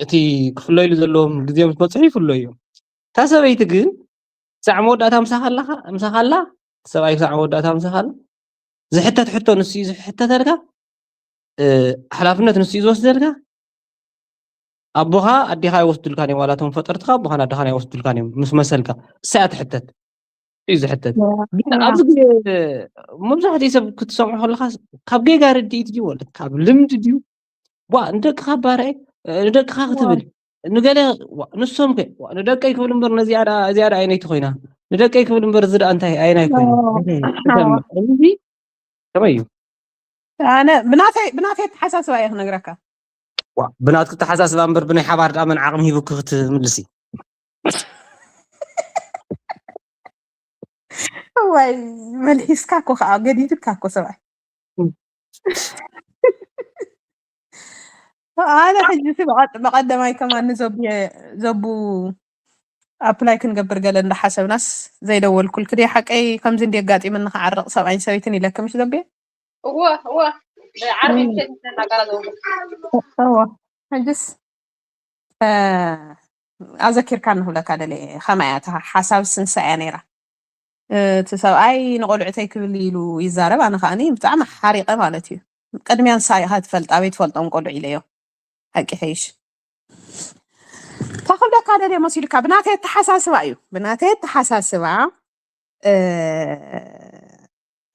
እቲ ክፍለይሉ ዘለዎም ግዜ ምስ በፅሑ ይፍለዩ እዮም እታ ሰበይቲ ግን ክሳዕ መወዳእታ ምሳኻ ኣለኻ ምሳኻ ኣላ ሰብኣይ ክሳዕ መወዳእታ ምሳኻ ኣላ ዝሕተት ሕቶ ንሱ እዩ ዝሕተተልካ ሓላፍነት ንሱ እዩ ዝወስደልካ ኣቦኻ ኣዴኻ ኣይወስዱልካን እዮም ዋላቶም ፈጠርትኻ ኣቦኻን ኣዴኻን ኣይወስዱልካን እዮም ምስ መሰልካ እሳ እያ ትሕተት እዩ ዝሕተት ግን ኣብዚ ግዜ መብዛሕትኡ ሰብ ክትሰምዖ ከለኻ ካብ ጌጋ ርድኢት ድዩ ወለ ካብ ልምዲ ድዩ ዋ ንደቅኻ ባርዐ ንደቅኻ ክትብል ንገለ ንሶም ከ ንደቀይ ክብል እምበር ነዚኣ እዚኣ ኣይነይቲ ኮይና ንደቀይ ክብል እምበር እዚ ደኣ እንታይ ኣይናይ ኮይኑ እዚ ከመይ እዩ ኣነ ብናተይ ብናተይ ተሓሳስባ እየ ክነግረካ ብናትክ ተሓሳስባ እምበር ብናይ ሓባር ደኣ መን ዓቕሚ ሂቡክ ክትምልሲ እዋይ መልሒስካ እኮ ከዓ ገዲድካ እኮ ሰብኣይ ኣነ ሕጂ ሲ ብቐዳማይ ከማን ዘቡ ኣፕላይ ክንገብር ገለ እንዳሓሰብናስ ዘይደወልኩልክ ድየ ሓቀይ ከምዚ እንዲ ኣጋጢመኒ ክዓርቕ ሰብኣይን ሰበይትን ኢለክ ምሽ ዘብየ እወ እወ ብዓርቢ ምሸት ተናጋራ ዘውሩ እወ ሕጅስ ኣዘኪርካ ንክብለካ ደለ ከማያ ሓሳብ ስንሳ እያ ነይራ እቲ ሰብኣይ ንቆልዑተይ ክብል ኢሉ ይዛረብ ኣነ ከዓኒ ብጣዕሚ ሓሪቀ ማለት እዩ ቅድሚያ ንሳ ኢኻ ትፈልጣ ኣበይ ትፈልጦም ቆልዑ ኢለዮ ሓቂ ሓይሽ ካብ ክብለካ ደልየ መሲሉካ ብናተይ ኣተሓሳስባ እዩ ብናተይ ኣተሓሳስባ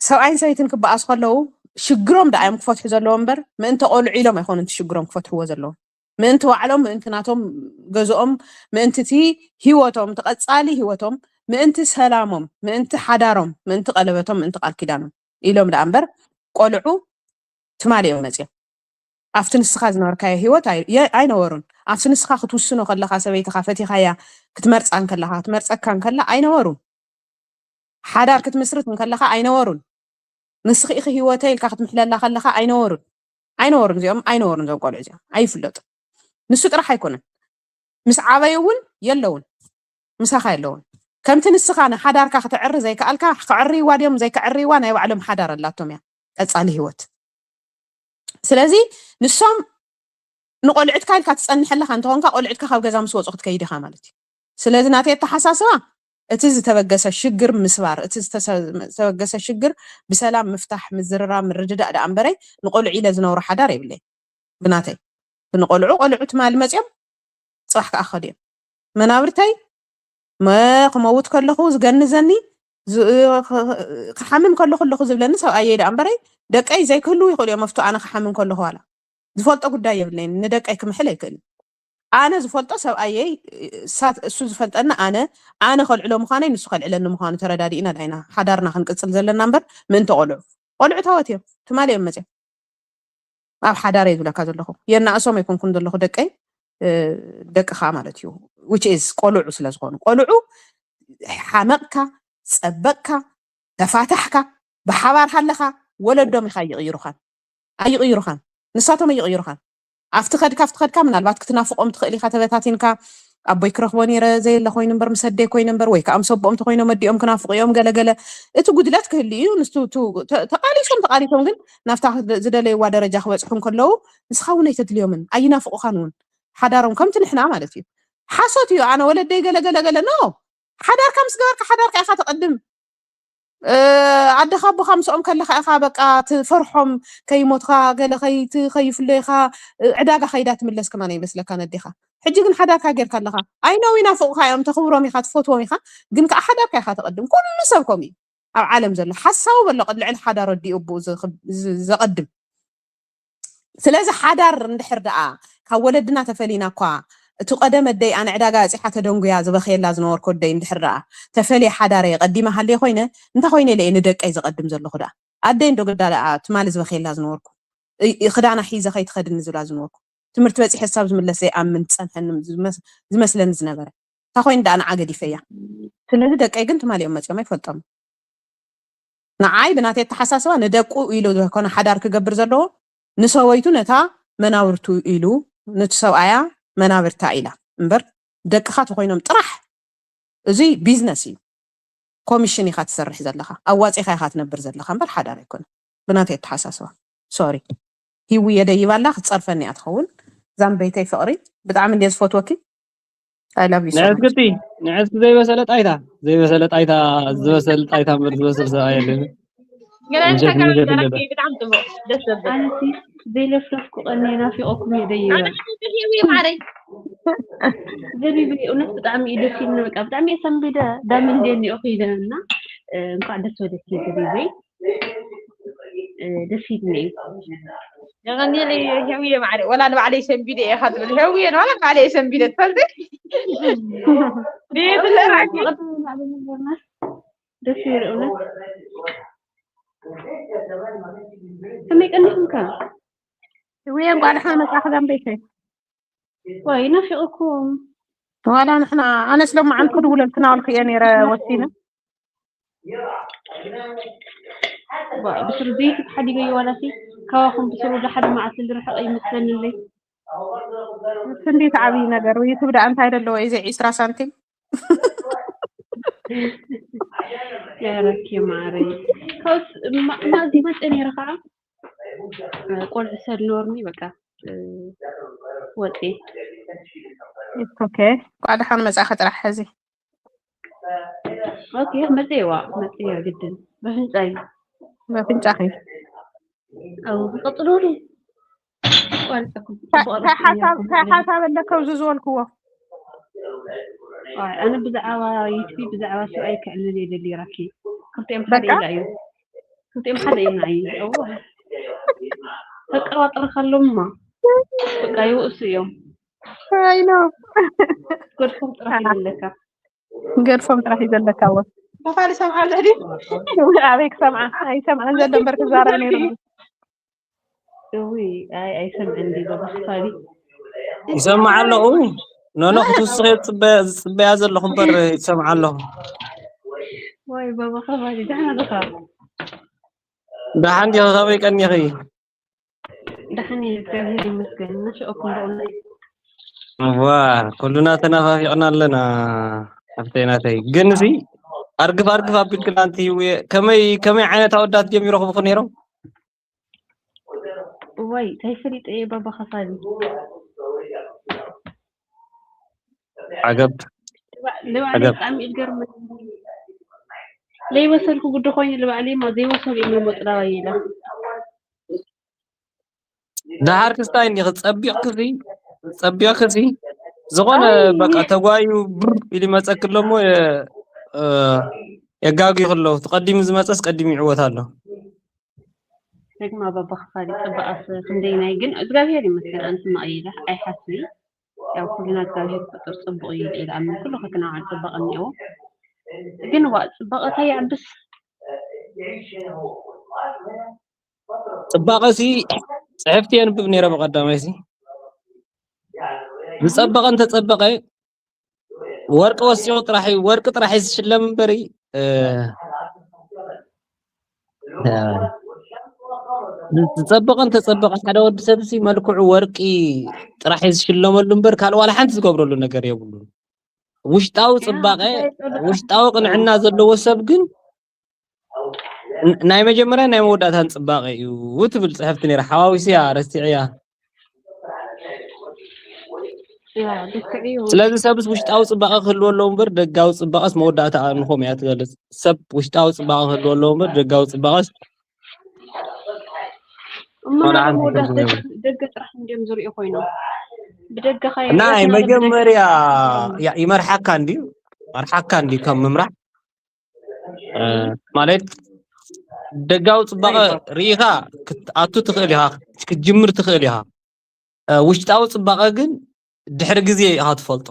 ሰብኣይን ሰበይትን ክበኣሱ ከለዉ ሽግሮም ደኣ እዮም ክፈትሑ ዘለዎ እምበር ምእንቲ ቆልዑ ኢሎም ኣይኮኑን እቲ ሽግሮም ክፈትሕዎ ዘለዎም ምእንቲ ባዕሎም ምእንቲ ናቶም ገዝኦም ምእንቲ እቲ ህይወቶም እቲ ቀፃሊ ህይወቶም ምእንቲ ሰላሞም ምእንቲ ሓዳሮም ምእንቲ ቀለበቶም ምእንቲ ቃል ኪዳኖም ኢሎም ደኣ እምበር ቆልዑ ትማሊ እዮም መፅኦም ኣብቲ ንስኻ ዝነበርካዮ ህይወት ኣይነበሩን ኣብቲ ንስኻ ክትውስኖ ከለኻ ሰበይትኻ ፈቲኻያ ክትመርፃ እንከለኻ ክትመርፀካ እንከላ ኣይነበሩን ሓዳር ክትምስርት እንከለኻ ኣይነበሩን ንስኺ ኢኺ ህይወተይ ኢልካ ክትምሕለላ ከለኻ ኣይነበሩን ኣይነበሩን እዚኦም ኣይነበሩን እዞም ቆልዑ እዚኦም ኣይፍለጡ ንሱ ጥራሕ ኣይኮነን ምስ ዓበዩ እውን የለውን ምሳኻ የለውን ከምቲ ንስኻ ንሓዳርካ ክትዕሪ ዘይከኣልካ ክዕርይዋ ድዮም ዘይክዕርይዋ ናይ ባዕሎም ሓዳር ኣላቶም እያ ቀፃሊ ህይወት ስለዚ ንሶም ንቆልዕትካ ኢልካ ትፀንሐለካ እንተኾንካ ቆልዕትካ ካብ ገዛ ምስ ወፁ ክትከይድ ኢኻ ማለት እዩ ስለዚ ናተይ ኣተሓሳስባ እቲ ዝተበገሰ ሽግር ምስባር እቲ ዝተበገሰ ሽግር ብሰላም ምፍታሕ ምዝርራ ምርድዳእ ደኣ እምበረይ ንቆልዑ ኢለ ዝነብሮ ሓዳር የብለይ ብናተይ ንቆልዑ ቆልዑ ትማሊ መፅኦም ፅባሕ ከዓ ክኸዱ እዮም መናብርተይ ክመውት ከለኹ ዝገንዘኒ ክሓምም ከለኹ ኣለኹ ዝብለኒ ሰብኣየይ ደኣ እምበረይ ደቀይ ዘይክህልው ይኽእሉ እዮም ኣብቲ ኣነ ክሓምም ከለኹ ዋላ ዝፈልጦ ጉዳይ የብለይን ንደቀይ ክምሕል ኣይክእልን ኣነ ዝፈልጦ ሰብኣየይ እሱ ዝፈልጠኒ ኣነ ኣነ ከልዕሎ ምዃነይ ንሱ ከልዕለኒ ምዃኑ ተረዳዲእና ዳይና ሓዳርና ክንቅፅል ዘለና እምበር ምእንቲ ቆልዑ ቆልዑ ታወት እዮም፣ ትማሊ እዮም መፅዮም። ኣብ ሓዳር እየ ዝብለካ ዘለኹ፣ የናእሶም ኣይኮንኩን ዘለኹ ደቀይ፣ ደቅኻ ማለት እዩ። Which is ቆልዑ ስለ ዝኾኑ፣ ቆልዑ ሓመቕካ፣ ፀበቕካ፣ ተፋታሕካ፣ ብሓባር ሃለኻ፣ ወለዶም ኢኻ ይቕይሩኻን ኣይቕይሩኻን፣ ንሳቶም ኣይቕይሩኻን። ኣብቲ ከድካ ኣብቲ ከድካ ምናልባት ክትናፍቆም ትኽእል ኢኻ፣ ተበታቲንካ፣ ኣቦይ ክረኽቦ ነይረ ዘየለ ኮይኑ እምበር፣ ምስ ኣደይ ኮይኑ እምበር፣ ወይ ከዓ ምስ ኣቦኦም ተኮይኖም ኣዲኦም ክናፍቁ እዮም፣ ገለገለ። እቲ ጉድለት ክህሉ እዩ። ንሱ ተቃሊሶም ተቃሊሶም ግን ናብታ ዝደለይዋ ደረጃ ክበፅሑ እንከለዉ፣ ንስኻ እውን ኣይተድልዮምን ኣይናፍቁኻን እውን። ሓዳሮም ከምቲ ንሕና ማለት እዩ። ሓሶት እዩ። ኣነ ወለደይ ገለገለገለ ኖ፣ ሓዳርካ ምስ ገበርካ ሓዳርካ ኢኻ ተቐድም። ኣደኻ ኣቦኻ ምስኦም ከለኻ ኢኻ በቃ ትፈርሖም፣ ከይሞትኻ ገለ ከይፍለዩኻ፣ ዕዳጋ ከይዳ ትምለስ ከማን ኣይመስለካን ኣዴኻ። ሕጂ ግን ሓዳርካ ጌርካ ኣለኻ። I know ይናፍቑኻ እዮም፣ ተኽብሮም ኢኻ፣ ትፈትዎም ኢኻ፣ ግን ከዓ ሓዳርካ ኢኻ ተቐድም። ኩሉ ሰብ ከምኡ እዩ ኣብ ዓለም ዘሎ። ሓሳዊ በሎ ቅድ ልዕሊ ሓዳር ኣዲኡ ኣቦኡ ዘቐድም። ስለዚ ሓዳር እንድሕር ደኣ ካብ ወለድና ተፈሊና እኳ፣ እቲ ቀደም ኣደይ ኣነ ዕዳጋ ኣፂሓ ተደንጉያ ዝበኽየላ ዝነበርኩ ኣደይ እንድሕር ደኣ ተፈልየ ሓዳረይ ቀዲመ ሃልየ ኮይነ፣ እንታይ ኮይነ ኢለ እየ ንደቀይ ዝቐድም ዘለኹ ደኣ? ኣደይ እንዶ ግዳ ደኣ ትማሊ ዝበኽየላ ዝነበርኩ፣ እ- እ- ክዳና ሒዘ ከይትኸድኒ ዝብላ ዝነበርኩ፣ ትምህርቲ በፂሐ ሳብ ዝምለስ ዘይኣምን ዝፀንሐኒ ዝመስ- ዝመስለኒ ዝነበረ፣ እንታይ ኮይኑ ደኣ ንዓ ገዲፈያ? ስለዚ ደቀይ ግን ትማሊ እዮም መፂኦም ኣይፈልጦም። ንዓይ ብናተይ ኣተሓሳስባ ንደቁ ኢሉ ዘይኮነ ሓዳር ክገብር ዘለዎ፣ ንሰበይቱ ነታ መናብርቱ ኢሉ፣ ነቲ ሰብኣያ መናብርታ ኢላ እምበር፣ ደቅኻ ተኮይኖም ጥራሕ። እዚ ቢዝነስ እዩ። ኮሚሽን ኢኻ ትሰርሕ ዘለኻ፣ ኣዋፂኻ ኢኻ ትነብር ዘለኻ እምበር ሓዳር ኣይኮነ ብናተይ ኣተሓሳስባ። ሶሪ፣ ሂዊ የደይባላ ክትፀርፈኒ እያ ትኸውን። ዛምበይተይ ፍቕሪ፣ ብጣዕሚ እንድየ ዝፈትወኪ። I love you so much። ንዕስክቲ ንዕስክ ዘይበሰለ ጣይታ ዘይበሰለ ጣይታ ዝበሰል ጣይታ እምበር ዝበስል ሰብኣይ የለን። ግን ኣንተ ምሸት ካብ ምሸት ዝደረፍ እንደዛ። ብጣዕሚ ጽቡቕ ደስ ዘብል። ኣነሲ ዘይለፍለፍኩ ቀኒ ናፊቐኩም እየ ደይበ። ኣነ ሕጂ ህይወት ማረይ። ዘቢበይ እውነት ብጣዕሚ እዩ ደስ ይብልኒ። በቃ ብጣዕሚ እየ ሰንቢደ ዳም እንደ እኒኦ ከይደ እና እ፣ እንኳዕ ደስ ወደኪ ዘቢበይ። እ፣ ደስ ይብልኒ እዩ። የቐንየለይ ህውየ ማዕረ፣ ወላ ንባዕለይ ሰንቢደ እየ ካብ ትብል፣ ህውየ ንባዕላ ንባዕለይ እየ ሰንቢደ ትፈልጢ? ብየብለ ራእሲ። ደስ ይብል እውነት። ከመይ ቀኒኹም ከ? ህውየ እንኳዕ ደሓን መጻእኺ ዛምበይተይ። ወይ ናፊቕኩም። ዋላ ንሕና፣ ኣነስ ሎማዓንቲ ክድውለልኪ ናበልኩ እየ ነይረ ወሲነ። ዋ፣ ብስሩ ዘይት ተሓዲገ እዩ ዋላሲ ካባኹም ብስሩ ዶ ሓደ መዓልቲ ዝርሕቕ ይመስለኒ ኣለይ። ክንደይ ዓብዪ ነገር ዩቱብ ደኣ እንታይ ደለዎ እዩ ዘይ ዒስራ ሳንቲም። ያረኪ ማረይ። ካውስ ማ-፣ ማዚ መጸ ነይረ ከዓ፣ እ፣ ቆልዑ ሰድ ኖርኒ በቃ፣ እ፣ ወጺ። It's okay። እንኳዕ ደሓን መጻእኺ ጥራሕ ሕዚ። ኦኬ፣ መጽእዋ፣ መጽእያ ግድን። በፍንጫይ። በፍንጫኺ። ኣው፣ ቀጽሉሉ። ቋርጸኩም። ታ-፣ ጽቡቕ ታይ ሓሳብ፣ ታይ ሓሳብ ኣለካ ኣብዚ ዝበልክዎ? ኣይ፣ ኣነ ብዛዕባ ዩቲዩብ፣ ብዛዕባ ሰብኣይ ክዕልል እየ ደልየ ራኪ። ክልቲኦም ሓደ በቃ? ኢላ እዩ። ክልቲኦም ሓደ እዮም ንዓይ። እዎ። ተቀባጥርካ ኣለማ። በቃ ይውእሱ እዮም። ኣይ ኖ። ገድፎም ጥራሕ ይደለካ። ገድፎም ጥራሕ እዩ ዘለካ። እዎ። ተፋሊ ሰምዓ ኣሎ ድዩ? ኣበይ ክሰምዓ? ኣይሰምዓን ዘሎ እምበር ክዛረብ ነይሩ። እውይ፣ ኣይ፣ ኣይሰምዕን ድዩ በባ ክፋሊ? ይሰምዓ ኣለኹ። ኖኖ ክትውስኺ ዝጽበያ፣ ዝጽበያ ዘለኹ እምበር ይሰምዓ ኣለኹ። ወይ በባ ክፋሊ፣ ደህና ዲኻ? ደሓን ዲኺ? ከመይ ቀኒኺ? ደሓን እየ፣ እግዚኣብሔር ይመስገን። እናሸኦኩም በእውነት። እዋ፣ ኩሉና ተናፋፊቕና ኣለና፣ ሓፍተይ ናተይ። ግን እዚ ኣርግፍ ኣርግፍ ኣቢልክና ኣንቲ ህውየ፣ ከመይ፣ ከመይ ዓይነት ኣወዳት ድዮም ይረኽቡኹ ነይሮም? እዋይ፣ እንታይ ፈሊጠ እየ ባባ ከፋሊ። ዓገብ። ልባዕለይ ዓገብ። ብጣዕሚ እዩ ዝገርመኒ። ለይበሰልኩ ጉዲ ኮይኑ ልባዕለይ ማ ዘይበሰሉ እዮም ይመጡ ናባይ ኢለ። ደሓር ክስታይ እንዲኺ ጸቢቕክሲ፣ ጸቢቕክሲ፣ ዝኾነ ኣይ። በቃ ተጓዩ ብር ኢሉ ይመጸኪ ኣሎ እሞ፣ የ-፣ እ፣ የጋግዩ ከለዉ፣ እቲ ቀዲሙ ዝመጸስ ቀዲሙ ይዕወት ኣሎ። ደግማ በባ ክፋል ጽባቐስ ክንደይናይ ግን፣ እግዚኣብሔር ይመስገን፣ ኣንስ ማእይለ ኣይሓስብን። ያው ኩልና እግዚኣብሔር ቁጽር ጽቡቕ እዩ ኢለ እኣምን። ኩሉ ከክናውዓል ጽባቐ እኒአዎ። ግን ዋእ፣ ጽባቐ እንታይ የዕብስ? ጽባቐ ሲ ጽሕፍቲ የንብብ ነይረ ብቐዳማይ ሲ ዝጸበቐ እንተጸበቐ ወርቂ ወሲኹ ጥራሕ እዩ፣ ወርቂ ጥራሕ እዩ ዝሽለም እምበር እ፣ እ፣ ዝጸበቐ እንተጸበቐ ሓደ ወዲ ሰብ ሲ መልክዑ ወርቂ ጥራሕ እዩ ዝሽለመሉ እምበር ካልእ ዋላ ሓንቲ ዝገብረሉ ነገር የብሉን። ውሽጣዊ ጽባቐ ውሽጣዊ ቅንዕና ዘለዎ ሰብ ግን ን- ናይ መጀመርያ ናይ መወዳእታን ጽባቐ እዩ ትብል ጽሕፍቲ ነይራ። ሓዋዊስያ ረሲዕያ። ያ ልክዕ እዩ። ስለዚ ሰብስ ውሽጣዊ ጽባቐ ክህልዎ ኣለዎ እምበር ደጋዊ ጽባቐስ መወዳእታ ንኾም እያ ትገልጽ። ሰብ ውሽጣዊ ጽባቐ ክህልዎ ኣለዎ እምበር ደጋዊ ጽባቐስ እሞ ወላ ናይ ሓንቲ መወዳእታ ትርጉም የብሉን። ደገ ጥራሕ እንዲዮም ዝርእዩ ኮይኖም ብደገኻ ናይ የብረትና ብደገ መጀመርያ ያ- ይመርሓካ እንድዩ መርሓካ እንድዩ ከም ምምራሕ እ፣ ማለት ደጋዊ ጽባቐ ርኢኻ ክትኣቱ ትኽእል ኢኻ ክትጅምር ትኽእል ኢኻ እ፣ ውሽጣዊ ጽባቐ ግን ድሕሪ ግዜ ኢኻ ትፈልጦ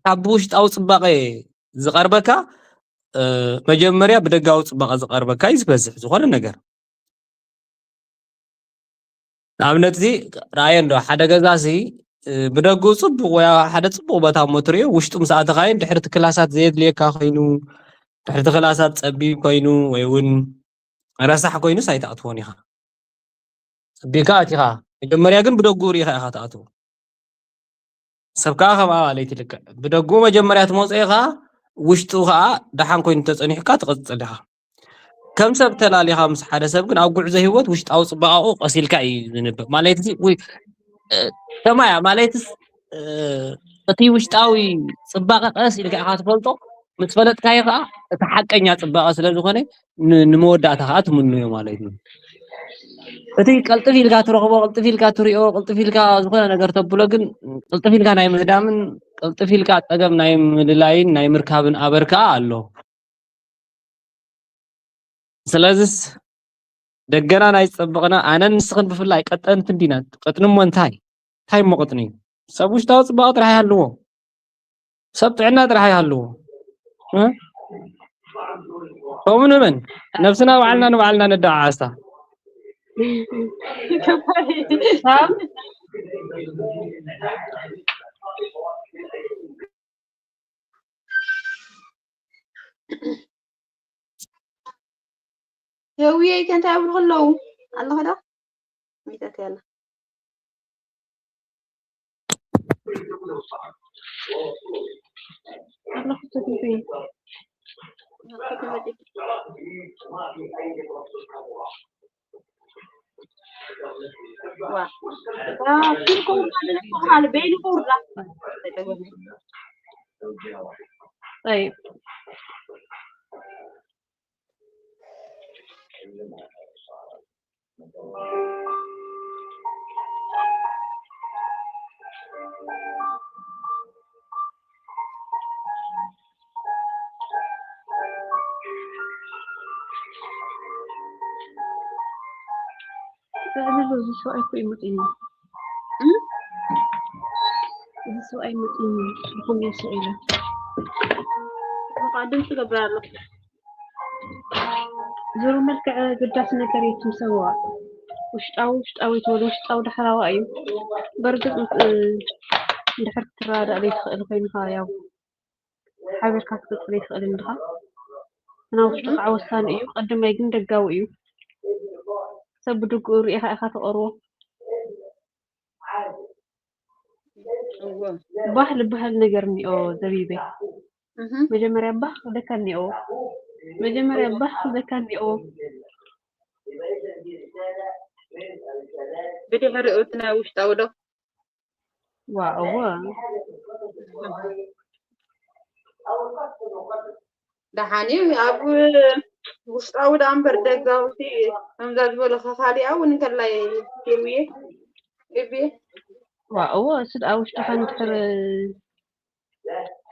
ካብ ውሽጣዊ ጽባቐ ዝቐርበካ እ፣ መጀመርያ ብደጋዊ ጽባቐ ዝቐርበካ እዩ ዝበዝሕ ዝኾነ ነገር ንኣብነት እዚ ረኣዮ እንዶ ሓደ ገዛ ሲ እ፣ ብደጉ ጽቡቕ ወይ ሓደ ጽቡቕ ቦታ እሞ ትርእዮ ውሽጡ ምስ ኣተኻዮ ድሕርቲ ክላሳት ዘየድልየካ ኮይኑ ድሕርቲ ክላሳት ጸቢብ ኮይኑ ወይ እውን ረሳሕ ኮይኑስ ኣይትኣትዎን ኢኻ ጸቢብካ ኣቲኻ መጀመርያ ግን ብደጉ ርኢኻ ኢኻ ትኣትዎ ሰብ ከዓ ከም ኣባለይቲ ልክዕ ብደጉ መጀመርያ ትመፅኦ ኢኻ ውሽጡ ከዓ ደሓን ኮይኑ ተፀኒሑካ ትቐፅል ኢኻ ከም ሰብ ተላሊኻ ምስ ሓደ ሰብ ግን ኣብ ጉዕዞ ህይወት ውሽጣዊ ፅባቐኡ ቀሲልካ እዩ ዝንብብ ማለት እዚ ወይ እ፣ ከማያ ማለት እ፣ እቲ ውሽጣዊ ፅባቐ ቀስ ኢልካ ኢኻ ትፈልጦ ምስ ፈለጥካዮ ከዓ እቲ ሓቀኛ ፅባቐ ስለ ዝኾነ ን- ንመወዳእታ ከዓ ትምንዮ ማለት እዩ እቲ ቅልጥፍ ኢልካ ትረኽቦ ቅልጥፍ ኢልካ ትሪኦ ቅልጥፍ ኢልካ ዝኾነ ነገር ተብሎ ግን ቅልጥፍ ኢልካ ናይ ምህዳምን ቅልጥፍ ኢልካ ፀገም ናይ ምልላይን ናይ ምርካብን ኣበር ከዓ ኣሎ ስለዚስ ደገና ናይ ዝፀበቕና ኣነን ንስኽን ብፍላይ ቀጠንቲ እንዲና ቅጥኒ እሞ እንታይ እንታይ እሞ ቅጥኒ እዩ ሰብ ውሽጣዊ ፅባቐ ጥራሕ ይሃልዎ ሰብ ጥዕና ጥራሕ ይሃልዎ እ? ከምኡ ንመን ነብስና ባዕልና ንባዕልና ነደዓዓስታ ህውየይ ከ እንታይ ኣብሉ ከለዉ ኣለኸ ዶ ሚጠት ያለ طيب እዚ ሰብኣይ እኮ እዩ መፂኒ እዚ ሰብኣይ መፂኒ ብኸመይ ስቕ ኢለ ድምፂ ገብር ኣሎ ዞሮ መልክዕ ግዳስ ነገር የትምሰዋ ውሽጣዊ ውሽጣዊ ትበል ውሽጣዊ ዳሕራዋ እዩ በርግጥ እንድሕር ክትረዳእ ዘይትኽእል ኮይንካ ያው ሓቢርካ ክትቅፅል ይትኽእል እንድኻ እና ውሽጡ ከዓ ወሳኒ እዩ ቀዳማይ ግን ደጋዊ እዩ ሰብ ብድግኡ ርኢኻ ኢኻ ተቐርቦ ባህ ልበሃል ነገር እኒኦ ዘቢበይ መጀመርያ ባህ ክብለካ እኒኦ መጀመርያ ባህ ክብለካ እኒኦ ብድሕሪኡ እቲ ናይ ውሽጣዊ ዶ ዋ እወ ደሓን እዩ ኣብ ውሽጣዊ ደኣ እምበር ደጋውቲ ከምዛ ዝበለካ ካሊኣ እውን እንከላይ ሂሩየ እብየ ዋ እወ እሱ ደኣ ውሽጥኻ እንድሕር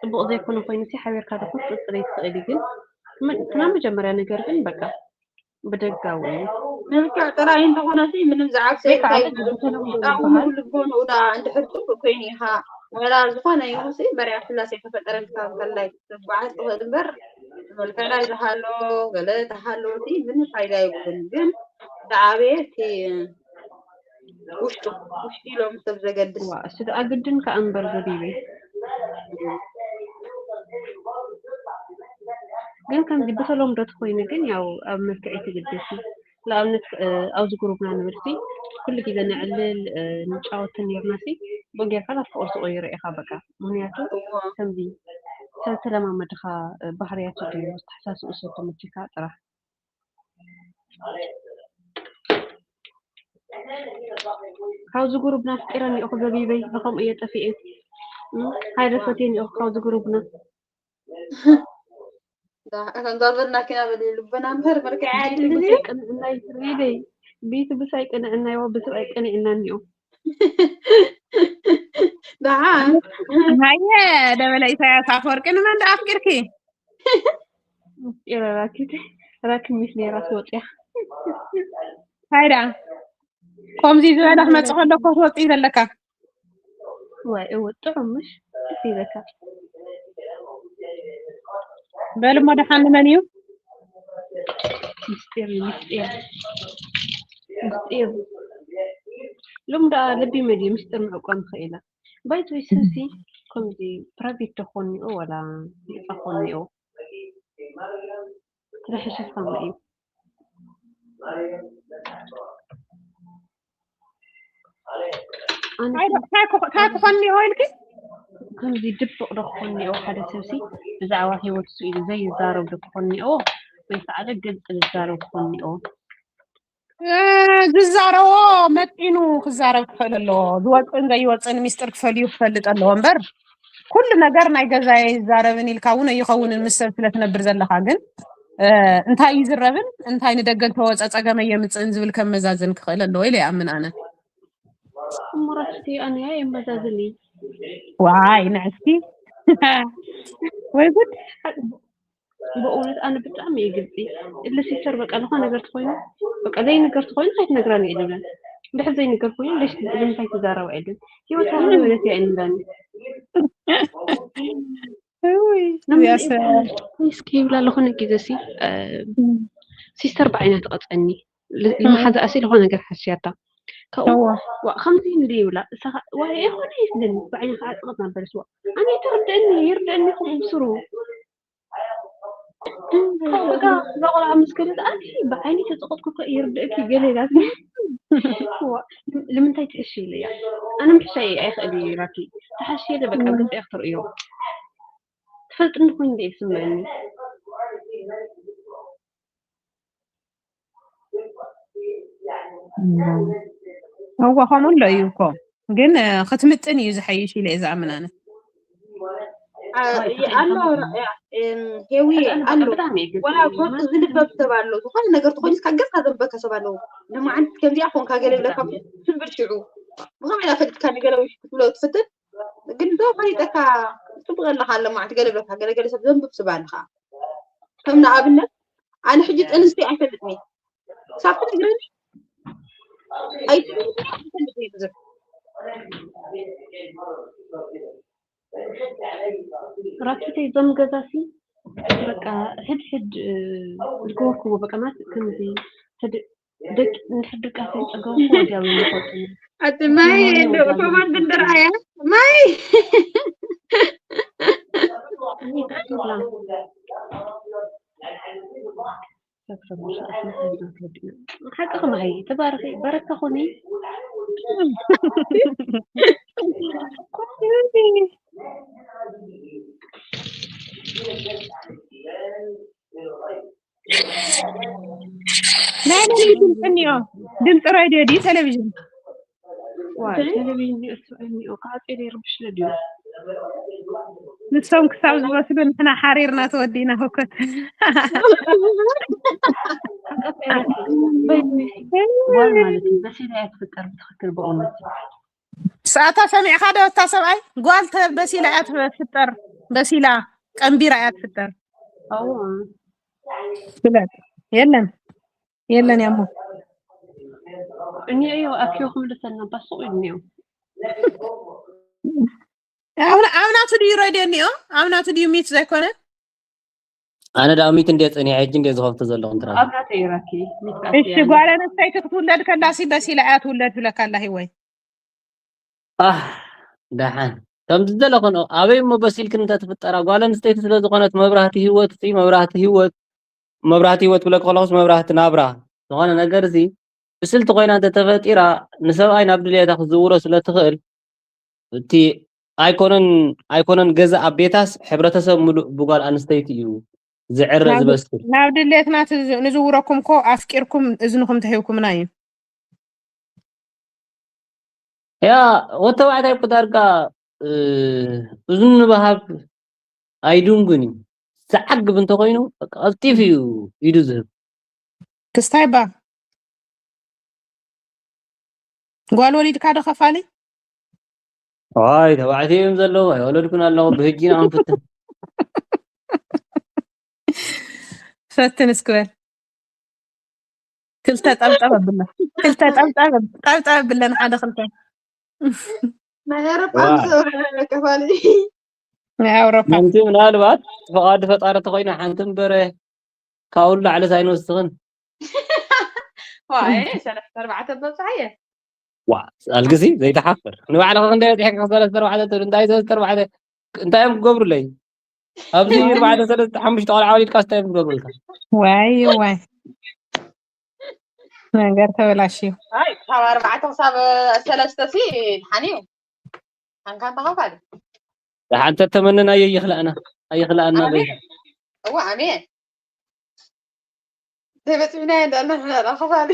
ፅቡቕ ዘይኮነ ኮይኑ ሲ ሓቢርካ ዶ ክትቅፅል ይትኽእል እዩ ግን ትናብ መጀመርያ ነገር ግን በቃ ብደጋዊ እዩ መልክዕ ጥራይ እንተኾነ ሲ ምንም ዝዓብሰ ወይ የብልካ ከዓ እዩ በተለምዶ ውሽጣዊ ዝበሃል ልቦንኡ ደኣ እንድሕር ፅቡቅ ኮይኑ ኢኻ ወላ ዝኾነ ይኹን ሲ መርያ ስላሴ ከፈጠረልካ እንከላይ ትጓዓዝ ትኽእል እምበር መልክዕ ናይ ዝሃሎ ገለ ተሃሎ ሲ ምንም ፋይዳ የብሉን ግን ዝዓበየ እቲ ውሽጡ ውሽጢ ኢሎም ሰብ ዘገድስ። ዋ እሱ ደኣ ግድን ከኣ እምበር ዘቢበይ። ግን ከምዚ ብተለምዶ ተኾይኑ ግን ያው ኣብ መልክዕ ትግደስ እዩ። ንኣብነት ኣብዚ ጉሩብና ንብል ሲ ኩሉ ግዜ ነዕልል ንጫወትን ኔርና ሲ ብኡ ጌርካ ናብ ፍቕሪ ትቕይሮ ኢኻ በቃ። ምኽንያቱ ከምዚ ሰብ ተለማመድኻ ባህርያቱ ድዩ ዝተሓሳስኡ ሰብ ተመችካ ጥራሕ። ካብዚ ጉሩብና ኣፍቂረኒ እኮ ዘቢበይ ብከምኡ እየ ጠፊኤ። ሃይለ ፈትየኒ እኮ ካብዚ ጉሩብና። እዛ ዘበና ኪና በሊ ልቦና ምህር መልክዕ ብሰይ ቅንዕናይ ዝርይደይ ብይቲ ብሳይ ቅንዕናይ ዋ ብሰብኣይ ቅንዕና እኒኦ። ደሓን ሃየ ደበለ ኢሳያስ ኣፈወርቂ ንመን ደኣ ኣፍቂርኪ? ምስጢር ራኪት ራኪ ሚስ ነይራ ትወፅያ። ሃይዳ ከምዚ ዝበለ ክመፅእ ከሎ እኮ ትወፅእ ይደለካ። ዋይ እወ ጥዑም ምሽ ደስ ይበካ። በል እሞ ደሓን ንመን እዩ? ምስጢር እዩ ምስጢር ምስጢር። ሎም ደኣ ልቢ መድዩ ምስጢር ምዕቋም ክኢላ። ባይትወይ ሰብሲ ከምዚ ፕራይቬት ዶ ክኾን እኒኦ ዋላ ይፋ ክኾን እኒኦ? ትረሕሸ ሳሚ እዩ። ኣነ እንታይ ክኾን እኒኦ ኢልኪ? ከምዚ ድብቕ ዶ ክኾን እኒኦ ሓደ ሰብሲ ብዛዕባ ሂወቱ ስኢሉ ዘይዛረብ ዶ ክኾን እኒኦ ወይ ከዓ ግልፂ ዝዛረብ ክኾን እኒኦ? ዝዛረቦ መጢኑ ክዛረብ ክኽእል ኣለዎ። ዝወፅእን ዘይወፅእን ሚስጥር ክፈልዩ ክፈልጥ ኣለዎ እምበር ኩሉ ነገር ናይ ገዛየ ይዛረብን ኢልካ እውን ኣይኸውንን ምስ ሰብ ስለትነብር ዘለኻ ግን እንታይ ይዝረብን እንታይ ንደገ እንተወፀ ፀገመ የምፅእን ዝብል ከመዛዝን ክኽእል ኣለዎ ኢለ ይኣምን ኣነ። እሞ ራስቲ ኣነያ የመዛዝን እዩ። ዋይ ንዕስቲ ወይ ጉድ። በእውነት ኣነ ብጣዕሚ እዩ ግልፂ እለ ሲስተር በቃ ዝኾነ ነገር ተኾይኑ በቃ ዘይንገር ተኾይኑ ከይትነግረኒ እየ ዝብለን። እንድሕር ዘይንገር ኮይኑ ለሽ ንምንታይ ትዛረባ እየ ዝብል። ህይወት ሃገር በለት እያ እንብለኒ። ውይ ንምንታይ እስኪ ይብላ ዝኾነ ግዜ ሲ ሲስተር ብዓይና ትቐፀኒ ልመሓዛኣ ሲ ዝኾነ ነገር ሓስያታ ካብኡ እዋ ዋ ከምዚ እንዲ ይብላ እሳኻ ዋ የኾነ ይስደኒ ብዓይና ከዓ ፅቐት ናበለስ ዋ ኣነ ተርድአኒ ይርድአኒ ከምኡ ብስሩ በቃ እዛ ቆልዓ ምስ ከደት ኣንቲ ብዓይኒ ተፀቐጥኩ እኮ ይርድእኪ ገለ ኢላትኒ። ዋ፣ ንምንታይ ትሕሺ ኢለያ ኣነ ምሕሻ እየ ኣይኽእል እየ ኢላትኒ። ተሓሺ ኢለ በቃ ገፀ እየ ክትርእዮ ትፈልጥኒ ኮይኑ እንደ ይስምዐኒ። እዋ ከምኡ ኣሎ እዩ እኮ ግን ክትምጥን እዩ ዝሓይሽ ኢለ እየ ዝኣምን ኣነ። ኣሎ ሄዊ ኣሎ ወላ ኮርቱ ዝልበብ ሰብ ኣሎ። ዝኾነ ነገር ተኾይኑ ካብ ገጽካ ዘንበካ ሰብ ኣለዉ። ንመዓንቲ ከምዚኣ ኮንካ ገለ ብለካ ትብል ሽዑ ብኸመይ ኢላ ፈሊጥካ ንገለ ወይ ክትብሎ ትፍትን ግን ዶ ፈሊጠካ ጽቡቅ ኣለካ ኣሎ መዓንቲ ገለ ብለካ ገለ ገለ ሰብ ዘንብብ ሰብ ኣለካ። ከም ንኣብነት ኣነ ሕጂ ጥንስቲ ኣይፈልጥን እየ። ሳብ ትነግረኒ ኣይፈልጥን እየ ብዙሕ። ራኪተይ እዞም ገዛሲ በቃ ሕድ ሕድ ዝገበርክዎ በቃ ማለት ከምዚ ሕድ ደቂ እንድሕር ድቃስ ዝጸገምኩ ወዲያው ይፈልጡኒ። ኣቲ ማይ እንደው ቶማን ድንድር ኣያ ማይ ሓቂ ክመሃይ ተባረኺ በረካ ኾኒ ናይ መን እዩ ድምፂ እኒኦ? ድምፂ ሬድዮ ድዩ ቴሌቪዥን? ዋ ቴሌቪዥን ድዩ እሱ እኒኦ ካጼ ይርብሽ ድዩ? ንሶም ክሳብ ዝበስሉ ንሕና ሓሪርና ተወዲና ህውከት። ጓል ማለት እዩ በሲላ እያ ትፍጠር ብትኽክል በእውነት። ሰኣታ ሰሚዕካ ዶ እታ ሰብኣይ ጓል ተ በሲላ እያ ትፍጠር በሲላ ቀንቢራ እያ ትፍጠር። ኣዎ ፍለጥ የለን የለን ያሞ እኒኦ ኣኪዮ ክምልሰልና ባስቑ እዩ እኒኦ። ኣብ ኣብ ናቱ ድዩ ሬድዮ እኒኦ? ኣብ ናቱ ድዩ ሚት ዘይኮነ? ኣነ ደኣ ሚት እንዴ ጸኒሐ፣ ሕጂ እንዴ ዝኸፍቶ ዘለኹ እንትና። ኣብ ናተይ ራኪ፣ ሚት እሺ፣ ኣትያ። ጓል ኣንስተይቲ ክትውለድ ከላሲ በሲላ እያ ትውለድ ብለካ ኣላ ሂወይ። ኣህ፣ ደሓን። ከም ዝደለኹ ነው። ኣበይ እሞ በሲልክን እንተ ትፍጠራ፣ ጓል ኣንስተይቲ ስለ ዝኾነት መብራህቲ ህይወት፣ እቲ መብራህቲ ህይወት፣ መብራህቲ ህይወት ብለኪ ከለኹስ መብራህቲ ናብራ። ዝኾነ ነገር እዚ ብስልቲ ኮይና እንተ ተፈጢራ፣ ንሰብኣይ ናብ ድሌታ ክትዝውሮ ስለ ትኽእል፣ እቲ ኣይኮነን፣ ኣይኮነን ገዛ ኣብ ቤታስ ሕብረተሰብ ምሉእ ብጓል ኣንስተይቲ እዩ ዝዕረ ናብ ዝበስል። ናብ ድሌትና ትዝ-፣ ንዝውረኩም እኮ ኣፍቂርኩም እዝንኹም ተሂብኩምና እዩ። ያ፣ ወዲ ተባዕታይ እኮ ዳርጋ፣ እ፣ እዝኑ ንበሃብ ኣይድንጉን እዩ። ዝዓግብ እንተኾይኑ፣ በቃ ቀልጢፉ እዩ ኢዱ ዝህብ። ክስታይ ባ ጓል ወሊድካ ዶ ከፋሊ? ዋይ፣ ተባዕትዮ እዮም ዘለዉ፣ ኣይወለድኩን ኣለኹ፣ ብህጂ ኢና ክንፍትን። ፈትን እስኪ በል። ክልተ ጠብጠብ ኣብለን። ክልተ ጠብጠብ፣ ጠብጠብ ኣብለን፣ ሓደ ክልተ። ናይ ኣውሮፓ ዋ። ምስ ከፋሊ። ናይ ኣውሮፓ። ሓንቲ ምናልባት ፍቓድ ፈጣሪ ተኾይና ሓንቲ እምበረ፣ ካብኡ ላዕሊ ኣይንወስኽን። ዋይ፣ ሰለስተ ኣርባዕተ በብፅሓ እየ። ዋ፣ ኣልግሲ ዘይተሓፍር። ንባዕልኻ ክንደይ በፂሕካ ሰለስተ ኣርባዕተ ትብል? እንታይ ሰለስተ ኣርባዕተ? እንታይ እዮም ክገብሩለይ? ኣብዚ ኣርባዕተ ሰለስተ ሓሙሽተ ቆልዓ ወሊድካ እንታይ እዮም ክገብሩልካ? ዋይ፣ ዋይ። ነገር ተበላሽዩ። ኣይ፣ ካብ ኣርባዕተ ክሳብ ሰለስተ ሲ ድሓን እዩ። ሓንካ እንተኸፋሊ። ደሓን ተተመነናዮ ይኽላእና። ኣይኽላእና ኣሜን። በይ። እዋ፣ ኣሜን። ዘይበፅሑና እንዳልና ንሕና ኸፋሊ።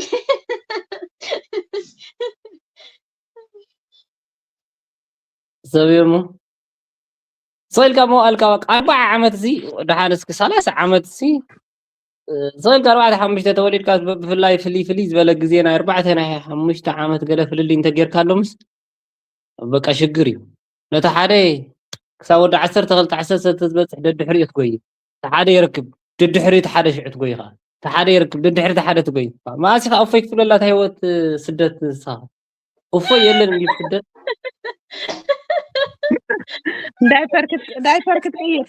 ሰብ እሞ። ስቕ ኢልካ እሞ ኣልካ በቃ ኣርባዓ ዓመት እዚ፣ ደሓን እስኪ ሰላሳ ዓመት እዚ፣ እ፣ ስቕ ኢልካ ኣርባዕተ ሓሙሽተ ተወሊድካ ብ-፣ ብፍላይ ፍልይ ፍልይ ዝበለ ግዜ ናይ ኣርባዕተ ናይ ሓሙሽተ ዓመት ገለ ፍልልይ እንተጌርካሎምስ በቃ ሽግር እዩ። ነቲ ሓደ ክሳብ ወዲ ዓሰርተ ክልተ ዓሰርተ ሰለስተ ዝበጽሕ ደድሕሪኡ ትጎይ። እቲ ሓደ ይረክብ፣ ደድሕሪኡ እቲ ሓደ ሽዑ ትጎይ ኸዓ። እቲ ሓደ ይረክብ፣ ደድሕሪ እቲ ሓደ ትጎይ። መኣስ ኢኻ እፎይ ክትብለላ እታ ህይወት ስደት ንስኻ? እፎይ የለን እንዲ ስደት። ዳይፐር ክት-፣ ዳይፐር ክትቅይር።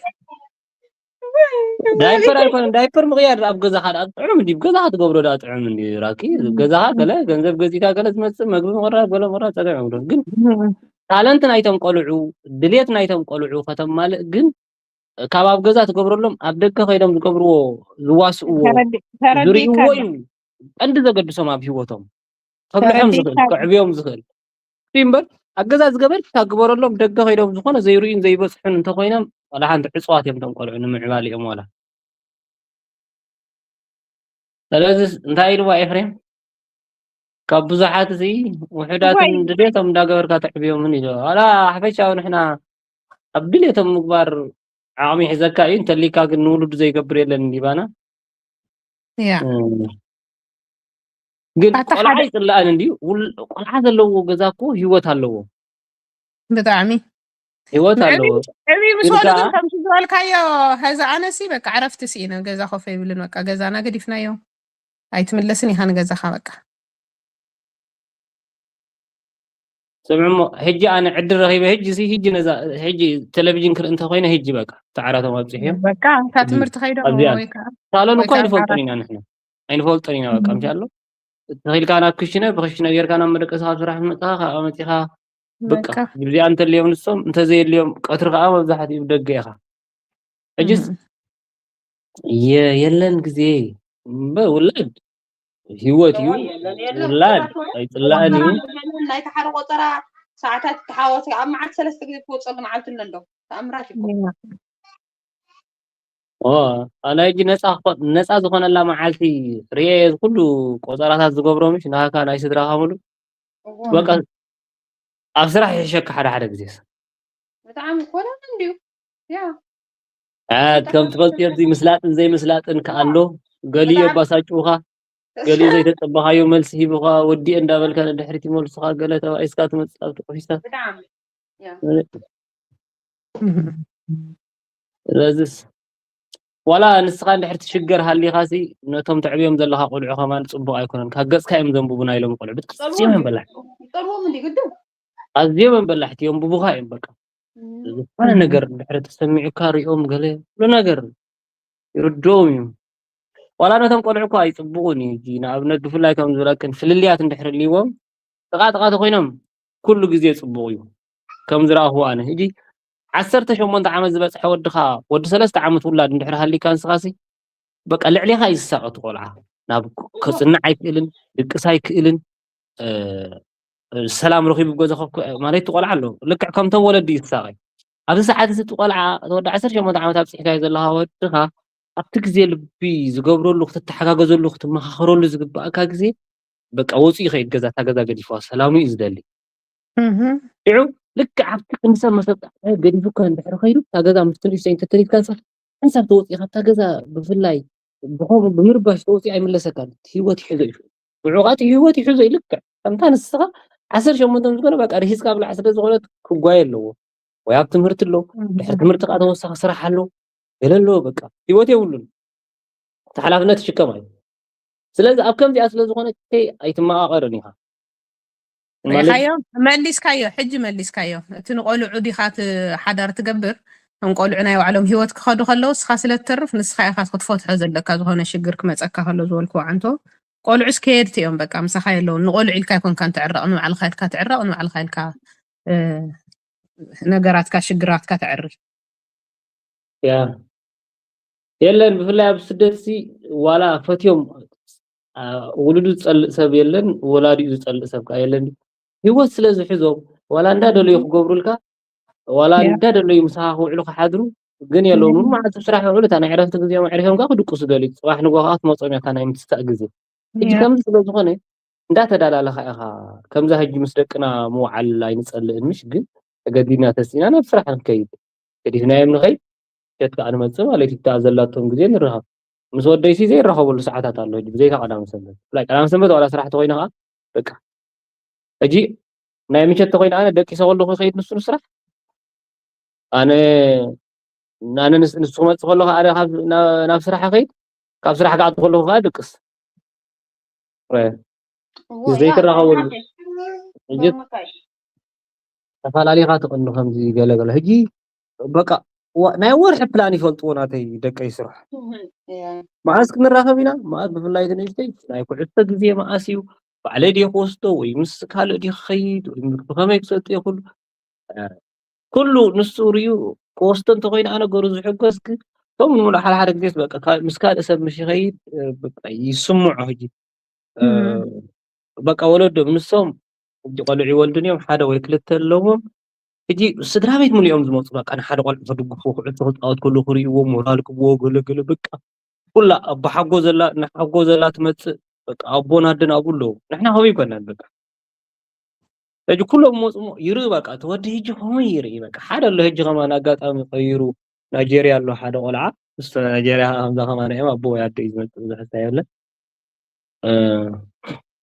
ዳይፐር ኣይኮነን፣ ዳይፐር ምቕያር ኣብ ገዛኻ ደኣ ጥዑም እንዲ፣ ኣብ ገዛኻ ትገብሮ ደኣ ጥዑም እንዲ፣ ራኪ፣ እም። ገዛኻ ገለ ገንዘብ ገዚእካ ገለ ዝመጽእ መግቢ ምቕራብ፣ ገለ ምቕራብ ጸገም የብሉን። ግን እም። ታለንት ናይቶም ቆልዑ፣ ድሌት ናይቶም ቆልዑ ከተማልእ ግን ካብ ኣብ ገዛ ትገብረሎም ኣብ ደገ ከይዶም ዝገብርዎ፣ ዝዋስእዎ፣ ተረዲ-፣ ተረዲእካ ዝርእይዎ ኣለኹ። እዩ ቀንዲ ዘገድሶም ኣብ ህይወቶም። ከብልሖም ዝኽእል፣ ተረዲእካ ኣለኹ። ከዕብዮም ዝኽእል። እቲ እምበር ኣብ ገዛ ዝገበርካ ግበረሎም፣ ደገ ከይዶም ዝኾነ ዘይርእዩን ዘይበጽሑን እንተኾይኖም፣ ዋላ ሓንቲ ዕጽዋት እዮም እቶም ቆልዑ ንምዕባሊኦም ዋላ። ስለዚ እንታይ ኢልዋ ኤፍሬም? ካብ ብዙሓት እዚ ውሑዳትን እዋይ። ድሌቶም እንዳገበርካ ተዕብዮምን ኢልዋ። ዋላ ሓፈሻዊ ንሕና ኣብ ድሌቶም ምግባር ዓቕሚ ይሕዘካ እዩ፣ እንተሊካ ግን ንውሉዱ ዘይገብር የለን እንዲባና። ያ። እም። ግን ኣታ ቆልዓ ሓደ ይጽላእን እንድዩ፣ ውል-፣ ቆልዓ ዘለዎ ገዛ እኮ ህይወት ኣለዎ። ብጣዕሚ። ህይወት ኣለዎ። ዕብይ፣ ዕብይ ምስ ግን በሉ ከዓ ግን ከምቲ ዝበልካዮ፣ ሀዚ ኣነሲ በቃ ዕረፍቲ ስኢነ፣ ገዛ ኮፍ ኣይብልን፣ በቃ ገዛና ገዲፍናዮ። ኣይትምለስን ኢኻ ንገዛኻ በቃ። ስምዕሞ፣ ሕጂ ኣነ ዕድል ረኺበ፣ ሕጂ ሲ፣ ሕጂ ነዛ፣ ሕጂ ቴሌቪዥን ክርኢ እንተኾይነ፣ ሕጂ በቃ፣ እቲ ዓራቶም ኣብፂሐዮ። በቃ፣ ካብ ሕጂ ትምህርቲ ከይዶም ኣብዚኣ። ወይ ከዓ፣ ሳሎን ወይ እኮ ከዓ ኣይንፈልጦን ዓራት። ኢና ንሕና። ኣይንፈልጦን ኢና፣ በቃ፣ እም። ምሽ ኣሎ። ተኺልካ ናብ ክሽነ፣ ብክሽነ ጌርካ ናብ መደቀሲ ካብ ስራሕ መፅኻ፣ ካብኣ መፂኻ፣ በቃ፣ በቃ። ግብዚኣ እንተልዮም ንሶም፣ እንተዘየልዮም፣ ቀትሪ ከዓ መብዛሕትኡ ደገ ኢኻ። ሕጅስ እም። የ-፣ የለን ግዜ። እምበር ውላድ ህይወት እዩ። የለን፣ የለን። ውላድ ቆራር ኣይጽላእን እዩ። የለን፣ ናይቲ ሓደ ቆጸራ ሰዓታት ተሓወሰ፣ ኣብ መዓልቲ ሰለስተ ግዜ ትወጸሉ መዓልቲ ኣሎ እንዶ። ተኣምራት እዩ እኮ። ያ። ኦ፣ ኣነ ሕጂ ነጻ ክኾን፣ ነጻ ዝኾነላ መዓልቲ ርእየ ኩሉ ቆጸራታት ዝገብሮ ምሽ፣ ናሃካ ናይ ስድራኻ ሙሉ። እዎ። በቃ ኣብ ስራሕ ይሕሸካ ሓደ ሓደ ግዜስ። ብጣዕሚ ኮነ እንድዩ። ያ። አ፣ ከም ትፈልጥዮ፣ እዚ ምስላጥን ዘይምስላጥን ከኣ ኣሎ። ገሊኡ ብጣዕሚ። የባሳጭውኻ፣ ገሊኡ ዘይተጸበኻዮ መልሲ ሂቡኻ፣ ወዲኤ እንዳበልካ ንድሕሪት ይመልሱኻ፣ ገለ ተባኢስካ ትመጽእ ኣብቲ ኦፊስታት። ብጣዕሚ። ያ። ስለዚስ፣ ዋላ ንስኻ እንድሕር ትሽገር ሃሊኻሲ፣ ነቶም ተዕብዮም ዘለኻ ቆልዑ ከማን ጽቡቕ ኣይኮነን። ካብ ገጽካ እዮም ዘንብቡና ኢሎም ቆልዑ። ብጣዕሚ ጸልዎም እዮም እንዲ-፣ በላሕ። ጸልዎም እንዲ ግድም። ኣዝዮም እዮም በላሕቲ፣ የንብቡኻ እዮም በቃ። እም። ዝኾነ እም። ነገር እንድሕር ተሰሚዑካ ሪኦም ገለ ኩሉ ነገር ይርድኦም እዩ። ዋላ ነቶም ቆልዑ እኮ ኣይጽቡቑን እዩ። ሕጂ ንኣብነት ብፍላይ ከም ዝበለክን ፍልልያት እንድሕር ህልይዎም ጥቓ ጥቓ ተኾይኖም ኩሉ ግዜ ጽቡቕ እዩ። ከም ዝረኣኹ ኣነ ሕጂ ዓሰርተ ሸሞንተ ዓመት ዝበጽሐ ወድኻ ወዲ ሰለስተ ዓመት ውላድ እንድሕር ሃሊካ ንስኻሲ በቃ ልዕሌኻ እዩ ዝሳቐ እቲ ቆልዓ። ናብ ከጽንዕ ኣይክእልን፣ ድቅስ ኣይክእልን፣ እ፣ እ፣ ሰላም ረኺቡ ገዛ ከፍ-፣ ማለት እቲ ቆልዓ ኣሎ። ልክዕ ከምቶም ወለዲ እዩ ዝሳቐ። ኣብዚ ሰዓት እዚ እቲ ቆልዓ፣ እቲ ወዲ ዓሰርተ ሸሞንተ ዓመት ኣብጽሕካዮ ዘለኻ ወድኻ፣ ኣብቲ ግዜ ልቢ ዝገብረሉ፣ ክትተሓጋገዘሉ፣ ክትመኻኸረሉ ዝግባእካ ግዜ፣ በቃ ወጺኡ ይኸይድ ገዛ፣ እታ ገዛ ገዲፍዋ፣ ሰላሙ እዩ ዝደሊ። እህ። ሽዑ ልክዕ ኣብቲ ክንዲ ሰብ መሰጣ ገዲፉካ እንድሕር ኸይዱ፣ እታ ገዛ ምስቲ ንእሽተይ እንተተሪፍካ፣ ንስኻ ሓንሳብ ተወጺኡ ካብታ ገዛ ብፍላይ ብኸምኡ ብምርባሽ ተወጺኡ ኣይምለሰካን። ህይወት ይሕዞ እዩ። ሽዑ ቃጽዩ ህይወት ይሕዞ እዩ። ልክዕ ከምታ ንስኻ ዓሰርተ ሸሞንተ ምስ ኮነ በቃ ርሂጽካ ብላዕ ስለ ዝኾነት ክጓየ ኣለዎ። ወይ ኣብ ትምህርቲ ኣሎ፣ ድሕሪ ትምህርቲ ከኣ ተወሳኺ ስራሕ ኣሎ፣ ገለ ኣሎ፣ በቃ ህይወት የብሉን። እቲ ሓላፍነት ትሽከም እዩ። ስለዚ ኣብ ከምዚኣ ስለ ዝኾነ ከይ ኣይትመቓቐርን ኢኻ። ማለት ሪኻዮ? መሊስካዮ፣ ሕጂ መሊስካዮ። እቲ ንቆልዑ ዲኻ ት-፣ ሓዳር ትገብር? እቶም ቆልዑ ናይ ባዕሎም ህይወት ክኸዱ ከለዉ፣ ንስኻ ስለ ትተርፍ፣ ንስኻ ኢኻ ክትፈትሖ ዘለካ፣ ዝኾነ ሽግር ክመጸካ ከሎ ዝበልክዎ ዓንቶ። ቆልዑስ ከየድቲ እዮም፣ በቃ፣ ምሳኻ የለውን። ንቆልዑ ኢልካ ኣይኮንካን ትዕረቕ፣ ንባዕልኻ ኢልካ ትዕረቕ፣ ንባዕልኻ ኢልካ፣ እ፣ ነገራትካ፣ ሽግራትካ ተዕሪ። ያ የለን፣ ብፍላይ ኣብ ስደት ሲ ዋላ ፈትዮም፣ አ፣ ውሉዱ ዝጸልእ ሰብ የለን፣ ወላዲኡ ዝጸልእ ሰብ ከኣ የለን። ህይወት ስለ ዝሕዞም ዋላ እንዳደለዩ ክገብሩልካ፣ ዋላ ያ። እንዳደለዩ ምሳኻ ክውዕሉ ክሓድሩ ግን የለውን። እውን መዓልቲ ስራሕ ይውዕሉ፣ እታ ናይ ዕረፍቲ ግዜኦም ኣዕሪፎም ከኣ ክድቅሱ ደልዩ፣ ጽባሕ ንግሆ ከኣ ክትመጾም እያ እታ ናይ ምትሳእ ግዜ። ሕጂ ያ። ከምዚ ስለ ዝኾነ እንዳተዳላለኻ ኢኻ። ከምዛ ሕጂ ምስ ደቅና ምውዓል ኣይንጸልእን፣ ምሽ ግን ተገዲድና ተሲእና ናብ ስራሕ ንከይድ። ገዲፍናዮም ንኸይድ፣ ምሸት ከኣ ንመጽእ ማለት እዩ። እታ ዘላቶም ግዜ ንራኸብ። ምስ ወደይሲ ዘይራኸበሉ ሰዓታት ኣሎ ሕጂ፣ ብዘይካ ቀዳም ሰንበት። ብፍላይ ቀዳም ሰንበት ዋላ ስራሕ ተኾይነ ከኣ፣ በቃ። ሕጂ ናይ ምሸት ተኾይነ ኣነ ደቂሰ ከለኹ ይኸይድ ንሱ ንስራሕ። ኣነ፣ ኣነ ንስ-፣ ንሱ ክመጽእ ከሎ ከኣ ኣነ ካብ፣ ና-፣ ናብ ስራሕ ይኸይድ። ካብ ስራሕ ክኣቱ ከለኹ ከኣ ድቅስ። እ፣ እዎ፣ ምስ ያ፣ ዘይትራኸበሉ። ሓቂ። ሕጂ ብምካሽ። ተፈላለኻ ትቕኒ ከምዚ ገለ ገለ። ሕጂ በቃ፣ ዋ-፣ ናይ ወርሒ ፕላን ይፈልጥዎ ናተይ ደቀይ ስራሕ። እህ፣ ያ። መዓስ ክንራኸብ ኢና? መዓስ ብፍላይ እቲ ንእሽተይ ናይ ኩዕሶ ግዜ መዓስ እዩ? ባዕለይ ድየ ክወስዶ ወይ ምስ ካልእ ድየ ክኸይድ ወይ ብኸመይ ክሰልጥ እየ ኩሉ። እ፣ ኩሉ ንሱ ርእዩ ክወስዶ እንተኾይኑ ኣነ ገሩ ዝሕጎስ ግን እቶም ንሙሉእ ሓደ ሓደ ግዜስ በቃ ካብ፣ ምስ ካልእ ሰብ ምሽ ይኸይድ፣ እ፣ በቃ ይስምዖ ሕጂ። እ፣ እህ። በቃ ወለዶም ንሶም ሕጂ ቆልዑ ይወልዱን እዮም፣ ሓደ ወይ ክልተ ኣለዎም። ሕጂ ስድራ ቤት ሙሉ እዮም ዝመጹ፣ በቃ ንሓደ ቆልዑ ክድግፉ፣ ኩዕሶ ክጻወት ከሎ ክርእይዎ፣ ሞራል ክብዎ፣ ገለ ገለ በቃ ኩላ ኣቦ ሓጎ ዘላ፣ እናሓጎ ዘላ ትመጽእ፣ በቃ ኣቦን ኣደን ኣብኡ ኣለዉ። ንሕና ከምኡ ኣይኮናን በቃ። ሕጂ ኩሎም መጹ እሞ ይርኢ በቃ፣ እቲ ወዲ ሕጂ ከምኡ ይርኢ በቃ። ሓደ ኣሎ ሕጂ ከማን ኣጋጣሚ ቀይሩ ናይጀርያ ኣሎ ሓደ ቆልዓ፣ ምስ ናይጀርያ ከምዛ ከማን እዮም ኣቦ ወይ ኣደ እዩ ዝመጽእ፣ ብዙሕ ስታይ የለን። እ፣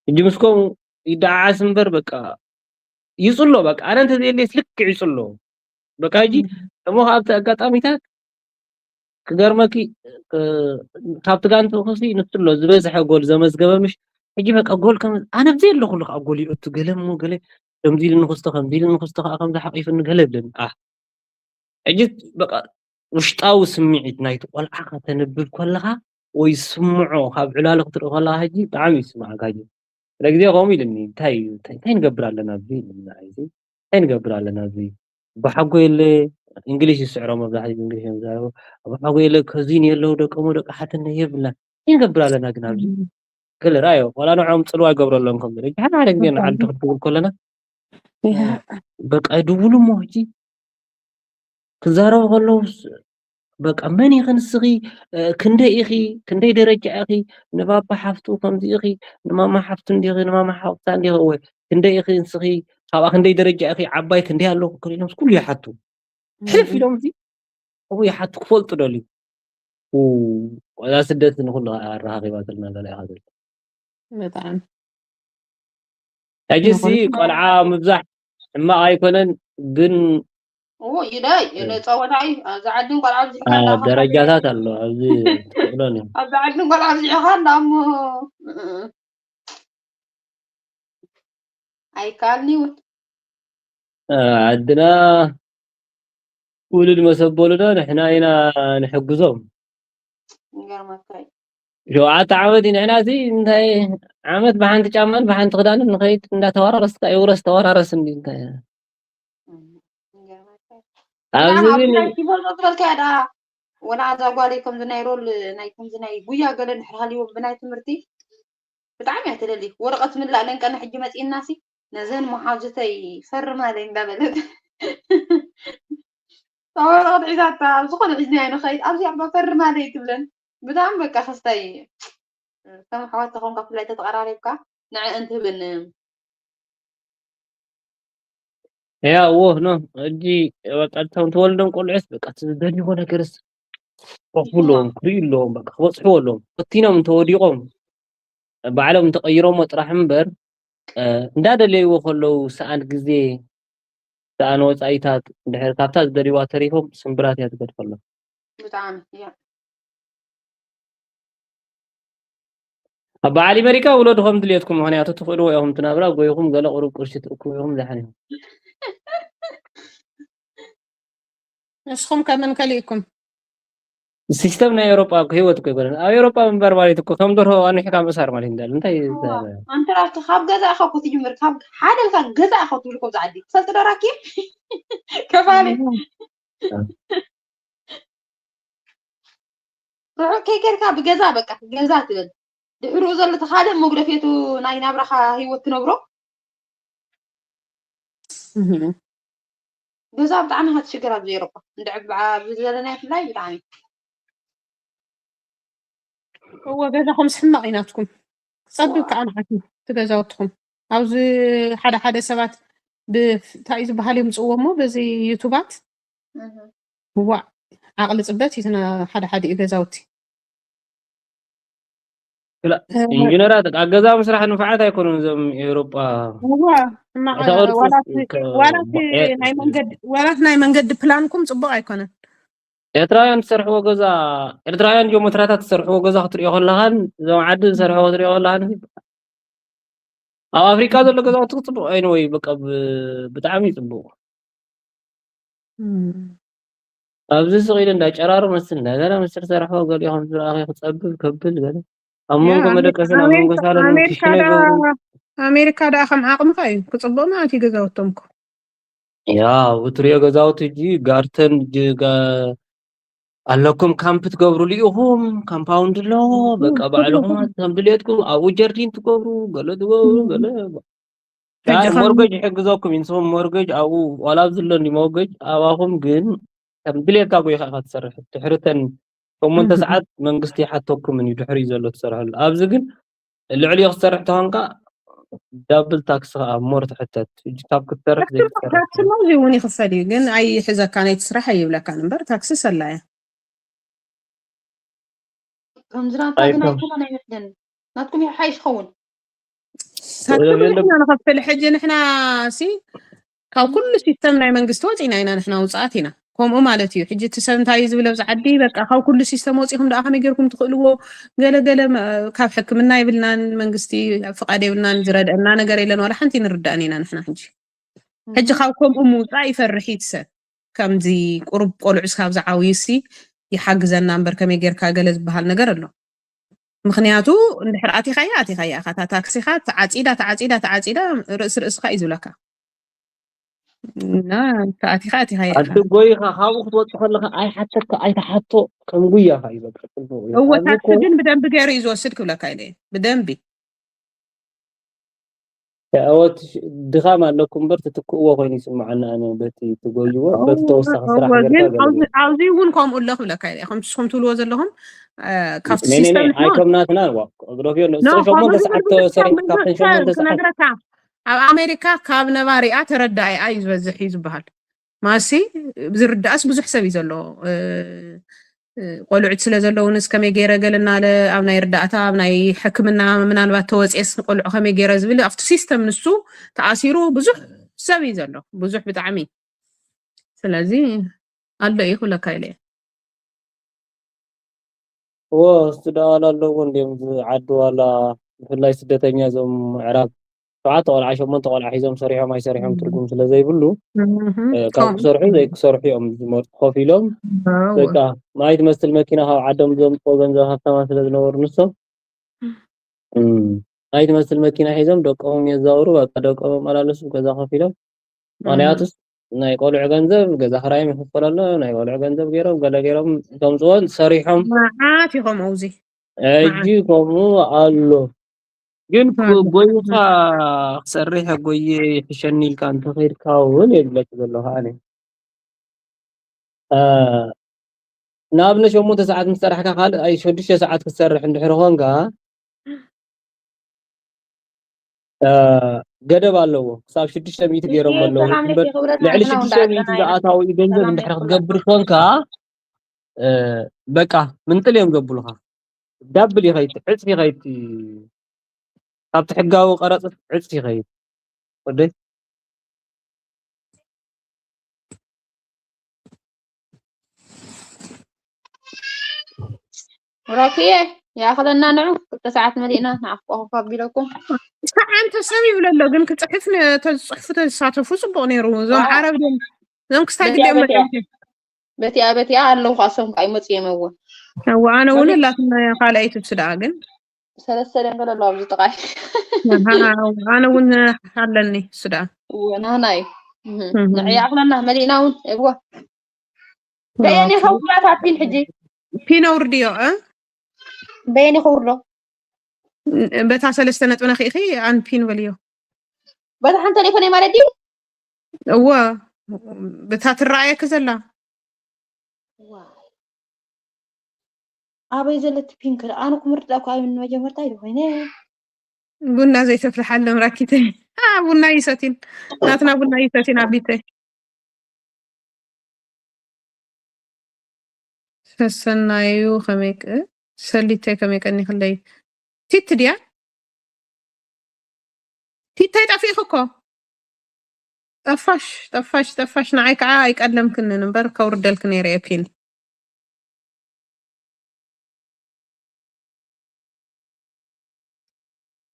ሕጂ ምስ ከምኡ ይደዓዓስ እምበር በቃ ይጽሎ በቃ። ኣነ እንተዘየለየስ ልክዕ ይጽሎ። በቃ ሕጂ እም። እሞ ከኣ ኣብቲ ኣጋጣሚታት ክገርመኪ፣ እ፣ ካብቲ ጋንትኡ ክሲ ንሱ ኣሎ ዝበዝሐ ጎል ዘመዝገበ ምሽ። ሕጂ በቃ ጎል ከም ኣነ ብዘይ ኣለኹሉ ከኣ ጎል ይእቱ ገለ እሞ ገለ ከምዚ ኢሉ ንክስቶ፣ ከምዚ ኢሉ ንክስቶ ከኣ ከምዚ ሓቂፉኒ ገለ ይብለኒ። ኣህ። ሕጂ በቃ ውሽጣዊ ስምዒት ናይቲ ቆልዓ ከተንብብ ከለኻ ወይ ዝስምዖ ካብ ዕላሉ ክትርኢ ከለኻ ሕጂ ብጣዕሚ እዩ ዝስምዓካ ሕጂ። ገለ ግዜ ከምኡ ኢሉኒ፣ "እንታይ እዩ? እንታይ፣ እንታይ ንገብር ኣለና ኣብዚ?" ኢሉኒ ንዓይ እዚ። "እንታይ ንገብር ኣለና ኣብዚ? ኣቦሓጎ የለ?" እንግሊሽ ይስዕሮ መብዛሕትኡ እንግሊሽ እዮም ዝዛረቡ። "ኣቦሓጎ የለ? ከዚን የለው? ደቀሞ ደቂ ሓትነ የብልና። እንታይ ንገብር ኣለና ግን ኣብዚ?" እም። ገለ ርኣዮ፣ ዋላ ንዕኦም ጽልዋ ይገብረሎም ከም ዘሎ። ሕጂ ሓደ ሓደ ግዜ ንዓዲ በጣም። ክትድውል ከለና፣ ያ። በቃ ይድውሉ እሞ ሕጂ ክዛረቡ ከለውስ በቃ መን ኢኺ ንስኺ? እ፣ ክንደይ ኢኺ? ክንደይ ደረጃ ኢኺ? ንባባ ሓፍቱ ከምዚ ኢኺ፣ ንማማ ሓፍቱ እንዲኺ፣ ንማማ ሓፍታ እንዲኺ፣ ወይ ክንደይ ኢኺ ንስኺ? ካብኣ ክንደይ ደረጃ ኢኺ? ዓባይ ክንደይ ኣለኹ? ክሪኖምስ ኩሉ ይሓቱ። ሕልፍ እም። ኢሎም እዚ፣ እሞ ይሓቱ ክፈልጡ ደልዩ። ው፣ እዛ ስደት ንኹሉ ኣረኻኺባትልና ገለ ኢኻ ትብል። በጣም። ሕጂሲ ንኹሉ ቆልዓ ምብዛሕ ሕማቕ ኣይኮነን፣ ግን እዎ፣ ይደ-፣ ይደ ጸወታ እዩ። ኣብዚ ዓድን ቆልዓ ኣብዚሕካ አ፣ እንዳኸድካ ደረጃታት ኣሎ። ኣብዚ ትኽእሎን እዩ። ኣብዚ ዓድን ቆልዓ ኣብዚሕካ እንዳ እሞ፣ እ፣ እ፣ ኣይከኣልን'ውን። አ፣ ዓድና ውሉድ መሰ ኣበሉና ንሕና ኢና ንሕግዞም። ይገርመካ እዩ። ሸውዓተ ዓመት እዩ ንሕና እዚ እንታይ ዓመት ብሓንቲ ጫማን ብሓንቲ ክዳንን ንኸይድ እንዳተወራረስካ ይውረስ ተወራረስ እንዲ እንታይ ይገርመካ እዩ። ኣብዚ ብጣዕሚ ኣብዚ ግን ናይ ኪቦርድ ዝበልካያ ደኣ ወላ እዛ ጓለይ ከምዚ ናይ ሮል ናይ ከምዚ ናይ ጉያ ገለ እንድሕር ሃልይዎም ብናይ ትምህርቲ ብጣዕሚ እያ ትደሊ። ወረቐት ምላእ ለንቀነ ሕጂ መፂእናሲ ነዘን መሓዙተይ ፈርማለይ እንዳበለት እታ ወረቐት ሒዛታ ኣብ ዝኾነ ሒዝናዮ ንኸይድ ኣብዚኣ እባ ፈርማለይ ትብለን። ብጣዕሚ በቃ ከስታይ ከም ኣሕዋት ተኾንካ ብፍላይ ተተቐራሪብካ ንዐ እንትህብን ያ እዎ ኖ ሕጂ በቃ እቶም ተወልዶም ቆልዑስ በቃ እቲ ዝደልይዎ ነገርስ ክረኽቡ ኣለዎም ክርእዩ ኣለዎም በቃ ክበፅሕዎ ኣለዎም ፈቲኖም እንተወዲቖም ባዕሎም እንተቐይሮሞ ጥራሕ እምበር እንዳደለይዎ ከለዉ ሰኣን ግዜ ሰኣን ወፃኢታት እንድሕር ካብታ ዝደልይዋ ተሪፎም ስምብራት እያ ትገድፈሎም ብጣዕሚ እያ ኣብ በዓል ኣሜሪካ ውለዱ ከም ድልየትኩም ምክንያቱ ትኽእልዎ ኢኹም ትናብራ ጎይኹም ገለ ቁሩብ ቅርሺ ትእክቡ ኢኹም ዛሕን ኢኹም ንስኹም ከመን ከሊእኩም ሲስተም ናይ ኤውሮጳ እኮ ህይወት እኮ ይኮነን ኣብ ኤውሮጳ ምንባር ማለት እኮ ከም ደርሆ ኣንሒካ ምእሳር ማለት እንዳል እንታይ ኣንተ ራሱ ካብ ገዛ ኢኻ እኮ ትጅምር ካብ ሓደ ኢልካ ገዛ ኢኻ ትብል እኮ ብዛ ዓዲ ትፈልጥ ዶ ራኪ ከፋሊ ርሑቅ ከይከድካ ብገዛ በቃ ገዛ ትብል ድሕርኡ ዘሎ ተኻልእ መጉደፌቱ ናይ ናብራኻ ህይወት ትነብሮ ገዛ ብጣዕሚ ኢኻ ትሽገር ኣብዚ ኤሮጳ እንድዕብ ኣብዚ ዘለናዮ ብፍላይ ብጣዕሚ እወ ገዛኹምስ ሕማቕ እዩ ናትኩም ጸቢብ ከዓ ንዓኩም እቲ ገዛውትኹም ኣብዚ ሓደ ሓደ ሰባት እንታይ እዩ ዝበሃል የምፅዎ እሞ በዚ ዩቱባት ዋዕ ዓቕሊ ፅበት እዩ ሓደ ሓዲኡ ገዛውቲ ኢንጂነራት ኣብ ገዛ ምስራሕ ንፍዓት ኣይኮኑን እዞም ኤውሮጳ ዋላት ናይ መንገዲ ፕላንኩም ፅቡቅ ኣይኮነን ኤርትራውያን ዝሰርሕዎ ገዛ ኤርትራውያን ጆሞትራታት ዝሰርሕዎ ገዛ ክትሪኦ ከለኻን እዞም ዓዲ ዝሰርሕዎ ክትሪኦ ከለኻን ኣብ ኣፍሪቃ ዘሎ ገዛውቲ ክፅቡቅ ኣይነወይ በቃ ብጣዕሚ ይፅቡቅ ኣብዚ ስቕ ኢሉ እንዳ ጨራሩ መስል እንዳ ገለ መስል ሰርሖ ገሊኦም ዝረኣኸ ክጸብብ ከብል ገለ ኣብ መንጎ መደቀስን ኣብ መንጎ ሳሎን ክሽነ ገብሩ ኣሜሪካ ደኣ ከም ዓቕምኻ እዩ ክጽቡቕ ማለት እዩ ገዛውቶም እኮ ያ ብትሪኦ ገዛውቲ እጂ ጋርተን ኣለኩም ካምፕ ትገብሩሉ ኢኹም ካምፓውንድ ኣሎ በቃ ባዕልኹም ከም ድልየትኩም ኣብኡ ጀርዲን ትገብሩ ገለ ትገብሩ ገለ ሞርገጅ ይሕግዘኩም እዩ ንስኹም ሞርገጅ ኣብኡ ዋላ ኣብዚ ኣሎ እንዲ ሞርገጅ ኣባኹም ግን ከም ድልየትካ ጎይኻ ኢኻ ትሰርሕ ድሕርተን ሸሞንተ ሰዓት መንግስቲ ይሓተኩምን እዩ ድሕሪ ዘሎ ትሰርሐሉ ኣብዚ ግን ልዕሊኡ ክትሰርሕ ተኾንካ ዳብል ታክስ ከዓ ሞር ትሕተት ካብ ክትሰርሕ ታክስማ እዚ እውን ይኽፈል እዩ ግን ኣይሕዘካ ናይቲ ስራሕ ኣይብለካን እምበር ታክሲ ሰላ እያ ከምዚ ናትካ ግን ኣይኮነን ኣይመስለኒ ናትኩም ይሓይሽ ኸውን ታክሲ ንሕና ንኸፍል ሕጂ ንሕና ሲ ካብ ኩሉ ሲስተም ናይ መንግስቲ ወፂና ኢና ንሕና ውፅኣት ኢና ከምኡ ማለት እዩ ሕጂ እቲ ሰብ እንታይ ዝብል ኣብዚ ዓዲ በቃ ካብ ኩሉ ሲስተም ወፂኹም ደኣ ከመይ ገይርኩም ትኽእልዎ ገለገለ ካብ ሕክምና የብልናን መንግስቲ ፍቃድ የብልናን ዝረድአና ነገር የለን ዋላ ሓንቲ ንርዳእን ኢና ንሕና ሕጂ ሕጂ ካብ ከምኡ ምውፃእ ይፈርሕ እዩ ሰብ ከምዚ ቁሩብ ቆልዑ ስካብ ዝዓብዩ ሲ ይሓግዘና እምበር ከመይ ጌርካ ገለ ዝበሃል ነገር ኣሎ ምክንያቱ እንድሕር ኣቲኻያ ኣቲኻያ ኢኻ እታ ታክሲኻ ተዓፂዳ ተዓፂዳ ተዓፂዳ ርእሲ ርእስኻ እዩ ዝብለካ እና ተኣቲኻ ኣቲኻያ ኢኻ ኣቲ ጎይኻ ካብኡ ክትወፅእ ከለኻ ኣይሓተካ ኣይተሓቶ ከም ጉያኻ እዩ በቃ ፅቡቅ እዩ እወ ኣብዚ ታክሲ እኮ ግን ብደንቢ ገይሩ እዩ ዝወስድ ክብለካ ኢለ ብደንቢ ያወት ድኻም ኣለኩም እምበር ትትክእዎ ኮይኑ ይስምዓኒ ኣነ በቲ ትጎይዎ በቲ ተወሳኺ ስራሕ እወ ግን ጌርካ ገለ ኣብዚ ኣብዚ እውን ከምኡ ኣሎ ክብለካ ኢለ ከምቲ ንስኹም ትብልዎ ዘለኹም እ፣ ካብቲ ኔኔኔ ሲስተም ኣይከምናትና ዋ ግዶፍዮ ኖ ሸሞንተ ከምኡ ሰዓት ዝብል ተወሰሪት ካብተን ሸሞንተ ሰዓት ክነግረካ ኣብ ኣሜሪካ ካብ ነባሪኣ ተረዳኢኣ እዩ ዝበዝሕ እዩ ዝበሃል ማሲ ዝርዳእስ ብዙሕ ሰብ እዩ ዘሎ እ፣ እ፣ ቆልዑት ስለ ዘለውን እስከመይ ገይረ ገለ እናለ ኣብ ናይ ርዳእታ ኣብ ናይ ሕክምና ምናልባት ተወፅኤስ ቆልዑ ከመይ ገይረ ዝብል ኣብቲ ሲስተም ንሱ ተኣሲሩ ብዙሕ ሰብ እዩ ዘሎ ብዙሕ ብጣዕሚ ስለዚ ኣሎ እዩ ክብለካ ኢለ እየ እዎ እስቲ ደኣ ዋላ ኣለዎ እንድዮም እዚ ዓዲ ዋላ ብፍላይ ስደተኛ እዞም ምዕራብ ሸውዓተ ቆልዓ ሸሞንተ ቆልዓ ሒዞም ሰሪሖም ኣይሰሪሖም ትርጉም ስለ ዘይብሉ፣ ከምኡ ክሰርሑ ዘይክሰርሑ እዮም ዝመርጡ። ኮፍ ኢሎም በቃ ማይ ትመስል መኪና ካብ ዓዶም ዘምፅኦ ገንዘብ ሃብታማ ስለ ዝነበሩ ንሶም፣ ማይ ትመስል መኪና ሒዞም ደቆም የዛውሩ። በቃ ደቆም መላለሱ ገዛ ኮፍ ኢሎም። ምክንያቱስ ናይ ቆልዑ ገንዘብ ገዛ ክራይ ይኽፈል ኣሎ። ናይ ቆልዑ ገንዘብ ገይሮም ገለ ገይሮም ከምፅዎን ሰሪሖም። መዓት ኢኹም ኣብዚ። ሕጂ ከምኡ ኣሎ። ግን ጎይኻ ክሰርሕ ጎየ ይሕሸኒ ኢልካ እንተኸይድካ እውን የብለክ ዘለኹ ኣነ። ንኣብነት ሸሞንተ ሰዓት ምስ ሰራሕካ ካልእ ኣይ ሸዱሽተ ሰዓት ክትሰርሕ እንድሕር ኾንካ፣ ገደብ ኣለዎ። ክሳብ ሽዱሽተ ሚእቲ ገይሮም ኣለዉ። ልዕሊ ሽዱሽተ ሚእቲ ዝኣታዊ ገንዘብ እንድሕር ክትገብር ኮንካ፣ በቃ ምንጥል እዮም ዘብሉኻ። ዳብል ይኸይድ፣ ዕፅፊ ይኸይድ። ካብቲ ሕጋዊ ቀረፅ ዕፅፊ ይኸይድ። ወደይ ራኪየ ይኣኽለና ንዑ ክልተ ሰዓት መሊእና ንዓኹ ኮፍ ኣቢለኩም። ሰዓንተ ሰብ ይብለ ኣሎ ግን ክፅሕፍ ተዝፅሕፉ ተዝሳተፉ ፅቡቕ ነይሩ። እዞም ዓረብ ድዮም እዞም ክስታይ ግደም መፅኦም በቲኣ በቲኣ ኣለዉ ካሶም ከዓ ይመፁ እዮም እውን እዋ ኣነ እውን ኣላትና ካልኣይቲ ስድኣ ግን ሰለስተ ደንገለ ኣለዋ ኣብዚ ጥቓይ። ኣነ እውን ኣለኒ ስዳ። ናህናይ ንዕያ ኣኽለና መሊእና እውን እዋ በየኒ ከውርዳታቲን ሕጂ ፒን ኣውርድዮ። በየኒ ከውርዶ በታ ሰለስተ ነጥቢ ነኺእኺ ኣን ፒን በልዮ። በታ ሓንቲ ቴሌፎን ማለት ድዩ? እወ በታ ትረኣየኪ ዘላ። ኣበይ ዘለቲ ፒንክ ኣነ ክምርዳ እኮ ኣብ መጀመርታ ኢሉ ኮይነ ቡና ዘይተፍልሓሎም ራኪተይ። ቡና ይሰቲን ናትና ቡና ይሰቲን ኣቢተይ። ሰሰናዩ ከመይ ሰሊተይ ከመይ ቀኒክለይ? ቲቲ ድያ? ቲታይ ጠፊእኺ እኮ። ጠፋሽ ጠፋሽ ጠፋሽ ንዓይ ከዓ ኣይቀለምክንን እምበር ከውርደልኪ ነይረ እየ ፒን።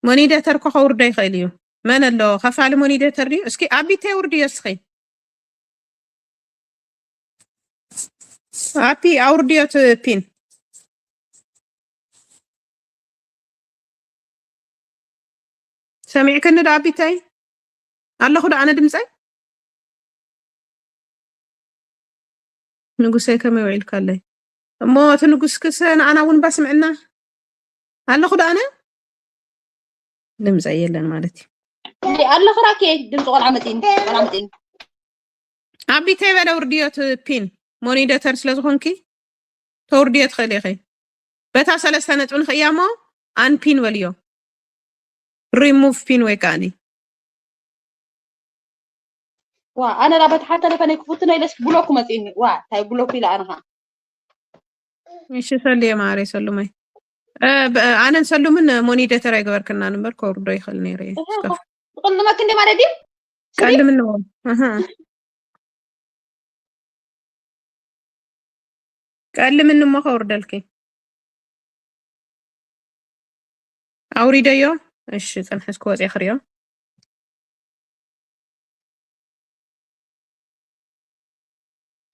ሞኒደተር እኮ ከውርዶ ይኽእል እዩ። መን ኣሎ ከፋሊ ሞኒደተር ድዩ? እስኪ ኣቢተይ ውርድዮ እስኺ። ኣፒ ኣውርድዮ እቲ ፒን ሰሚዕክኒ ዶ ኣቢተይ? ኣለኹ ዶ ኣነ ድምፀይ? ንጉሰይ ከመይ ውዒልካለይ? እሞ እቲ ንጉስክስ ንኣና እውን ባስምዕና ኣለኹ ዶ ኣነ? ድምፀይ የለን ማለት እዩ። ኣለኹ ራኬ ድምፂ ቆልዓ መፂኒ ቆልዓ መፂኒ። ኣቢተይ በለ ውርድዮ እቲ ፒን ሞኒደተር ስለ ዝኾንኪ ተውርድዮ ትኽእሊ ኢኺ። በታ ሰለስተ ነጥቢ ንኽእያ እሞ ኣን ፒን በልዮ። ሪሙቭ ፒን ወይ ከኣኒ ዋ ኣነ ዳ በቲ ሓንቲ ተለፈነይ ክፍትኖ ኢለስ ብሎክ መፂኒ ዋ እንታይ ብሎክ ኢለ ኣነ ከዓ እሺ ሰልየ ማሬ ሰሉመይ ኣነን ሰሉምን ሞኒደተር ኣይገበርክናን እምበር ከውርዶ ይኽእል ነይረ ትቕልመክ እንደ ማለት ድዩ ቀልምንዎ ቀልምኒ እሞ ከውርደልኪ ኣውሪደዮ እሺ ፅንሐ እስኪ ወፅየ ክሪኦ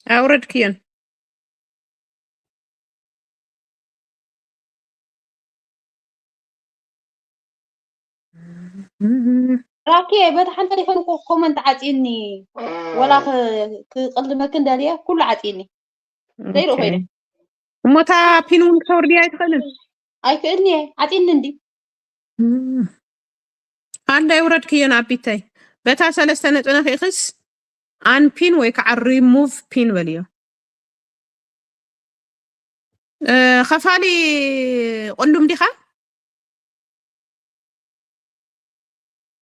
ኣውረድክዮን ራኬ በታ ሓንቲ ሪኸን ኮመንት ዓፂኒ ወላ ክቅልመክን ደልየ ኩሉ ዓፂኒ ዘይርኡ ኮይነ እሞታ ፒን እውን ክተውርድያ ኣይትኽእልን ኣይክእልን እየ ዓፂኒ እንዲ ኣንዳ ይውረድክዮ ንኣቢተይ በታ ሰለስተ ነጥቢ ነኺእኽስ ኣን ፒን ወይ ከዓ ሪሙቭ ፒን በልዮ ከፋሊ ቁሉም ዲኻ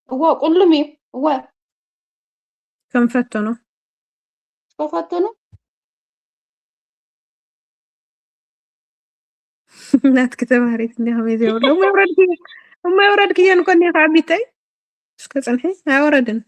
እዎ ቁሉም እዩ እወ ከም ፈተኖ ከፈተኑ ናትኪ ተማሃሪት እንዲ ከመይ ዘይብሎ እሞ የውረድክዮ እሞ የውረድክዮ ንኮኒ ካብ ቢተይ እስከ ፅንሒ ኣይወረድን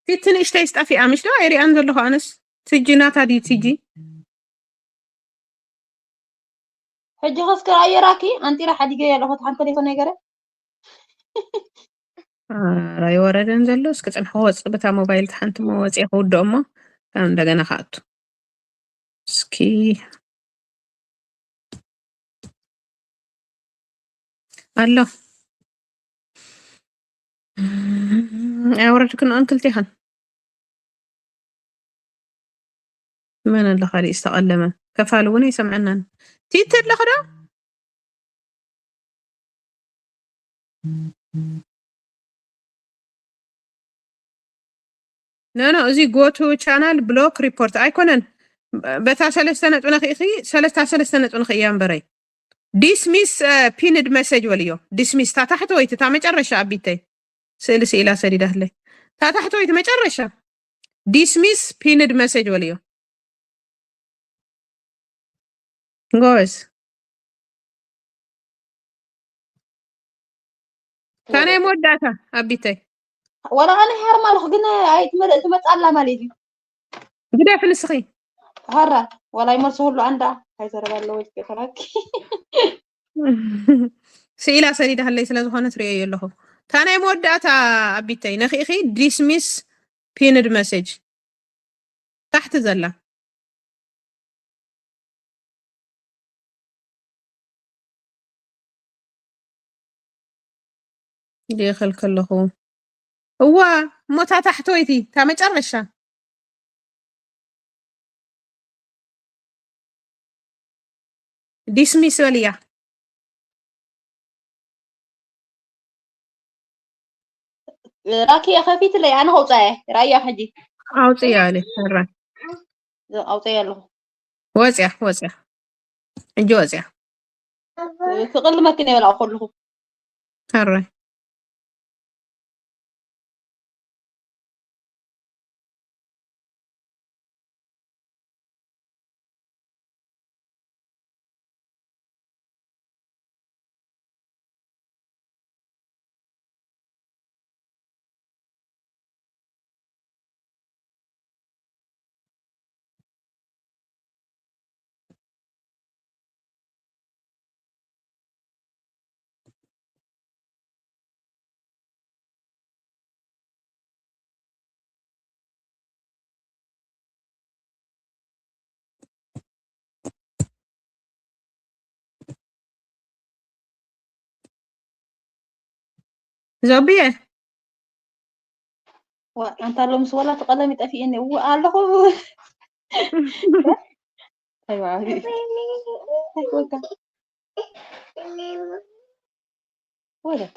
ቲቲ ንእሽተይ ስጠፊኣ ምሽ ዶ ኣይሪኣን ዘለኹ ኣነስ። ትጂ ናታ ድዩ ትጂ? ሕጂ ከስከር ኣየራኪ ኣንጢራ ሓዲገ ያለኹ ሓንቲ ቴሌፎን ነገረ ኧረ ኣይወረደን ዘሎ። እስኪ ጽንሑ ክወጽእ በታ ሞባይል ሓንቲ መወጽኢ ክውድኦ እሞ ካብ እንደገና ክኣቱ። እስኪ ኣሎ። ኣይወረድክን ኣንክልቴኸን። መን ኣሎ ካልእ ዝተቐለመ? ከፋል እውን ኣይሰምዐናን። ቲቲ ኣለኺ ዶ? ኖ ኖ፣ እዚ go to channel block report ኣይኮነን። በታ ሰለስተ ነጥቢ ነኺእኺ፣ ሰለስታ ሰለስተ ነጥቢ ንኽእያ እምበረይ። Dismiss pinned message በልዮ። Dismiss፣ እታ ታሕተወይቲ፣ እታ መጨረሻ ኣቢተይ። ስእሊ ስኢላ ሰዲዳትለይ። እታ ታሕተወይቲ መጨረሻ። Dismiss pinned message በልዮ። ጎበዝ። እታ ናይ መወዳእታ ኣቢተይ። ዋላ ኣነ ይሃርም ኣለኹ፣ ግን ኣይትመ-፣ ትመጽእ ኣላ ማለት እዩ። ግደፊ ንስኺ። ሃራ፣ ዋላ ይመልሱ ሁሉ ኣንዳ፣ ኣይዘረባ ኣለዎ፣ ይቀተላኪ። ስኢላ ሰዲዳትለይ ስለ ዝኾነ ትርእዮ ኣለኹ። እታ ናይ መወዳእታ ኣቢተይ፣ ነኺእኺ dismiss pinned message። ታሕቲ ዘላ። ይደኸል ከለኹ። እዋ፣ እሞ እታ ታሕተወይቲ፣ እታ መጨረሻ። Dismiss በልያ። ራኪ ከፊትለይ፣ ኣነ ከውጻየ። ራእያ ሕጂ። ኣውጽያ ኣለ፣ ሰራ። ኣውጻየ ኣለኹ። ወጽያ፣ ወጽያ። ሕጂ ወጽያ። ክቕልመኪ ነው የበላው ከለኹ። ሰራ። ዞብየ። ዋ፣ ኣንታ ሎምስ ወላ እቲ ቀለም ይጠፊእኒ። እው ኣለኹ። ኣይዋ፣ ኣቢ። ኣይወጋ። ወለከ።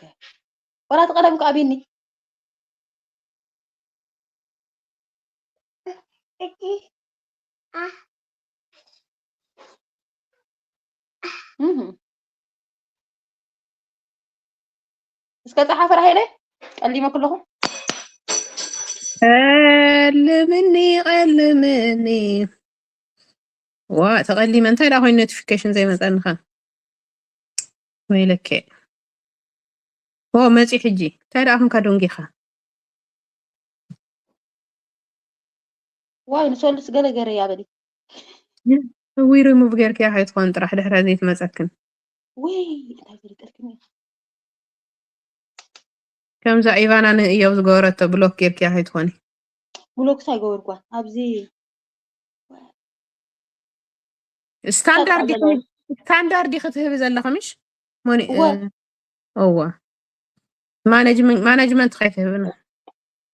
ወላ እቲ ቀለም ከ ኣቢኒ። እህ። እስከ ጸሓፈ ራሄለ፣ ቀሊመ ክለኹ። ቀልምኒ፣ ቀልምኒ። ዋ፣ ተቐሊመ። እንታይ ደኣ ኮይኑ ኖቲፊኬሽን ዘይመጸንኻ? ወይለከ። ኦ፣ መጺ ሕጂ። እንታይ ደኣ ኮንካ ደንጊኻ? ዋይ፣ ንሰሉስ ገለ ገረ እያ በሊ። እዊ ሪሙቭ ጌርክያ ከይትኾን ጥራሕ ድሕረ ዘይትመጸክን። ወይ፣ እንታይ ገለ ጠልክኒ ኢኻ? ከምዛ ኢቫና ንእዮብ ዝገበረቶ ብሎክ ጌርክያ ከይትኾኒ። ብሎክ እንታይ ገበርኳ? ኣብዚ ስታንዳርድ ዲኺ፣ ስታንዳርድ ዲኺ ትህቢ ዘለኺ ምሽ? ሞኒ-፣ እወ። እ፣ እወ። ማኔጅመንት፣ ማኔጅመንት ከይትህብና።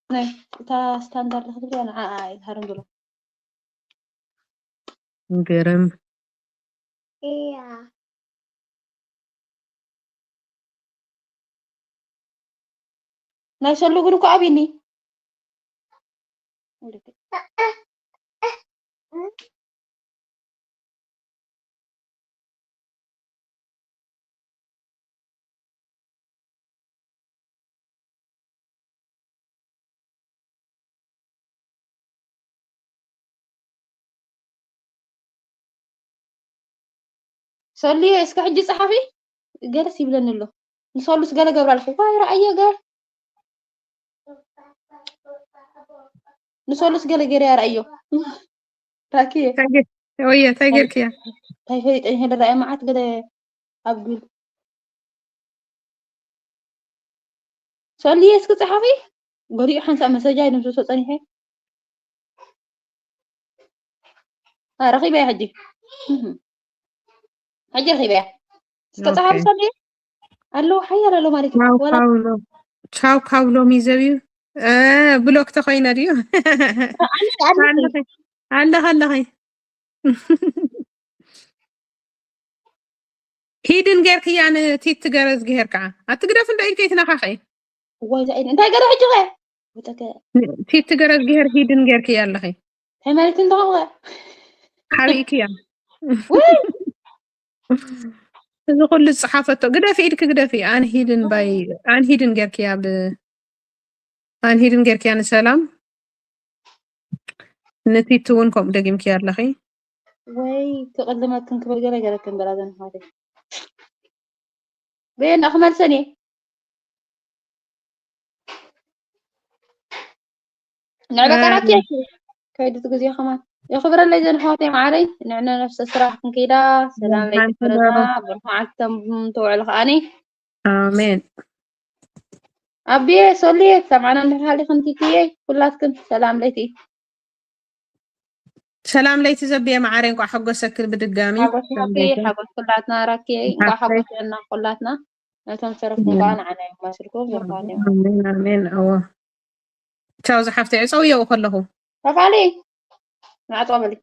ናይ እታ ስታንዳርድ ክትብልያ ንዓኣ እየ ዝሃርም ዘሎ። ግርም። ናይ ሰሉ ግን እኮ ኣብኒ። ሰሉየ እስከ ሕጂ ጸሓፊ ገለስ ይብለኒ ኣሎ። ንሰሉስ ገለ ገብራ ኣለኹ። ዋይ ረኣየ ገር። ንሶሉስ ገለ ገይረ ያርኣዮ። ራኪ ወየ እንታይ ጌርክያ? እንታይ ፈሊጠ ይሄ ደራይ መዓት ገለ ኣብ ግል ሶልዬ እስኪ ጸሓፊ። ገሊኡ ሓንሳእ መሰጃ ይደምስሶ ጸኒሐ። አ፣ ረኺበያ ሕጂ። ሕጂ ረኺበያ። እስከ ጸሓፊ ሶልዬ። ኣለዉ ሓያል ኣለዉ ማለት እዩ። ቻው ካብሎ ቻው ካብሎ ሚዘብዩ ብሎክ ተኮይነ ድዩ? ኣለኺ ኣለኺ። ሂድን ጌርክያ ንቲቲ ገረዝግሄር ከዓ ኣትግደፍ እንዶ ኢድ ከይትነካኺ። እዋይ ዛኢድ እንታይ ገለ ሕጂ ኸ ወተከ ቲቲ ገረዝግሄር ሂድን ጌርክያ ኣለኺ። እንታይ ማለት እንደኸም ኸ ሓቢእክያ። ወይ እዚ ኩሉ ዝጸሓፈቶ ግደፊ፣ ኢድኪ ግደፊ። ኣን ሂድን ባይ ኣን ሂድን ጌርክያ ብ ኣን ሂድን ጌርክያ ንሰላም ንቲቲ እውን ከምኡ ደጊምክያ ኣለኺ። ወይ ክቕልመክን ክብል ገለ ገለክን በላ ዘንሓተይ በየና ክመልሰን እየ ንዕበቃ ራኪ ከይድት ግዜ ከማን የኽብረለይ ዘንሓተይ ማዓረይ ንዕነ ነፍሰ ስራሕ ክንከይዳ ሰላም ለይትበረና ብርኩ ዓልቲ ተውዕል ከዓኒ ኣሜን። ኣቢየ ሶልየ ሰማዕና እንድሕር ሃሊኽን ቲቲየ ኩላትክን ሰላም ለይቲ ሰላም ለይቲ ዘብየ ማዓረይ እንኳዕ ሓጎሰክን ብድጋሚ ሓጎስ ሓቂ ሓጎስ ኩላትና ራኪ እንኳዕ ሓጎስ ጥዕና ኩላትና ነቶም ተረፉ እንኳዕ ንዓና ይመስልኩም ዘፋትዮም ኣሜን ኣሜን። እዎ ቻው ዝሓፍተይ ዕፀውየኡ ከለኹ ተፋሊ ናዕፀው በሊ